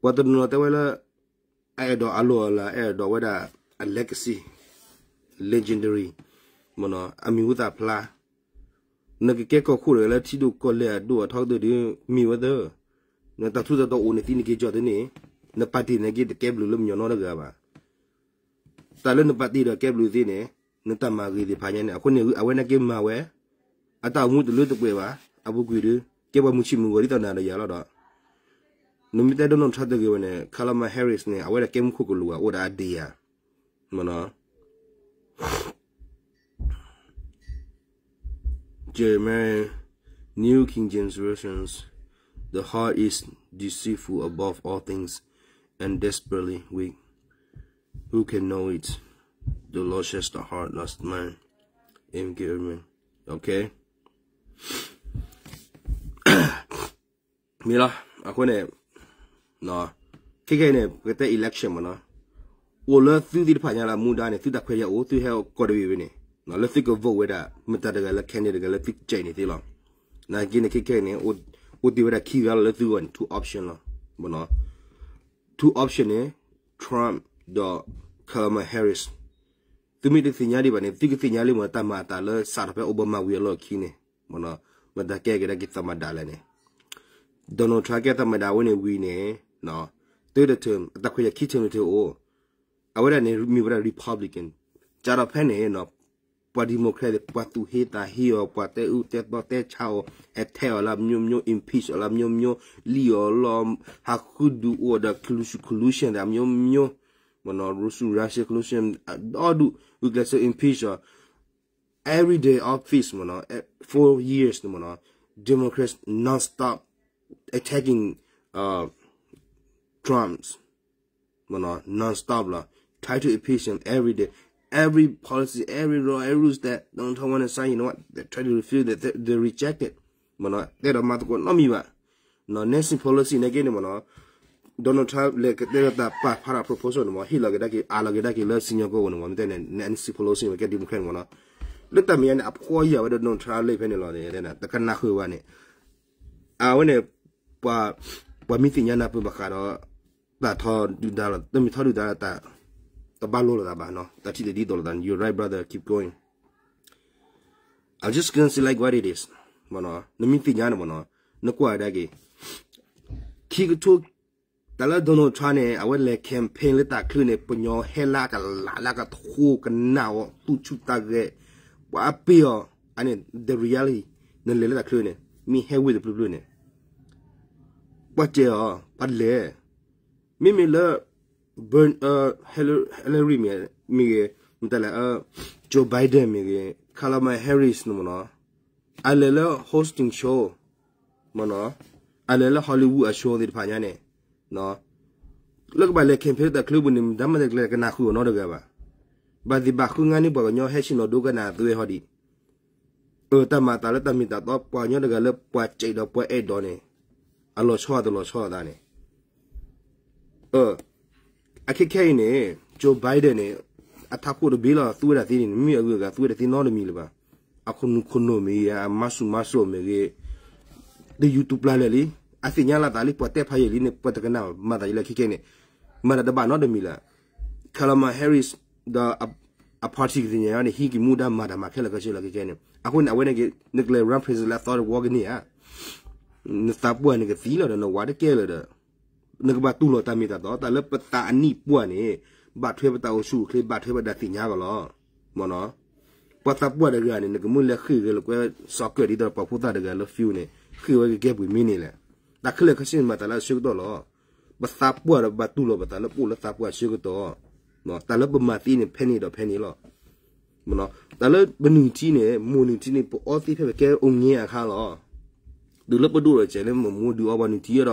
ပှၤတနီၤနီၤတဲဝဲလၢ အအဲၣ်ဒိးအလီၢ်အလၤ အဲၣ်ဒိးဝဲဒၣ် အ legacy, legendary, မ့ၢ်နီၤ အမံၤဟူသၣ်ဖျါ, နကကဲကီၢ်ခိၣ်တဂၤလၢထံဒိၣ်ကီၢ်လဲၢ်အဒိၣ်အထီကတၢၢ်ဒီး မ့ၢ်ဝဲသၢ, နတၢ်ထူးတၢ်တီၤအိၣ်န့ၣ်သံနက့ၤကီၢ်သ့န့ၣ်, န party န့ၣ်က့တကဲဘျုးလၢမညီနီတဂၤဘၣ်. တၢ်လၢန party ဒီးကဲဘျုးသ့န့ၣ်, နတၢ်မၤဂ့ၤသ့ၣ်တဖၣ်ညါန့ၣ် အဃိန့ၣ် အဝဲန့ၣ်က့မၤဝဲ, အတၢ်အိၣ်မူတလၢတပှဲၤဘၣ်, အပူၤကွံာ်ဒီး ကဲပှၤမုၢ်ဆံးမုၢ်ဂီၤဒ်သိးနၤဒီးယၤလီၤဒီး, နမ့ၢ်တဲ Donald Trump တဂ့ၤဝဲန့ၣ် Kamala Harris န့ၣ် အဝဲဒၣ်ကဲမူခိၣ်ကလူးဘၣ် အိၣ်ဒီးအဒ့ဧါ, မ့ၢ်နီၤ Jeremiah, New King James Versions, the heart is deceitful above all things and desperately wicked. Who can know it? The Lord searches the heart, not mind. M K Irvin. Okay. မ့ၢ်လီၤ. အဃိန့ၣ် ခဲကနံၣ်အံၤန့ၣ် ပကတဲ election မ့ၢ်နီၤ, အိၣ်လၢသုသ့ၣ်တဖၣ်ညါလၢအမူဒါန့ၣ် သုတၢ်ခွဲးတၢ်ယာ်အိၣ် သုဟဲကိးတဘ့ၣ်ဝဲန့ၣ် လၢသုက vote ဝဲဒၣ် မတၤတဂၤလၢ candidate တဂၤလၢသုကစဲးန့ၣ်သ့လီၤ. နာ်က့န့ၣ် ခဲကနံၣ်အံၤန့ၣ် အိၣ်တ့ၢ်ဝဲဒၣ်ခံဂၤလီၤလၢသုဂီၢ်န့ၣ် two option လီၤ. မ့ၢ်နီၤ two option န့ၣ် Trump ဒီး Kamala Harris. သုမ့ၢ်တသ့ၣ်ညါဒံးဘၣ်န့ၣ် သုကသ့ၣ်ညါလံမ့ၢ် တၢ်မၤအသးလၢစးထီၣ်ဖဲ Obama ဝံၤအလီၢ်ခံန့ၣ် မ့ၢ်နီၤ မတၤကဲကဒါက့ၤသမ္မတလဲၣ်န့ၣ် Donald Trump ကဲသမ္မတဝဲန့ၣ်ဝံၤန့ၣ် တၢ်တထၢၣ် အတၢ်ခွဲးယာ်ခံထၢၣ်န့ၣ်တၢ်အိၣ် အဝဲဒၣ်န့ၣ်မ့ၢ်ဝဲဒၣ် Republican စးထီၣ်ဖဲန့ၣ် ပှၤ Democrat ပှၤသူၣ်ဟ့သးဟ့အီၤ ပှၤတဲအၢတဲသီတဲဆါအီၤ attack အီၤလၢအမျိုးမျိုး impeach အီၤလၢအမျိုးမျိုး လံၣ်အီၤလီၤ ဟးဃုဒုးအိၣ်ဒီး collusion သးအမျိုးမျိုး မ့ၢ်နီၤ Russia Russia collusion ဒီဒူၣ် ဂုာ်ကျဲးစၢး impeach အီၤ every day office မ့ၢ်နီၤ four years န့ၣ်မ့ၢ်နီၤ Democrats non-stop attacking Trump's မ့ၢ်နီၤ non-stop လီၤ try to impeach him every day every policy every law every rules that Donald Trump want to sign you know what they try to refuse that they reject it မ့ၢ်နီၤ တဲဒီးမၤသကိးနီတမံၤဘၣ် Nancy Pelosi န့ၣ်က့န့ၣ်မ့ၢ်နီၤ Donald Trump လဲၤကတဲလီၤတၢ်ပာ်ဖျါထီၣ် proposal န့ၣ်မ့ၢ် ဟ့ၣ်လီၤကဒါက့ၤ အးလီၤကဒါက့ၤလၢစံၣ်ညီၣ်ကွီၢ်အဂီၢ်န့ၣ်မ့ၢ် မ့ၢ်တဲန့ၣ် Nancy Pelosi မ့ၢ်ကဲ Democrat န့ၣ်မ့ၢ်နီၤ, လၢတၢ်မဲာ်ညါန့ၣ် အဖှီၣ်ယာ်ဝဲဒီး Donald Trump လံဖဲန့ၣ်လီၤ, တကနၣ်ဃုာ်ဘၣ်န့ၣ်, အဝဲန့ၣ် ပှၤမ့ၢ်သ့ၣ်ညါနၢ်ပၢၢ်ဘၣ်ဃးဒီး တၢ်ထီဒုၣ်ဒါလီၤ, တမ့ၢ်ထီဒုၣ်ဒါလီၤ, တဘၣ်လိာ်လိာ်သးဘၣ်နီၤ, တၢ်ထံၣ်တဒ်သိးလိာ်သးန့ၣ် you're right brother, keep going. I'm just gonna say like what it is. နမ့ၢ်သ့ၣ်ညါန့ၣ်မ့ၢ်နီၤ, နကွၢ်ကဒါက့ၤ ခံကထိ တၢ်လၢ Donald Trump န့ၣ် အဝဲလဲၤ campaign လၢတၢ်ချၢန့ၣ် ပှၤကညီဟဲလၢအကလးလၢအကထိကနၣ်အီၤ သူၣ်ဆူၣ်သးဂဲၤ, ပှၤအပ့ၢ်အီၤ, အန့ၣ် the reality, နလဲၤလၢတၢ်ချၢန့ၣ် မ့ၢ်ဟဲဝ့ၢ်တဖျၢၣ်ဖျၢၣ်န့ၣ် ပှၤစဲးအီၤ ပှၤလဲၤ, မ့မ့ၢ်လၢ Bern, Hillary မ့ၢ်ဂ့ၤ, မတၤလဲၣ်, Joe Biden မ့ၢ်ဂ့ၤ, Kamala Harris န့ၣ်မ့ၢ်နီၤ, အလဲၤလၢ hosting show မ့ၢ်နီၤ, အလဲၤလၢ Hollywood အ show သ့ၣ်တဖၣ်ညါန့ၣ်, လၢကဘၣ်လဲၤ campaign လၢတၢ်ချၢပူၤန့ၣ် မတၤမတၤတကျဲကနၣ်ဃုာ်အီၤနီတဂၤဘၣ်. ဘၣ်သ့ၣ်ဘၣ်ဃုငါန့ၣ် ပှၤကညီဟဲဆ့ၣ်နီၤဒိကနၣ်အသွဲဟီဒံး အၢ တၢ်မၤအသးလၢတၢ်မ့ၢ်တၢ်တီ ပှၤကညီတဂၤလၢပှၤစဲးဒီးပှၤအဲၣ်ဒိးန့ၣ် အလီၤဆီအတလီၤဆီအသးန့ၣ်, အခဲခဲအံၤန့ၣ် Joe Biden န့ၣ် အထးခိၣ်တဘ့ၣ်လီၤ သူဝဲဒၣ်သ့န့ၣ် မ့ၢ်အဂုၤအဂၤသူဝဲဒၣ်သ့နီတမံၤလၢၤဘၣ်. အခိၣ်နူာ်ခိၣ်နူာ်မ့ၢ်ဂ့ၤ အမါဆူၣ်မါစိၤမ့ၢ်ဂ့ၤ တယူၤတူၢ်ပျၢ်လၢာ်လံ. အသ့ၣ်ညါလီၤသးလံ ပှၤတဲဖးယံာ်လံန့ၣ် ပှၤတကနၣ်မၤသးယံာ်လၢခဲခဲန့ၣ် မၤတၢ်တဘၣ်နီတမံၤလၢၤ. Kamala Harris ဒီး အ party ကသ့ၣ်ညါန့ၣ် ဟံးက့ၤမူဒါမၤတၢ်မၤခဲလၢာ်ခဲဆ့လီၤခဲခဲန့ၣ်. အဃိန့ၣ် အဝဲန့ၣ်က့ၤ နကလဲၤ run president လၢအသီတဝီကန့ၢ်ဧါ. နသးပှၢ်န့ၣ်ကသံလီၤဒီး နဝၤတကဲလၢၤဒီး နကဘၣ်တူၢ်လိာ်တၢ်မ့ၢ်တၢ်တီ တၢ်လၢပသးအနံၣ်ပှၢ်န့ၣ် ဘၣ်ထွဲပတၢ်အိၣ်ဆူၣ်အိၣ်ချ့ ဘၣ်ထွဲပတၢ်သ့ၣ်ညါကီးလီၤ. မ့ၢ်နီၤ ပှၤသးပှၢ်တဂၤန့ၣ် နကမ့ၢ်လဲၤဃ့ၢ်ဂ့ၤလၢကွဲ soccer ဒ်သိးပှၤဖိသၣ်တဂၤလၢ field န့ၣ် ဃ့ၢ်ဝဲကကဲပှ့ၤမ့ၢ်န့ၣ်လဲၣ်. တၢ်ခဲလၢာ်ခဲဆ့န့ၣ် မၤသးလၢအဆၢကတီၢ်လီၤ. ပသးပှၢ်ဒီးဘၣ်တူၢ်လိာ်ပသးလၢပအိၣ်လၢသးပှၢ်ဆၢကတီၢ်. တၢ်လၢပမၤသ့န့ၣ် ဖဲန့ၣ်ဒီးဖဲန့ၣ်လီၤ. တၢ်လၢပနုၢ်ထံန့ၣ် မိၢ်နုၢ်ထံန့ၣ် ပအီသ့ဖဲပကဲအိၣ်ငဲအခါလီၤ. တုၤလၢပဒိၣ်ဒီးစဲးလၢမိၢ်မူဒုးအီပှၤနုၢ်ထံဒီး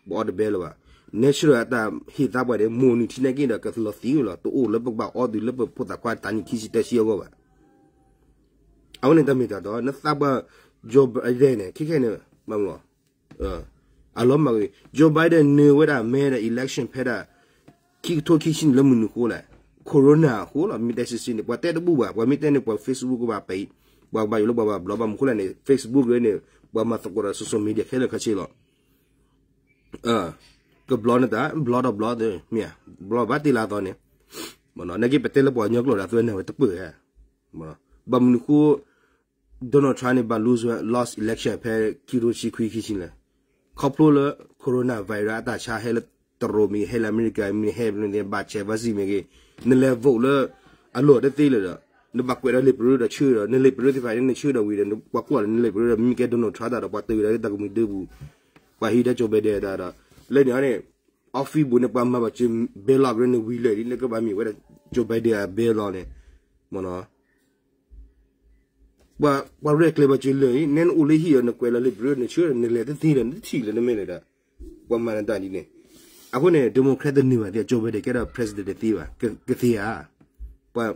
ပအီတဘဲလၢၤဘၣ်. natural အတၢ်ဟ့ၣ်သါပှၤန့ၣ် မိၢ်နုၢ်ထံန့ၣ်က့ၤဒီးကလီၤသံဝဲလီၤ. တအိၣ်လၢပကဘၣ်အီတုၤလၢပဖိသၣ်ခွါတနံၣ်ခံဆံတဆံအဂီၢ်ဘၣ်. အဝဲန့ၣ်တၢ်မ့ၢ်တၢ်တီ နသးပှၢ် Joe Biden န့ၣ် ခဲခဲန့ၣ် မ့ၢ်လီၤ အလီၤမၢ်ဂ့ၤ Joe Biden နၢၤဝဲဒၣ်မဲဒီး election ဖဲဒၣ် ခံကထိခံဆံန့ၣ်လၢမနုၤအဃိလဲၣ်. Corona အဃိလီၤ. မ့ၢ်တဲဆံးဆံးန့ၣ် ပှၤတဲတဘူၣ်ဘၣ်. ပှၤမ့ၢ်တဲန့ၣ် ပှၤ Facebook ကဘၣ်ပံး ပှၤကဘၣ်ယိၣ်လၢပှၤဘၣ်ဘျီဘၣ်မနုၤအဃိလဲၣ်န့ၣ် Facebook န့ၣ် ပှၤမၤသကိးဒီး social media ခဲလၢာ်ခဲဆ့လီၤ. ကဘျီနတၢ် ဘျီဒီးဘျီသ့ မ့ၢ်ဧါ ဘျီဘၣ်တ့လၢအသီန့ၣ် နက့ၤပတဲလၢပှၤကညီကျိာ်ဒီးအသွဲနၢ်ဝဲတပၢၢ်ဧါ. ဘၣ်မနုၤဃိ Donald Trump န့ၣ် ဘၣ် lose ဝဲ lost election ဖဲခံကထိတဆံခွံခံဆံလဲၣ်. ခီဖျိလၢ corona virus အတၢ်ဆါဟဲလၢတရူးမ့ၢ်ဂ့ၤ ဟဲလၢအမဲရကၤမ့ၢ်ဂ့ၤ ဟဲဘၣ်ဆဲးဘၣ်စံၣ်မ့ၢ်ဂ့ၤ နလဲၤ vote လၢ အလီၢ်တသ့လၢၤဒီး နဘၣ်ကွဲးဒီးလံာ်ပရၢဒီးဆှၢဒီး နလံာ်ပရၢသ့ၣ်တဖၣ်န့ၣ် နဆှၢဒီးဝံၤဒီး ပှၤကွၢ်လၢနလံာ်ပရၢဒီး မ့ၢ်ကဲ Donald Trump တၢ်ဒီး ပှၤတဂ့ၤဒီးတၢ်ကမှံၤဒၢပူၤ ပှၤဟံးဒီး Joe Biden တၢ်ဒီး လၢန့ၣ်န့ၣ် office ပူၤန့ၣ် ပှၤမၤဘၣ်စၢၤ ballot န့ၣ်ဝံၤလၢာ်လံ နကဘၣ်မ့ၢ်ဝဲဒၣ် Joe Biden အ ballot န့ၣ် မ့ၢ်နီၤ ပှၤရဲၣ်ကျဲၤဘၣ်စၢၤလၢာ်အံၤ နဲနအိၣ်လၢဟံၣ်ဒီး နကွဲးလီၤလံာ်ပရၢ နဆှၢဒီး နလဲၤတသ့ဒီး နတထံၣ်လၢၤ နမ့ၢ်လၢၤဒီး ပှၤမၤနတၢ်ဒ်န့ၣ် အဃိန့ၣ် Democrat တန့ၢ်ဘၣ်သ့ Joe Biden ကဲဒီး president တသ့ဘၣ် ကသ့ဧါ ပှၤ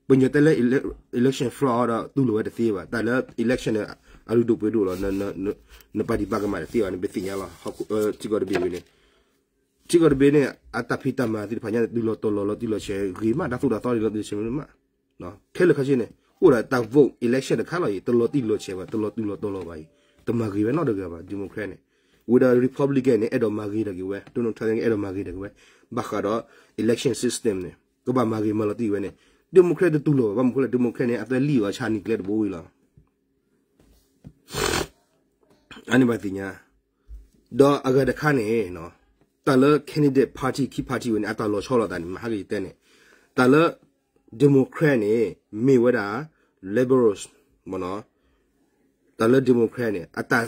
ပညီတဲလၢ election fraud ဒီးတူၢ်လိာ်ဝဲတသ့ဘၣ် တၢ်လၢ election န့ၣ် အလုၢ်ဒိၣ်ပှ့ၤဒိၣ်လီၤ နပၣ်တံၣ်ပၣ်ကမၣ်တသ့ဘၣ်န့ၣ် ပသ့ၣ်ညါလီၤ ထံကီၢ်တဘ့ၣ်ဝဲန့ၣ် ထံကီၢ်တဘ့ၣ်န့ၣ် အတၢ်ဖံးတၢ်မၤသ့ၣ်တဖၣ်ညါ တုၤလီၤတီၤလီၤလီၤတံၢ်လီၤဆဲးဂ့ၤမး တၢ်သိၣ်တၢ်သီန့ၣ်လီၤတံၢ်လီၤဆဲးမး ခဲလၢာ်ခဲဆ့န့ၣ် အိၣ်ဒီးတၢ် vote election တခါလီၤအံၤ တလီၤတံၢ်လီၤဆဲးဘၣ် တလီၤတုၤလီၤတီၤလီၤဘၣ်အံၤ တမၤဂ့ၤဝဲနီတဂၤဘၣ် Democrat န့ၣ် ဝံၤဒီး Republican န့ၣ် အဲၣ်ဒိးမၤဂ့ၤတၢ်က့ၤဝဲ Donald Trump န့ၣ် အဲၣ်ဒိးမၤဂ့ၤတၢ်က့ၤဝဲ ဘၣ်ဃးဒီး election system န့ၣ် ကဘၣ်မၤဂ့ၤမၤလီၤတံၢ်ဝဲန့ၣ် Democrat တတူၢ်လိာ်ဘၣ် ဘၣ်မနုၤဃိလဲၣ် Democrat န့ၣ် အသွဲလံၣ်အီၤဆါနံၤကျဲတဘိဝံၤလီၤ အန့ၣ်ဘၣ်သ့ၣ်ညါ ဒီးအဂၤတခါန့ၣ် တၢ်လၢ candidate party ခံ party ဝဲန့ၣ် အတၢ်လီၤဆီလိာ်သးန့ၣ် မဟါကယတဲန့ၣ် တၢ်လၢ Democrat န့ၣ် မ့ၢ်ဝဲဒၣ် liberals မ့ၢ်နီၤ တၢ်လၢ Democrat န့ၣ် အတၢ်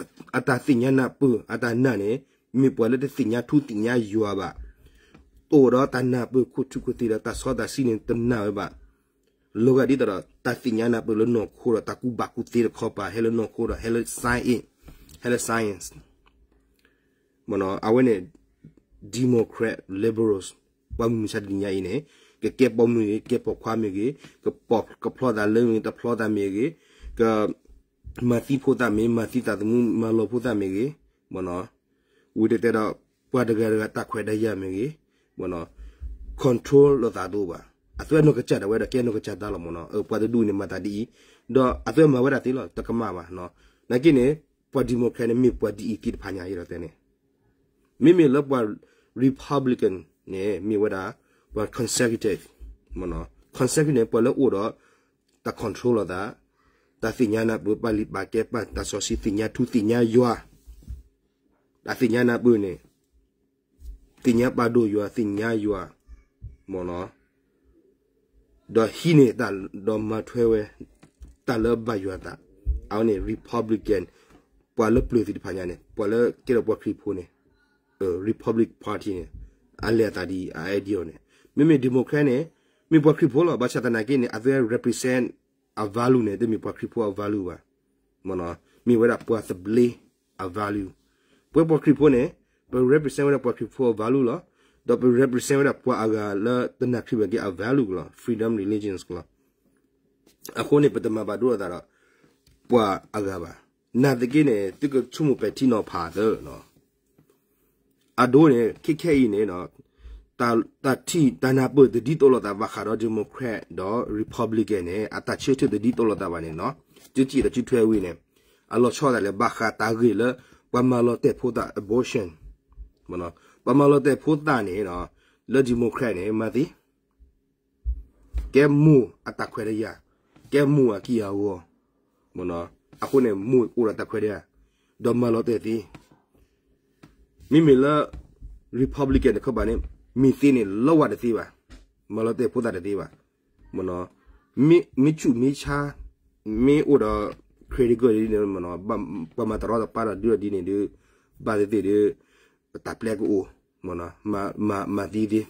သ့ၣ်ညါနၢ်ပၢၢ် အတၢ်နာ်န့ၣ် မ့ၢ်ပှၤလၢတသ့ၣ်ညါထူသ့ၣ်ညါယွၤဘၣ် တအိၣ်ဒီးတၢ်နၢ်ပၢၢ်ခိၣ်ထူးခိၣ်သ့ဒီးတၢ်စီတၢ်ဆှံန့ၣ် တနာ်ဝဲဘၣ် လီၤဂာ်ဒ်သိးဒီး တၢ်သ့ၣ်ညါနၢ်ပၢၢ်လၢနီၢ်ခိဒီး တၢ်ကူၣ်ဘၣ်ကူၣ်သ့တခီပၤ ဟဲလၢနီၢ်ခိဒီး ဟဲလၢ science ဟဲလၢ science မ့ၢ်နီၤ အဝဲန့ၣ် Democrat Liberals ပှၤမုၢ်မဆါတနံၤညါအံၤန့ၣ် ကကဲပိာ်မုၣ်ဂ့ၤ ကဲပိာ်ခွါမ့ၢ်ဂ့ၤ ကဖျီသးလၢမ့ၢ် တဖျီသးမ့ၢ်ဂ့ၤ က မၤသံဖိသၣ်မ့ၢ် မၤသံသးသမူ မၤလီၤဖိသၣ်မ့ၢ်ဂ့ၤ မ့ၢ်နီၤ ဝံၤတတဲဒီး ပှၤတဂၤတဂၤတၢ်ခွဲးတၢ်ယာ်မ့ၢ်ဂ့ၤ, မ့ၢ်နီၤ, control လိာ်သးတအိၣ်ဘၣ်. အသုဝဲနီၢ်ကစၢ်ဒၣ်ဝဲဒီးကဲနီၢ်ကစၢ်တၢ်လီၤမ့ၢ်နီၤ. ပှၤတဒူၣ်န့ၣ်မၤသးဒ်အံၤ, ဒီးအသုဝဲမၤဝဲဒၣ်သ့လီၤ, တကမၣ်ဘၣ်နီၤ. နာ်က့န့ၣ် ပှၤ Democrat န့ၣ် မ့ၢ်ပှၤဒ်အံၤသ့ၣ်တဖၣ်ညါ ယတဲန့ၣ် မ့မ့ၢ်လၢပှၤ Republican န့ၣ် မ့ၢ်ဝဲဒၣ် ပှၤ conservative, မ့ၢ်နီၤ, conservative န့ၣ် ပှၤလၢအိၣ်ဒီး တၢ် control လိာ်သး, တၢ်သ့ၣ်ညါနၢ်ပၢၢ် ပာ်လုၢ်ပာ်ကဲ ပာ်တၢ်စီဆှံ သ့ၣ်ညါထူသ့ၣ်ညါယွၤ, တၢ်သ့ၣ်ညါနၢ်ပၢၢ်န့ၣ် သ့ၣ်ညါပာ်ဒိၣ်ယွၤ သ့ၣ်ညါယွၤ, မ့ၢ်နီၤ, ဒီးဟံးန့ၢ်တၢ် ဒီးမၤထွဲဝဲ တၢ်လၢဘၣ်ယွၤအသး, အဝဲန့ၣ် Republican ပှၤလၢပျၢၤသ့ၣ်တဖၣ်ညါန့ၣ် ပှၤလၢကဲထီၣ်ပှၤခရံာ်ဖိန့ၣ်, Republic Party န့ၣ် အလဲၤအသးဒ်အံၤ အ idea န့ၣ်, မ့မ့ၢ် Democrat န့ၣ် မ့ၢ်ပှၤခရံာ်ဖိလီၤ. ဘၣ်ဆၣ်သနာ်က့န့ၣ် အသုဝဲ represent အ value န့ၣ် တမ့ၢ်ပှၤခရံာ်ဖိအ value ဘၣ်, မ့ၢ်နီၤ, မ့ၢ်ဝဲဒၣ်ပှၤသဘျ့အ value. ပဝဲပှၤခရံာ်ဖိန့ၣ် ပ represent ဝဲဒၣ်ပှၤခရံာ်ဖိအ value လီၤ. ဒီးပ represent ဝဲဒၣ်ပှၤအဂၤလၢတနာ်ခရံာ်ဘၣ်က့ၤအ value ကလီၤ, freedom religions ကလီၤ. အဃိန့ၣ် ပတမၤဘၣ်ဒိလိာ်သးဒီး ပှၤအဂၤဘၣ်. နာ်သက့န့ၣ် သုကဆိကမိၣ်ပဲာ်ထံနီၤဖးသၢ အဒိန့ၣ် ခဲခဲအံၤန့ၣ် တၢ်ထံၣ်တၢ်နၢ်ပၢၢ်တဒ်သိးလိာ်သး ဘၣ်ဃးဒီး Democrat ဒီး Republican န့ၣ် အတၢ်ဆၢထၢၣ်တဒ်သိးလိာ်သးဘၣ်န့ၣ်နီၤ, သုထံၣ်ဒီးသုထွဲဝံၤန့ၣ် အလီၤဆီဒၣ်လဲာ် ဘၣ်ဃးတၢ်ဂ့ၢ်လၢ ပှၤမၤလီၤတဲာ်ဖိသၣ် abortion, ပှၤမၤလီၤတဲာ်ဖိသၣ်န့ၣ် လၢ Democrat န့ၣ် မၤသ့ ကဲမိၢ်အတၢ်ခွဲးတၢ်ယာ်, ကဲမိၢ်အက့ၢ်အဂီၤ, မ့ၢ်နီၤ, အဃိန့ၣ် မိၢ်အိၣ်ဒီးတၢ်ခွဲးတၢ်ယာ်, ဒီးမၤလီၤတဲာ်သ့, မ့မ့ၢ်လၢ Republican တခီဘၣ်န့ၣ် မ့ၢ်သ့န့ၣ် လီၤဝဲတသ့ဘၣ်, မၤလီၤတဲာ်ဖိသၣ်တသ့ဘၣ်, မ့ၢ်နီၤ, မ့ၢ်ဆူၣ်မ့ၢ်ဆါ, မ့ၢ်အိၣ်ဒီး critical ဒ်န့ၣ် မ့ၢ်နီၤ, ပှၤမၤတရီတပါဒီးဒုးဒီးဒ်န့ၣ်ဒီး ဘၣ်သ့ၣ်သ့ၣ်ဒီး တၢ်ပျဲကအိၣ်, မ့ၢ်နီၤ, မၤသံသ့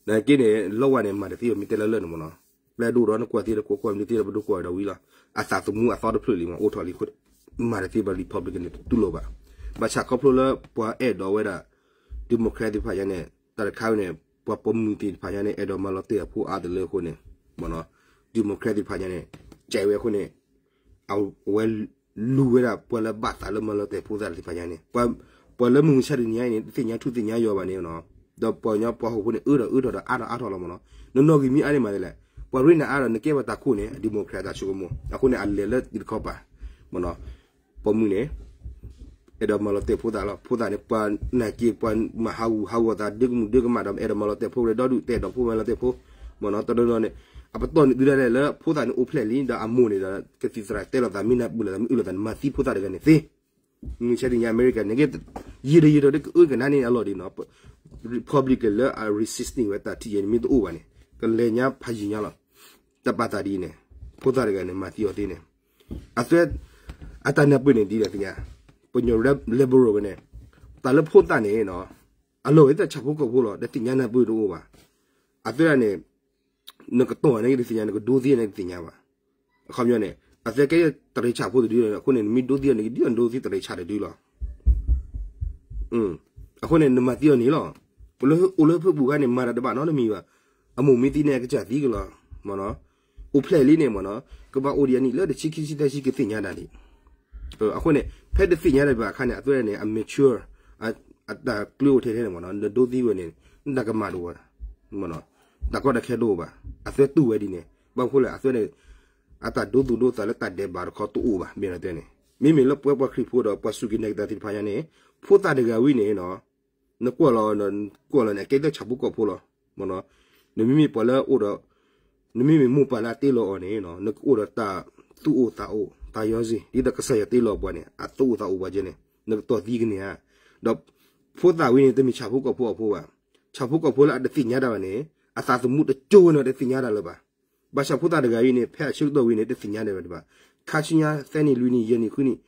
နာ်က့န့ၣ် လီၤဝဲန့ၣ် မၤတသ့ဘၣ် မ့ၢ်တဲလၢလၢာ်န့ၣ်မ့ၢ်နီၤ, ပျဲဒိၣ်ဒီးနကွၢ်သ့ဒီးကွၢ်ကွၢ် မ့ၢ်သ့ဒီးပဒိကွၢ်ဒီးဝံၤလီၤ, အသးသမူအသီတဖျၢၣ်လံမ့ၢ် အိၣ်ထီၣ်လံအဃိ, မၤတသ့ဘၣ် Republican န့ၣ် တတူၢ်လိာ်ဘၣ်, ဘၣ်ဆၣ်ခီဖျိလၢပှၤအဲၣ်ဒိးဝဲဒၣ် Democrat သ့ၣ်တဖၣ်ညါန့ၣ် တၢ်တခါဝဲန့ၣ် ပှၤပိာ်မုၣ်သ့ၣ်တဖၣ်ညါန့ၣ် အဲၣ်ဒိးမၤလီၤတဲာ်အဖိအါတလၢအဃိန့ၣ်, မ့ၢ်နီၤ, Democrat သ့ၣ်တဖၣ်ညါန့ၣ် ကဲဝဲအဃိန့ၣ် အဝဲလူၤဝဲဒၣ်ပှၤလၢဘၣ်သးလၢမၤလီၤတဲာ်ဖိသၣ်သ့ၣ်တဖၣ်ညါန့ၣ်, ပှၤလၢမုၢ်မဆါတနံၤညါအံၤန့ၣ် တသ့ၣ်ညါထူသ့ၣ်ညါယွၤဘၣ်န့ၣ်နီၤ, ဒီးပှၤကညီပှၤဟီၣ်ခိၣ်ဖိန့ၣ် အၢထီၣ်အၢထီၣ်ဒီးအါထီၣ်အါထီၣ်လီၤမ့ၢ်နီၤ, နနီၣ်ဂံၢ်မ့ၢ်အါန့ၣ်မၤဒ်လဲၣ်, ပှၤရ့နၤအါဒီးနကဲပှၤတၢ်ခိၣ်န့ၣ် Democrat တၢ်ဆိကမိၣ်, အဃိန့ၣ်အလဲၤလၢတံၤတခီပၤ, မ့ၢ်နီၤ, ပိာ်မုၣ်န့ၣ် အဲၣ်ဒိးမၤလီၤတဲာ်ဖိသၣ်လီၤ, ဖိသၣ်န့ၣ် ပှၤနာ်က့ ပှၤမၤဟးဂူာ်ဟးဂီၤသး ဒုကမုၣ်ဒုကမၣ်ဒီး အဲၣ်ဒိးမၤလီၤတဲာ်ဖိ ဒီဒူၣ်တဲာ်ဒီးဖိမၤလီၤတဲာ်ဖိ, မ့ၢ်နီၤ, တနီၤနီၤန့ၣ် အပတီၢ်န့ၣ်ဒုးဒၣ်လဲာ်လၢဖိသၣ်န့ၣ်အိၣ်ဖျဲၣ်လံ ဒီးအမိၢ်န့ၣ်ဒီး ကသံၣ်သရၣ်တဲလိာ်သး မ့ၢ်နၢ်ပၢၢ်လိာ်သး မ့ၢ်အုၣ်လိာ်သးန့ၣ် မၤသံဖိသၣ်တဂၤန့ၣ်သ့, မုၢ်ဆါတနံၤညါ America န့ၣ် ယံာ်ဒီးယံာ်ဒီး တကအၢကနါန့ၣ်အလီၢ်ဒံးနီၤ, Republican လၢအ resisting ဝဲတၢ်ထံၣ်ယဲန့ၣ် မ့ၢ်တအိၣ်ဘၣ်န့ၣ် ကလဲၤညါဖးယံာ်ညါလီၤ, တၢ်ပာ်သးဒ်အံၤန့ၣ် ဖိသၣ်တဂၤန့ၣ် မၤသံအီၤသ့န့ၣ် အသွဲ အတၢ်နၢ်ပၢၢ်န့ၣ်ဒ်လဲၣ်သ့ၣ်ညါ, ပညီ liberal ဝဲန့ၣ် တၢ်လၢဖိသၣ်န့ၣ်နီၤ, အလီၢ်ဝဲတၢ်ဆၣ်ဖိကီၢ်ဖိလီၤ, တသ့ၣ်ညါနၢ်ပၢၢ်တအိၣ်ဘၣ်. အသွဲန့ၣ် နကတီၢ်န့ၣ်တသ့ၣ်ညါ, နကဒိသံန့ၣ်တသ့ၣ်ညါဘၣ်. အခီပညီန့ၣ် အသွဲကဲတရံးဆၣ်ဖိတဒုလီၤ, အဃိန့ၣ် နမ့ၢ်ဒိသံအီၤန့ၣ် ကဒ်နဒိသံတရံးဆၣ်တဒုလီၤ. အဃိန့ၣ် နမၤသံအီၤန့ၣ်လီၤ. အိၣ်လၢဟၢဖၢပူၤခါန့ၣ် မၤတၢ်တဘၣ်နီတမံၤဘၣ်. အမိၢ်မ့ၢ်သံန့ၣ် အကစၢ်သံကလီၤ. မ့ၢ်နီၤ, အိၣ်ဖျဲၣ်လံန့ၣ် မ့ၢ်နီၤ, ကဘၣ်အိၣ်ဒံးအနံၣ်လၢတဆံခံဆံသၢဆံကသ့ၣ်ညါတၢ်ဒံး. အဃိန့ၣ် ဖဲတသ့ၣ်ညါတၢ်ဘၣ်အခါန့ၣ် အသွဲန့ၣ် အ mature, အတၢ်ကျၢၤအိၣ်ထဲထဲန့ၣ် မ့ၢ်နီၤ, နဒိသံဝဲန့ၣ် နတၢ်ကမၣ်တအိၣ်ဘၣ်. မ့ၢ်နီၤ, တၢ်ကီတၢ်ခဲတအိၣ်ဘၣ်. အသွဲတူၢ်ဝဲဒ်န့ၣ် ဘၣ်မနုၤဃိလဲၣ် အသွဲန့ၣ် အတၢ်ဒိသူၣ်ဒိသးလၢတၢ်ဒဲးဘးတခီတအိၣ်ဘၣ် မ့ၢ်တဲန့ၣ်. မ့မ့ၢ်လၢပဝဲပှၤခရံာ်ဖိဒီးပှၤစူၢ်က့ၤနာ်က့ၤတၢ်သ့ၣ်တဖၣ်ညါန့ၣ် ဖိသၣ်တဂၤဝံၤန့ၣ်နီၤ, နကွၢ်လီၤ ကွၢ်လီၤန့ၣ် အကဲထီၣ်ဆၣ်ဖိကီၢ်ဖိလီၤ. မ့ၢ်နီၤ, နမ့မ့ၢ်ပှၤလၢအိၣ်ဒီး နမ့မ့ၢ်မိၢ်ပၢ်လၢအတ့လီၤအီၤန့ၣ်နီၤ နကအိၣ်ဒီးတၢ်သူၣ်အိၣ်သးအိၣ် တၢ်ယီၤစ့ၢ် ဒ်သိးကစၢ်ယွၤတ့လီၤပှၤန့ၣ် အသူၣ်အိၣ်သးအိၣ်ပှၤကဲန့ၣ် နကတီၢ်သံကန့ၢ်ဧါ. ဒီးဖိသၣ်ဝံၤန့ၣ် တမ့ၢ်ဆၣ်ဖိကီၢ်ဖိအဖိဘၣ်. ဆၣ်ဖိကီၢ်ဖိလၢအတသ့ၣ်ညါတၢ်ဘၣ်န့ၣ် အသးသမူတကၠိဝဲန့ၣ် တသ့ၣ်ညါတၢ်လၢၤဘၣ်. ဘၣ်ဆၣ်ဖိသၣ်တဂၤအံၤန့ၣ် ဖဲအဆၢကတီၢ်ဝံၤန့ၣ် တသ့ၣ်ညါတၢ်ဘၣ်ဒံးဘၣ်. ခါဆူညါ သၢနံၣ် လွံၢ်နံၣ် ယဲၢ်နံၣ် ဃုနံၣ်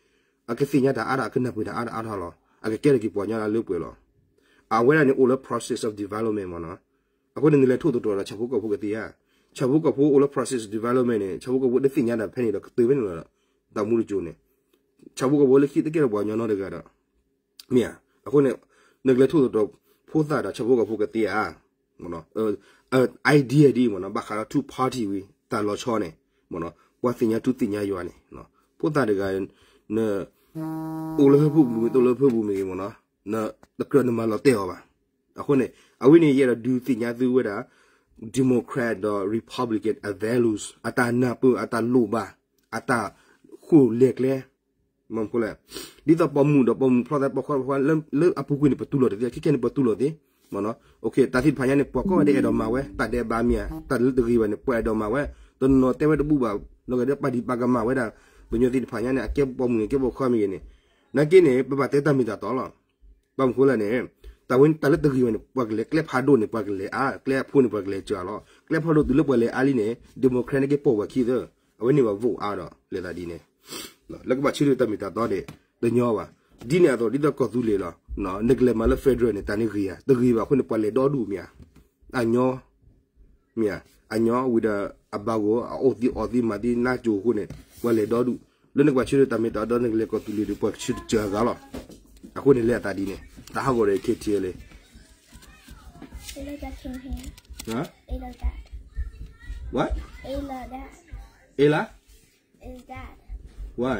အကသ့ၣ်ညါတၢ်အါထီၣ် အကနၢ်ပၢၢ်တၢ်အါထီၣ်အါထီၣ်လီၤ. အကကဲထီၣ်က့ၤပှၤကညီလၢအလၢပှဲၤလီၤ. အဝဲဒၣ်န့ၣ်အိၣ်လၢ process of development မ့ၢ်နီၤ. အဃိန့ၣ် နလဲၤထိၣ်သတြီၤဒီးဆၣ်ဖိကီၢ်ဖိကသ့ဧါ. ဆၣ်ဖိကီၢ်ဖိအိၣ်လၢ process of development န့ၣ် ဆၣ်ဖိကီၢ်ဖိတသ့ၣ်ညါတၢ်ဖဲန့ၣ်ဒီး ကတၢၢ်ဖဲန့ၣ်လီၤဒီး တၢ်မူတကိၤန့ၣ် ဆၣ်ဖိကီၢ်ဖိလၢခံတကဲထီၣ်ပှၤကညီနီတဂၤဒီး မ့ၢ်ဧါ. အဃိန့ၣ် နကလဲၤထိၣ်သတြီၤဖိသၣ်ဒီးဆၣ်ဖိကီၢ်ဖိကသ့ဧါ. idea ဒ်မ့ၢ်နီၤ ဘၣ်ဃးဒီး two party ဝံၤ တၢ်လီၤဆီန့ၣ် မ့ၢ်နီၤ ပှၤသ့ၣ်ညါထူသ့ၣ်ညါယွၤန့ၣ် ဖိသၣ်တဂၤ န အိၣ်လၢဟၢဖၢပူၤမ့ၢ်ဂ့ၤ တအိၣ်လၢဟၢဖၢပူၤမ့ၢ်ဂ့ၤ မ့ၢ်နီၤ တကြၢးနမၤလီၤတဲာ်အီၤဘၣ်. အဃိန့ၣ် အဝဲန့ၣ်ယအဲၣ်ဒိးဒုးသ့ၣ်ညါသုဝဲဒၣ် Democrat ဒီး Republican အ values အတၢ်နၢ်ပၢၢ် အတၢ်လိၣ်ဘၣ် အတၢ်ဃိၣ်လဲၤကျဲ မ့ၢ်လဲၣ်, ဒ်သိးပိာ်မုၣ်ဒီးပိာ်မုၣ်ဖျီသးပိာ်ခွါ လၢအပူၤကွံာ်န့ၣ် ပတူၢ်လိာ်တသ့ ခဲခဲန့ၣ် ပတူၢ်လိာ်သ့ တၢ်သ့ၣ်တဖၣ်ညါန့ၣ် ပှၤကိးဂၤဒဲးအဲၣ်ဒိးမၤဝဲ တၢ်ဒဲးဘးမ့ၢ်ဧါ တၢ်လၢတဂ့ၤဘၣ်န့ၣ် ပှၤအဲၣ်ဒိးမၤဝဲ, တနီၤနီၤတဲဝဲတဘူၣ်ဘၣ် နီၢ်ဂၤဒဲးပာ်ဒံးပာ်ကမၣ်ဝဲဒၣ် ပှၤကညီသ့ၣ်တဖၣ်ညါန့ၣ် အကဲပိာ်မုၣ်န့ၣ် ကဲပိာ်ခွါမ့ၢ်ဂ့ၤန့ၣ်, နာ်က့န့ၣ် ပဘၣ်တဲတၢ်မ့ၢ်တၢ်တီလီၤ. ဘၣ်မနုၤဃိလဲၣ်န့ၣ် တၢ်ဝဲတၢ်လၢတဂ့ၤဘၣ်န့ၣ် ပှၤကလဲၤကျဲဖးဒိၣ်န့ၣ် ပှၤကလဲၤအါ ကျဲအဖိန့ၣ် ပှၤကလဲၤစှၤလီၤ. ကျဲဖးဒိၣ်တုၤလၢပှၤလဲၤအါလံန့ၣ် Democrat န့ၣ်က့ၤပိာ်ဝဲခံသၢ, အဝဲန့ၣ်ဘၣ် vote အါဒီး လဲၤသးဒ်န့ၣ် လၢကဘၣ်ဆၢထၢၣ်တၢ်မ့ၢ်တၢ်တီန့ၣ် တညီဘၣ်. ဒ်န့ၣ်အသိး ဒ်သိးကီၢ်သူလ့ၤလီၤ. နကလဲၤမၤလၢ federal န့ၣ် တၢ်န့ၣ်ဂ့ၤဧါ, တဂ့ၤဘၣ်အဃိန့ၣ် ပှၤလဲၤဒီဒူၣ်မ့ၢ်ဧါ, အညီ မ့ၢ်ဧါ, အညီဝံၤဒီး အဘၣ်ဂီၢ် အအိၣ်သံအီၣ်သံမၤသံနါစိၤအဃိန့ၣ် ပှၤလဲၤဒီဒူၣ်, လၢနကဘၣ်ဆၢထၢၣ်တၢ်မ့ၢ်တၢ်တီ နကလဲၤကီၢ်သူလ့ၤဒီး ပှၤကဆၢထၢၣ်စှၤဂၤလီၤ. အဃိန့ၣ်လဲၤအသးဒ်န့ၣ် တၢ်ဟးဂီၤဒီး KTLA ဟါ What? Ayla? Why?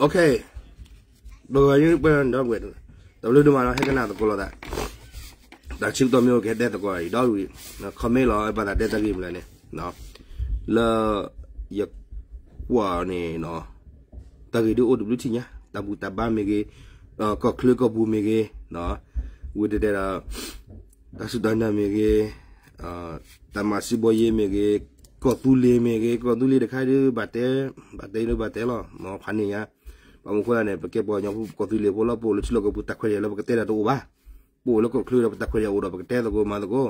Okay. ပဂီၤယပဒီဝဲ တဘျုးဒိၣ်မးလီၤ ဟဲကနၣ်သကိးလိာ်သး, တၢ်ဆၢကတီၢ်မ့ၢ်အိၣ်ကဟဲတဲသကိးအံၤဒီးဝံၤ comment လီၤ ဘၣ်သးတဲတၢ်ဂ့ၢ်မနုၤလဲၣ်န့ၣ်, လၢ ယကွၢ်န့ၣ် တၢ်ဂ့ၢ်ဒ်အိၣ်တဘျုးထံၣ်ညါ တၢ်ဘူၣ်တၢ်ဘါမ့ၢ်ဂ့ၤ, ကီၢ်ချၢကီၢ်ပူၤမ့ၢ်ဂ့ၤ, ဝံၤတဲတဲဒီး တၢ်စူၢ်တၢ်နာ်မ့ၢ်ဂ့ၤ, တၢ်မၤစံးဘီယ့မ့ၢ်ဂ့ၤ, ကီၢ်သူလ့ၤမ့ၢ်ဂ့ၤ, ကီၢ်သူလ့ၤတခါဒုး ဘၣ်တဲ ဘၣ်တဲဒုးဘၣ်တဲလီၤ မ်ဖးန့ၢ်ညါ, ဘၣ်မနုၤဃိလဲၣ်န့ၣ် ပကဲပှၤကညီဖိကီၢ်သူလ့ၤဖိလီၤ ပအိၣ်လၢထံလီၢ်ကီၢ်ပူၤ တၢ်ခွဲးတၢ်ယာ်လၢပကတဲတၢ်တအိၣ်ဘၣ်, ပအိၣ်လၢကီၢ်ချၢဒီး ပတၢ်ခွဲးတၢ်ယာ်အိၣ်ဒီး ပကတဲသကိးမၤသကိး,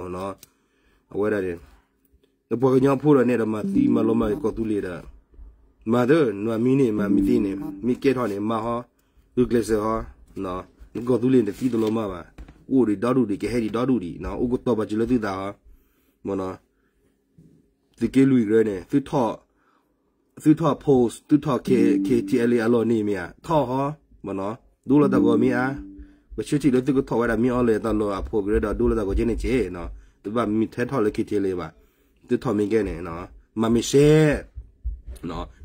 အဝဲဒၣ်န့ၣ် နပှၤကညီဖိဒီးန့ၣ်ဒီး မၤသံမၤလီၤမၢ်ကီၢ်သူလ့ၤဒီး မၤသၢ နမၤမံန့ၣ် မၤမံသ့န့ၣ် မ့ၢ်ကဲထီၣ်န့ၣ် မၤဟီ, ဂုာ်ကျဲးစၢးဟီ, နကီၢ်သူလ့ၤန့ၣ် တသံတလီၤမၢ်ဘၣ်, အိၣ်ဒံးဒီဒူၣ်ဒံး ကဟဲဒံးဒီဒူၣ်ဒံး အိၣ်ကတီၤပာ်စၢၤလၢသုသးဟီ, မ့ၢ်နီၤ သုးက့လွံၢ်ကရၢန့ၣ် သုထီၣ် post သုထီၣ် K- KTLA အလီၢ်န့ၣ်မ့ၢ်ဧါ, ထီၣ်ဟီ, မ့ၢ်နီၤ ဒိလီၤတၢ်ဂီၤမ့ၢ်ဧါ, ပဆၢထံၣ်လၢသုကထီၣ်ဝဲဒၣ်မ့ၢ်အီၤလၢတၢ်လီၢ်အဖီခိၣ်ကရၢဒီး ဒိလီၤတၢ်ဂီၤကဲန့ၣ်က့, သုဘၣ်မ့ၢ်ထဲထီၣ်လၢ KTLA ဘၣ်, သုထီၣ်မ့ၢ်ကဲန့ၣ် မၤမ့ၢ်ရှဲ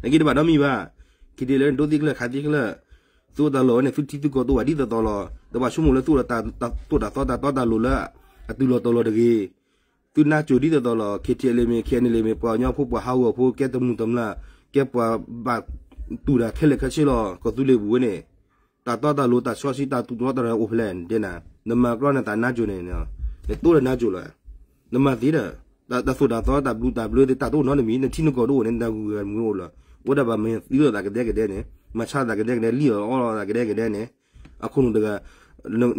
နက့တဘၣ်ဒီမံၤဘၣ်, KTLA န့ၣ်ဒိသံချၢခးသံချၢ, သုအိၣ်တၢ်လီၢ်ဝဲန့ၣ် သုထံသုကီၢ်တအိၣ်ဘၣ်ဒ်သိးသိးလီၤ, တဘၣ်ဆိကမိၣ်လၢသုအိၣ်ဒီးတၢ်သိၣ်တၢ်သီတၢ်တီတၢ်လိၤလၢ အတုၤလီၤတီၤလီၤတဂ့ၤ, သုနါစိၤဒ်သိးသိးလီၤ, KTLA မ့ၢ် KNLA မ့ၢ် ပှၤကညီဖိပှၤဟးဂီၤဖိ ကဲတမုာ်တမျၢ်, ကဲပှၤဘၣ်တူၢ်တၢ်ခဲလၢာ်ခဲဆ့လီၤ, ကီၢ်သူလ့ၤပူၤဝဲန့ၣ်, တၢ်တီတၢ်လိၤတၢ်စီဆှံတၢ်သူၣ်ထီၣ်တၢ်အိၣ်ဖဲလဲၣ်, နမၤကြီနသးနါစိၤန့ၣ်, နတိၢ်ဒီးနါစိၤလီၤ နမၤသ့ဒီး တၢ်သိၣ်တၢ်သီတၢ်ဘျုးတၢ်ဘျၢသ့ၣ်တၢ်တအိၣ်နီတမံၤ, နထံနကီၢ်တအိၣ်န့ၣ် နတၢ်ဂုၤဂၤမုၢ်အိၣ်လီၤ, အိၣ်ဒၣ်ဘၣ်မၤသံလိာ်သးကဒဲကဒဲန့ၣ်, မၤဆါသးကဒဲကဒဲ လံၣ်အီၣ်အီလိာ်သးကဒဲကဒဲန့ၣ်, အခိၣ်နူာ်တဂၤ,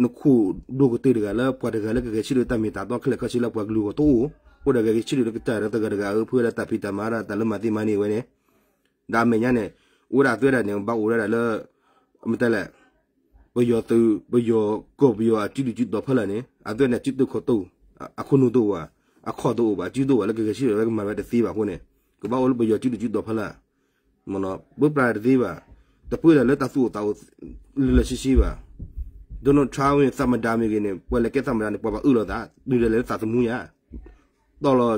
နခိၣ်ဒိၣ်ကတၢၢ်တဂၤလၢပှၤတဂၤလၢကဂဲၤဆၢထၢၣ်တၢ်မ့ၢ်တၢ်တီခဲလၢာ်ခဲဆ့လၢပှၤကလုာ်အဂီၢ်တအိၣ်, အိၣ်ဒီးဂဲၤဆၢထၢၣ်လၢကစၢ်ဒီးတဂၤတဂၤအၢဖၢဒီးတၢ်ဖံးတၢ်မၤဒီးတၢ်လၢမၤသ့မၤန့ၢ်ဝဲန့ၣ်, ဒီးအမဲာ်ညါန့ၣ်, အိၣ်ဝဲဒၣ်အသွဲဒၣ်န့ၣ် ဘၣ်အိၣ်ဝဲဒၣ်လၢ မတၤလဲၣ်, ပယီၤသုး ပယီၤကီၢ်ပယီၤအစုဒုးစုတီၤဖီလာ်န့ၣ် အသွဲန့ၣ် အစုတခီၣ်တအိၣ်, အခိၣ်နူာ်တအိၣ်ဘၣ်, အခီၣ်တအိၣ်ဘၣ်, အစုတအိၣ်ဘၣ် လၢကဂဲၤဆၢထၢၣ်ဝဲကမၤဝဲတသ့ဘၣ်အဃိန့ၣ်, ကဘၣ်အိၣ်လၢပယီၤစုဒုးစုတီၤဖီလာ်, ပပြးတသ့ဘၣ်, တပၢတၢ်လၢတၢ်သူၣ်အိၣ်သးအိၣ် လၢလၢဆ့ဆ့ဘၣ်, Donald Trump သမ္မတမ့ၢ်ဂ့ၤန့ၣ် ပှၤလဲၤကဲသမ္မတန့ၣ် ပှၤဘၣ်အၢၣ်လီၤသး တုၤဒၣ်လဲာ်လၢသးသမူညါ,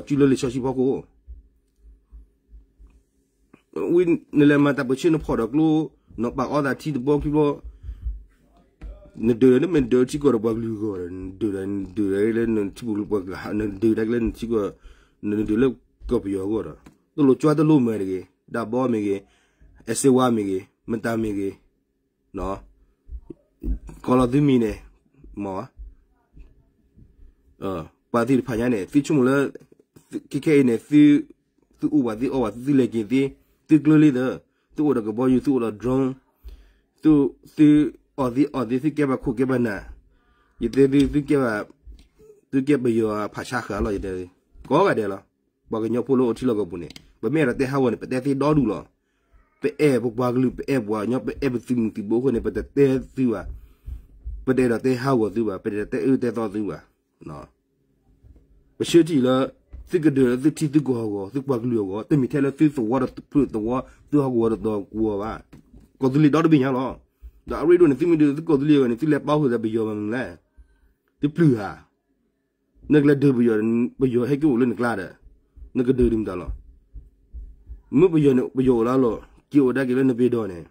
တီၢ်လီၤစုလၢလံာ်စီဆှံဖီခိၣ် ဝံၤနလဲၤမၤတၢ်ပၢၢ်ဆၢနဖီၣ်ဒီးကျိ, နပာ်အီသးထံတဘီခံဘီ, နဒုးဒီးနမ့ၢ်ဒုးထံကီၢ်ဒီးပှၤကလုာ်အဂီၢ်ဒီး နဒုးဒီးနဒုးဒီးလၢနထံကီၢ်, နဒုးလၢကီၢ်ပယီၤအဂီၢ်ဒီး, တလိၣ်ကွၢ်တလိၣ်မၤတဂ့ၤ, ဒၣ်ဘီမ့ၢ်ဂ့ၤ, အဲစ့ဝါမ့ၢ်ဂ့ၤ, မတၤမ့ၢ်ဂ့ၤ ကီၢ်လီၤသုမံၤန့ၣ်, မ့ၢ် ပှၤသ့ၣ်တဖၣ်ညါန့ၣ် သုဆိကမိၣ်လၢ ခဲခဲအံၤန့ၣ် သုအိၣ်ဘၣ်သ့အီၣ်ဘၣ်သ့ သုလဲၤက့ၤသ့, သုကျၢၤလံသၢ, သုအိၣ်ဒီးကဘီယူၤ သုအိၣ်ဒီး drone, သုအီၣ်သ့အီၣ်သ့ သုကဲဘၣ်ခိၣ်ကဲဘၣ်နၢ်, ယတဲသု သုကဲဘၣ်, သုကဲပယီၤဖးဆါဃာ်လီၤ ယတဲသု, ကိးဂၤဒဲးလီၤ. ပှၤကညီဖိလၢအိၣ်ထံလီၢ်ကီၢ်ပူၤန့ၣ် ပမ့ၢ်အဲၣ်ဒိးတဲဟးဂီၤန့ၣ် ပတဲသ့ဒီဒူၣ်လီၤ. ပအဲၣ်ပပှၤကလုာ် ပအဲၣ်ပှၤကညီ ပအဲၣ်ပသုးမုၢ်သံၣ်ဘိအဃိန့ၣ် ပတတဲသုဘၣ်, ပတအဲၣ်ဒိးတဲဟးဂီၤသုဘၣ်, ပတတဲအၢတဲသီသုဘၣ်. ပဆၢထံၣ်လၢ သုကဒုးလၢသုထံသုကီၢ်အဂီၢ် သုပှၤကလုာ်အဂီၢ် တမ့ၢ်ထဲလၢသုသဝီတဖျၢၣ်သဝီ သုဟီၣ်ကဝီၤတတီၤကဝီၤဘၣ်. ကီၢ်သူလ့ၤဒီတဘ့ၣ်ညါလီၤ. ဒီးအရ့ဒိၣ်န့ၣ် သုမ့ၢ်ဒုးသုကီၢ်သူလ့ၤအဂီၢ်န့ၣ် သုလဲၤပာ်ဃုာ်သးပယီၤမနုၤလဲၣ်. သုပျုၢ်ဧါ. နကလဲၤဒုးပယီၤ ပယီၤဟဲက့ၤအိၣ်လၢနကျါဒီး နကဒုးဒ်မတၤလီၤ. မ့ၢ်ပယီၤန့ၣ် ပယီၤအိၣ်လၢအလီၢ် က့ၤအိၣ်ဒၣ်က့ၤလၢနပ့ၤဒီးန့ၣ်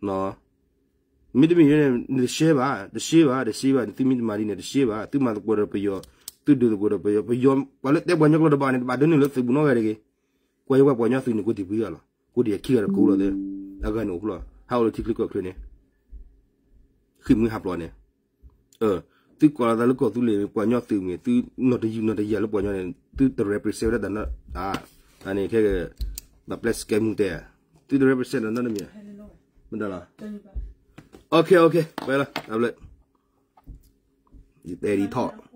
မ့တမ့ၢ်န့ၣ် နတရှဲဘၣ်, တရှဲဘၣ်, တရှဲဘၣ်, သုမ့ၢ်တမၤဒ်န့ၣ် တရှဲဘၣ်, သုမၤသကိးဒီးပယီၤ, သုဒုးသကိးဒီးပယီၤ, ပယီၤ ပှၤလၢတဲပှၤကညီကျိာ်တဘၣ်န့ၣ် တဘၣ်ဒၢနုာ်လၢသုးပူၤနီတဂၤတဂ့ၤ, ကွၢ်ယဲၢ်ပှၤကညီသုးန့ၣ် ကိးတံၢ်ပှၤအံၤလီၤ, ကိးတံၢ်အခံဂၤတကိးလီၤသ့, အဂၤန့ၣ်အိၣ်ဖှိၣ်လီၤ, ဟးအိၣ်လၢထံချၢကီၢ်ချၢန့ၣ် ဃ့ၢ်မှံဟးဖျိးန့ၣ်, သုကိးလီၤသးလၢကီၢ်သူလ့ၤမ့ၢ် ပှၤကညီသုးမ့ၢ် သုနီၢ်တယုၢ်နီၢ်တယၢ်လၢပှၤကညီန့ၣ် သုတ represent ဝဲဒၣ်တၢ်နီတမံၤ, တၢ်န့ၣ်ခဲက ဘၣ်ပျဲစကဲမူတဲ, သုတ represent တၢ်နီတမံၤ, မတၤလီၤ, OK OK ပှဲၤလီၤ, တၢ်ဘျုး, ယတဲဒ်ထီၣ်